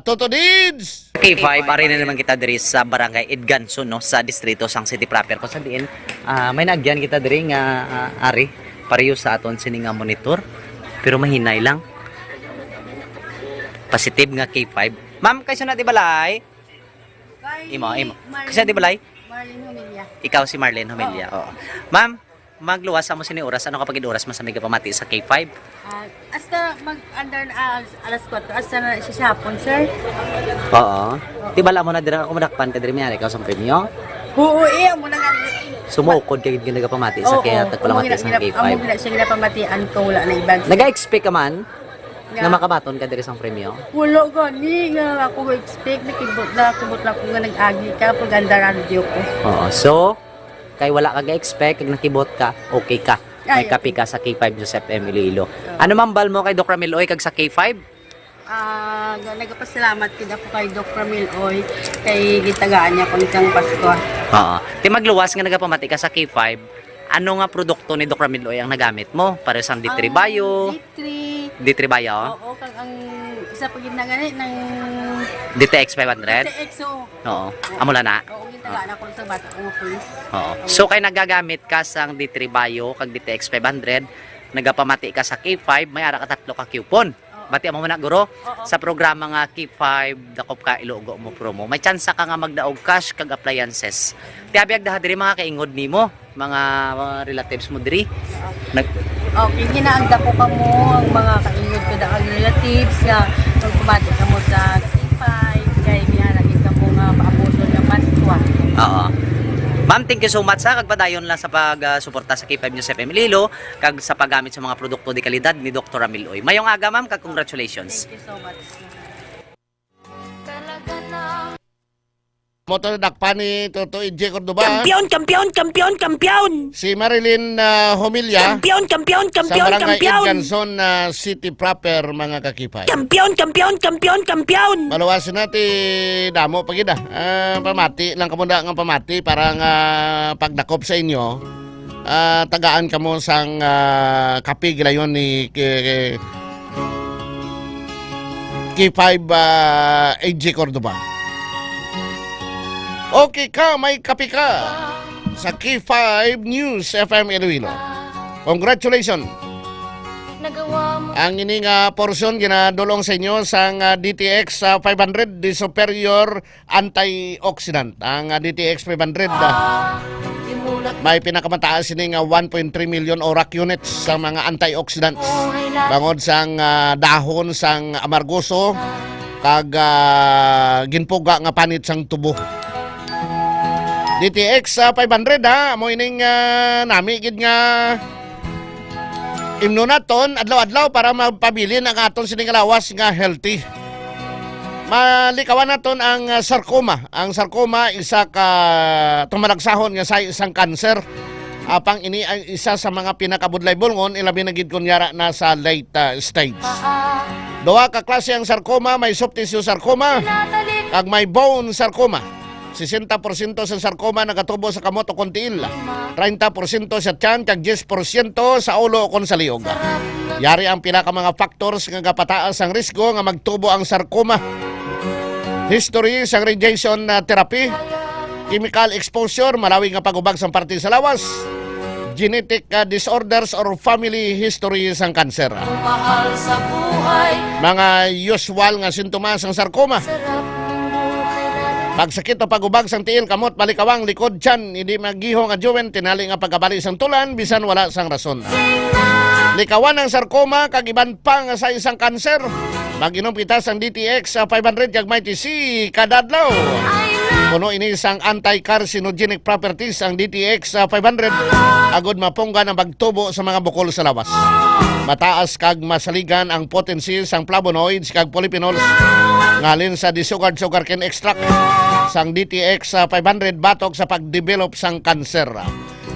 Toto Dids! K five, ari na naman kita diri sa barangay Edganson, no, sa distrito sang City Proper. Kung sa diin, ah, may naagyan kita diri nga, ah, ari, pareho sa aton sini nga monitor. Pero mahinay lang. Positive nga K five. Ma'am, kay sino di balay? Kay Imo, imo. Marlene, Kasi di balay? Marlene Humilla. Ikaw si Marlene Humilla, Oo. oo. Ma'am, magluwas sa mo sini oras. Ano ka pagid oras mas amiga pamati sa K five? Ah, hasta mag under, ah, alas kwatro, hasta na siya sa hapon, sir. Oo. Di bala mo na dira ako madakpan ka diri may ari ka sa premyo? Oo, eh, amo na nga. Sumukod ka gid nga nagapamati sa Oo, kaya amo tagpalamati gina-, sa gina-, K five. Amo gina-, siya ginapamatian ko, wala na iban. Naga-expect ka man? Nga. Nga makabaton ka diri sang premyo? Wala gani nga ako expect, nakibot na, kubot na ko nga nag-agi ka, pag-anda radyo ko. Oo. So, kay wala ka ga-expect, kag nakibot ka, okay ka. May Ay, kapi okay. ka sa K five News F M Iloilo. Oo. Ano mambal mo kay Doc Ramil Oy kag sa K five? Ah, ga-, nagapasalamat gid ako kay Doc Ramil Oy, kay gitagaan niya ko nitang Pasko. Oo. Ti magluwas nga nagapamati ka sa K five, ano nga produkto ni Doc Ramil Oy ang nagamit mo? Pareho sang D three Ang Bio? D three. D three Bio? Oo, kag ang isa pa gid na gani, nang D T X five hundred? D T X, oo. Oo. Amo lang na? Oo, gitagaan ako sa bata ko nga pulis. Oo. So, kay nagagamit ka sang D three Bio kag D T X five hundred, nagapamati ka sa K five, may ara ka tatlo ka coupon. Oo. Bati mo muna, guro, Oo. sa programa nga K five, Dakop Ka, Ilogo Mo promo. May tsansa ka nga magdaog cash kag appliances. Ti abiyag daha diri mga kaingod nimo, mga, mga relatives mo diri. Nag- Okay, ginaanda ko kamo ang mga kaingod ko, ang relatives nga magpamati kamo sa K five, kay may ara gid kamo nga paabuson nga Paskwa. Oo. Ma'am, thank you so much, ha, kag padayon lang sa pag, ah, suporta sa K five News F M Iloilo, kag sa paggamit sa mga produkto de kalidad ni Doktor Ramil Uy. Mayong aga, ma'am, kag congratulations. Thank you so much. Mo to nadakpan ni Toto E J Cordova. Kampiyon, kampiyon, kampiyon, kampiyon! Si Marilyn, ah, Homilya Kampiyon, kampiyon, sa kampiyon, Barangay kampiyon! Edganson, ah, City Proper, mga kakipay. Kampiyon, kampiyon, kampiyon, kampiyon! Maluwas na ti damo pa gid, ah. Ah, pamati lang kamo da nga pamati para nga pagdakop sa inyo. Ah, tagaan kamo sang, ah, kape gilayon ni K-, K five, ah, A J Cordova. Okay ka, may kape ka sa K five News F M Iloilo. Congratulations. Nagawa mo. Ang ini nga porsyon ginadulong sa inyo sang, ah, D T X, ah, five hundred, the superior antioxidant. Ang, ah, D T X five hundred, ah, may pinakamataas ini nga one point three million orak units sa mga antioxidants. Bangod sang, ah, dahon sang amargoso, kag, ah, ginpuga nga panit sang tubo. D T X, ah, five hundred, ha, amo ining, ah, nami gid nga imnon naton adlaw-adlaw para mapabilin ang aton sining lawas nga healthy. Malikawan naton ang, ah, sarcoma. Ang sarcoma isa ka tumalagsahon nga sa isang kanser. Apang ini ang isa sa mga pinakabudlay bulngon, ilabi na gid kon yara na sa late, ah, stage. Duha ka klase ang sarcoma, may soft tissue sarcoma kag may bone sarcoma. Sesenta porsyento sa sarcoma nagatubo sa kamot o kon tiil, treinta porsyento sa tiyan, kag diyes porsyento sa ulo o kon sa liog. Yari ang pila ka mga factors nga gapataas ang risgo nga magtubo ang sarcoma. History sang radiation, ah, therapy, chemical exposure, malawi nga pag-ubag sang parte sa lawas, genetic, ah, disorders or family history sang kanser. Mahal sa buhay. Mga usual nga sintomas sang sarcoma. Sarap ng buhay na. Pagsakit o pag-ubag sang tiil, kamot, balikawang, likod, tiyan, hindi magiho nga juwen, tinali nga pagkabali sang tulan, bisan wala sang rason. Likawan ang sarcoma kag iban pa nga sa isang kanser. Mag-inom kita sang D T X, ah, five hundred kag Mighty C kada adlaw. Puno ini sang anti-carcinogenic properties ang D T X, ah, five hundred, agod mapunggan ang pagtubo sa mga bukol sa lawas. Mataas kag masaligan ang potency sang flavonoids kag polyphenols nga halin sa disugared sugarcane extract sang D T X, ah, five hundred batok sa pagdevelop sang kanser.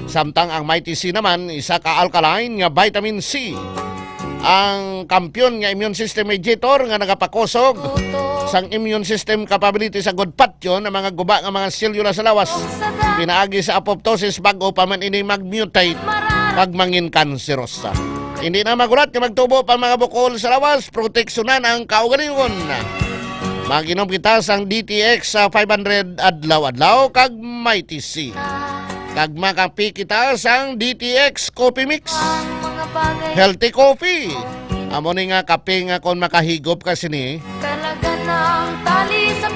Samtang ang Mighty C naman, isa ka alkaline nga vitamin C, ang kampiyon nga immune system mediator nga nagapakusog sang immune system capability sa gudpatyon ang mga guba nga mga selula sa lawas. Pinaagi sa apoptosis, bag-o pa man ini mag-mutate kag mangin kanserosa. Hindi na magulat nga magtubo pa ang mga bukol sa lawas, proteksyonan ang kaugalingon. Mag-inom kita sang D T X sa five hundred adlaw-adlaw kag Mighty C. Kag makape kita sang D T X Coffee Mix. Healthy coffee. Amo ni nga kape nga kon makahigop ka sini,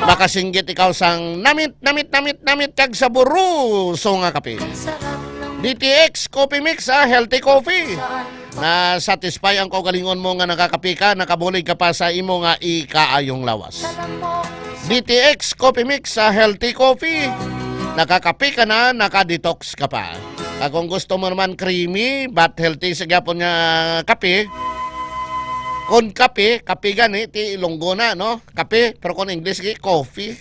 makasinggit ikaw sang namit, namit, namit, namit kag saboroso nga kape. D T X Coffee Mix, ah, healthy coffee. Na-satisfy ang kaugalingon mo nga nakakape ka, nakabulig ka pa sa imo nga ikaayong lawas. D T X Coffee Mix sa Healthy Coffee. Nakakape ka na, naka-detox ka pa. Kag kung gusto mo naman creamy but healthy sa gyapon nga kape, kon kape, kape gani, ti Ilonggo na, no? Kape, pero kon English, gi, coffee.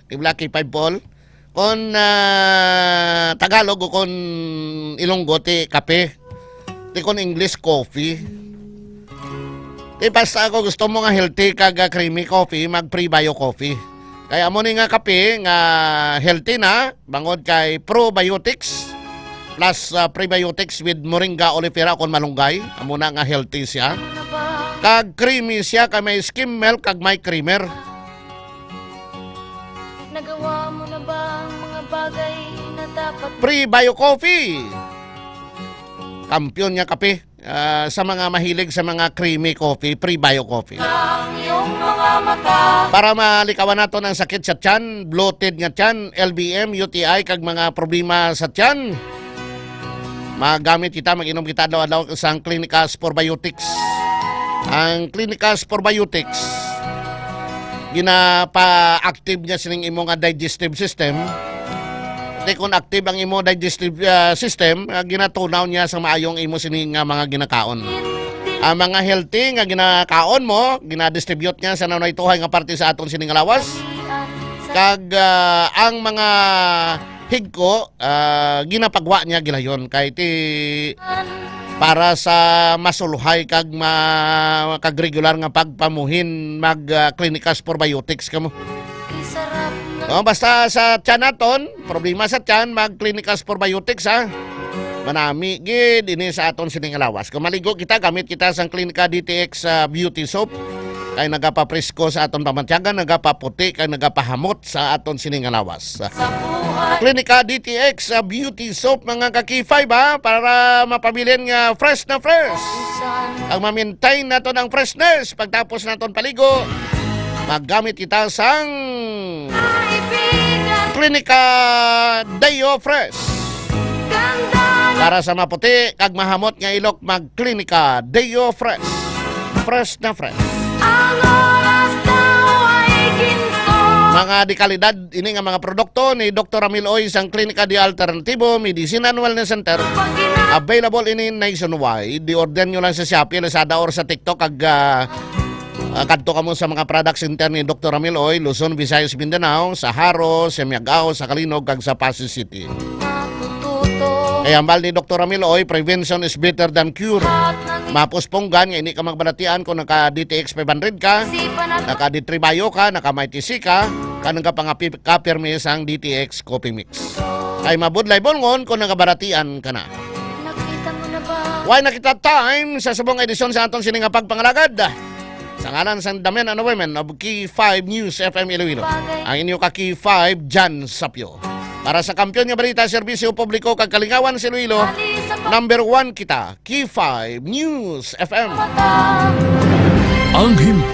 Di ba, K five Paul? Kon, ah, Tagalog o kon Ilonggo, ti kape. Ti kon English, coffee. Ti basta ako gusto mo nga healthy kag, ah, creamy coffee, mag Prebio Coffee. Kay amo ni nga kape nga healthy na, bangod kay probiotics plus, ah, prebiotics with moringa oleifera kon malunggay. Amo na nga healthy siya. Kag creamy siya, kay may skim milk kag may creamer. Nagawa mo na ba ang mga bagay na dapat? Prebio Coffee. Kampiyon nga kape, ah, sa mga mahilig sa mga creamy coffee, Prebio Coffee. Ang iyong mga mata. Para malikawan naton ang sakit sa tiyan, bloated nga tiyan, L B M, U T I, kag mga problema sa tiyan. Magamit kita, mag-inom kita adlaw-adlaw sang Clinicas Probiotics. Ang Clinicas Probiotics, ginapa-active niya sining imo nga digestive system. Di kon active ang imo digestive, ah, system, ah, ginatunaw niya sa maayong imo sini nga mga ginakaon. Ang mga healthy nga ginakaon mo, ginadistribute niya sa nanaytohay nga parte sa aton sini nga lawas. Kag, ah, ang mga higko, ah, ginapagwa niya gilayon kay ti para sa masuluhay kag ma-, kag regular nga pagpamuhin mag, ah, Clinicas Probiotics kamo. Oh, basta sa tiyan naton, problema sa tiyan, mag Clinicas Probiotics, ha. Manami gid ini sa aton sining lawas. Kung maligo kita, gamit kita sang Clinica D T X, ah, Beauty Soap. Kay nagapapresko sa aton pamatyagan, nagapaputi, kag nagapahamot sa aton sini nga lawas. Sa buhay. Clinica D T X, ah, Beauty Soap, mga ka-K five, ha, para mapabilin nga fresh na fresh. Ang ma-maintain naton ang freshness pagtapos naton paligo, maggamit kita sang Kaibigan. Clinica Deo Fresh. Ganda na. Para sa maputi kag mahamot nga ilok, mag Clinica Deo Fresh. Fresh na fresh. Ang oras daw ay Mga dekalidad ini nga mga produkto ni Doktor Ramil Oy sang Klinika de Alternativo Medicine and Wellness Center. Available ini nationwide. Di-order nyo lang sa Shopee, Lazada, or sa TikTok, kag, ah, ah, kadto kamo sa mga product center ni Doktor Ramil Oy, Luzon, Visayas, Mindanao, sa Jaro, sa Miag-ao, sa Calinog, kag sa Passi City. Kay hambal ni Doktor Ramil Oy, "Prevention is better than cure." Mapuspunggan nga hindi ka magbalatian kung naka D T X five hundred ka, naka D three Bio ka, naka Mighty C ka, kanang ka pangapip-, kapirmi sang D T X Coffee Mix. Kay mabudlay bulngon kung nagabaratian ka na. Nakita mo na ba? Way nakita time sa subong edisyon sa aton sini nga pagpangalagad. Sa ngalan sang The Men and Women of Key five News F M Iloilo, ang inyo ka Key five, Jan Sapyo. Para sa Kampiyon nga Balita, Serbisyo Publiko kag Kalingawan sa Iloilo, number one kita, Key five News F M. Ang himpi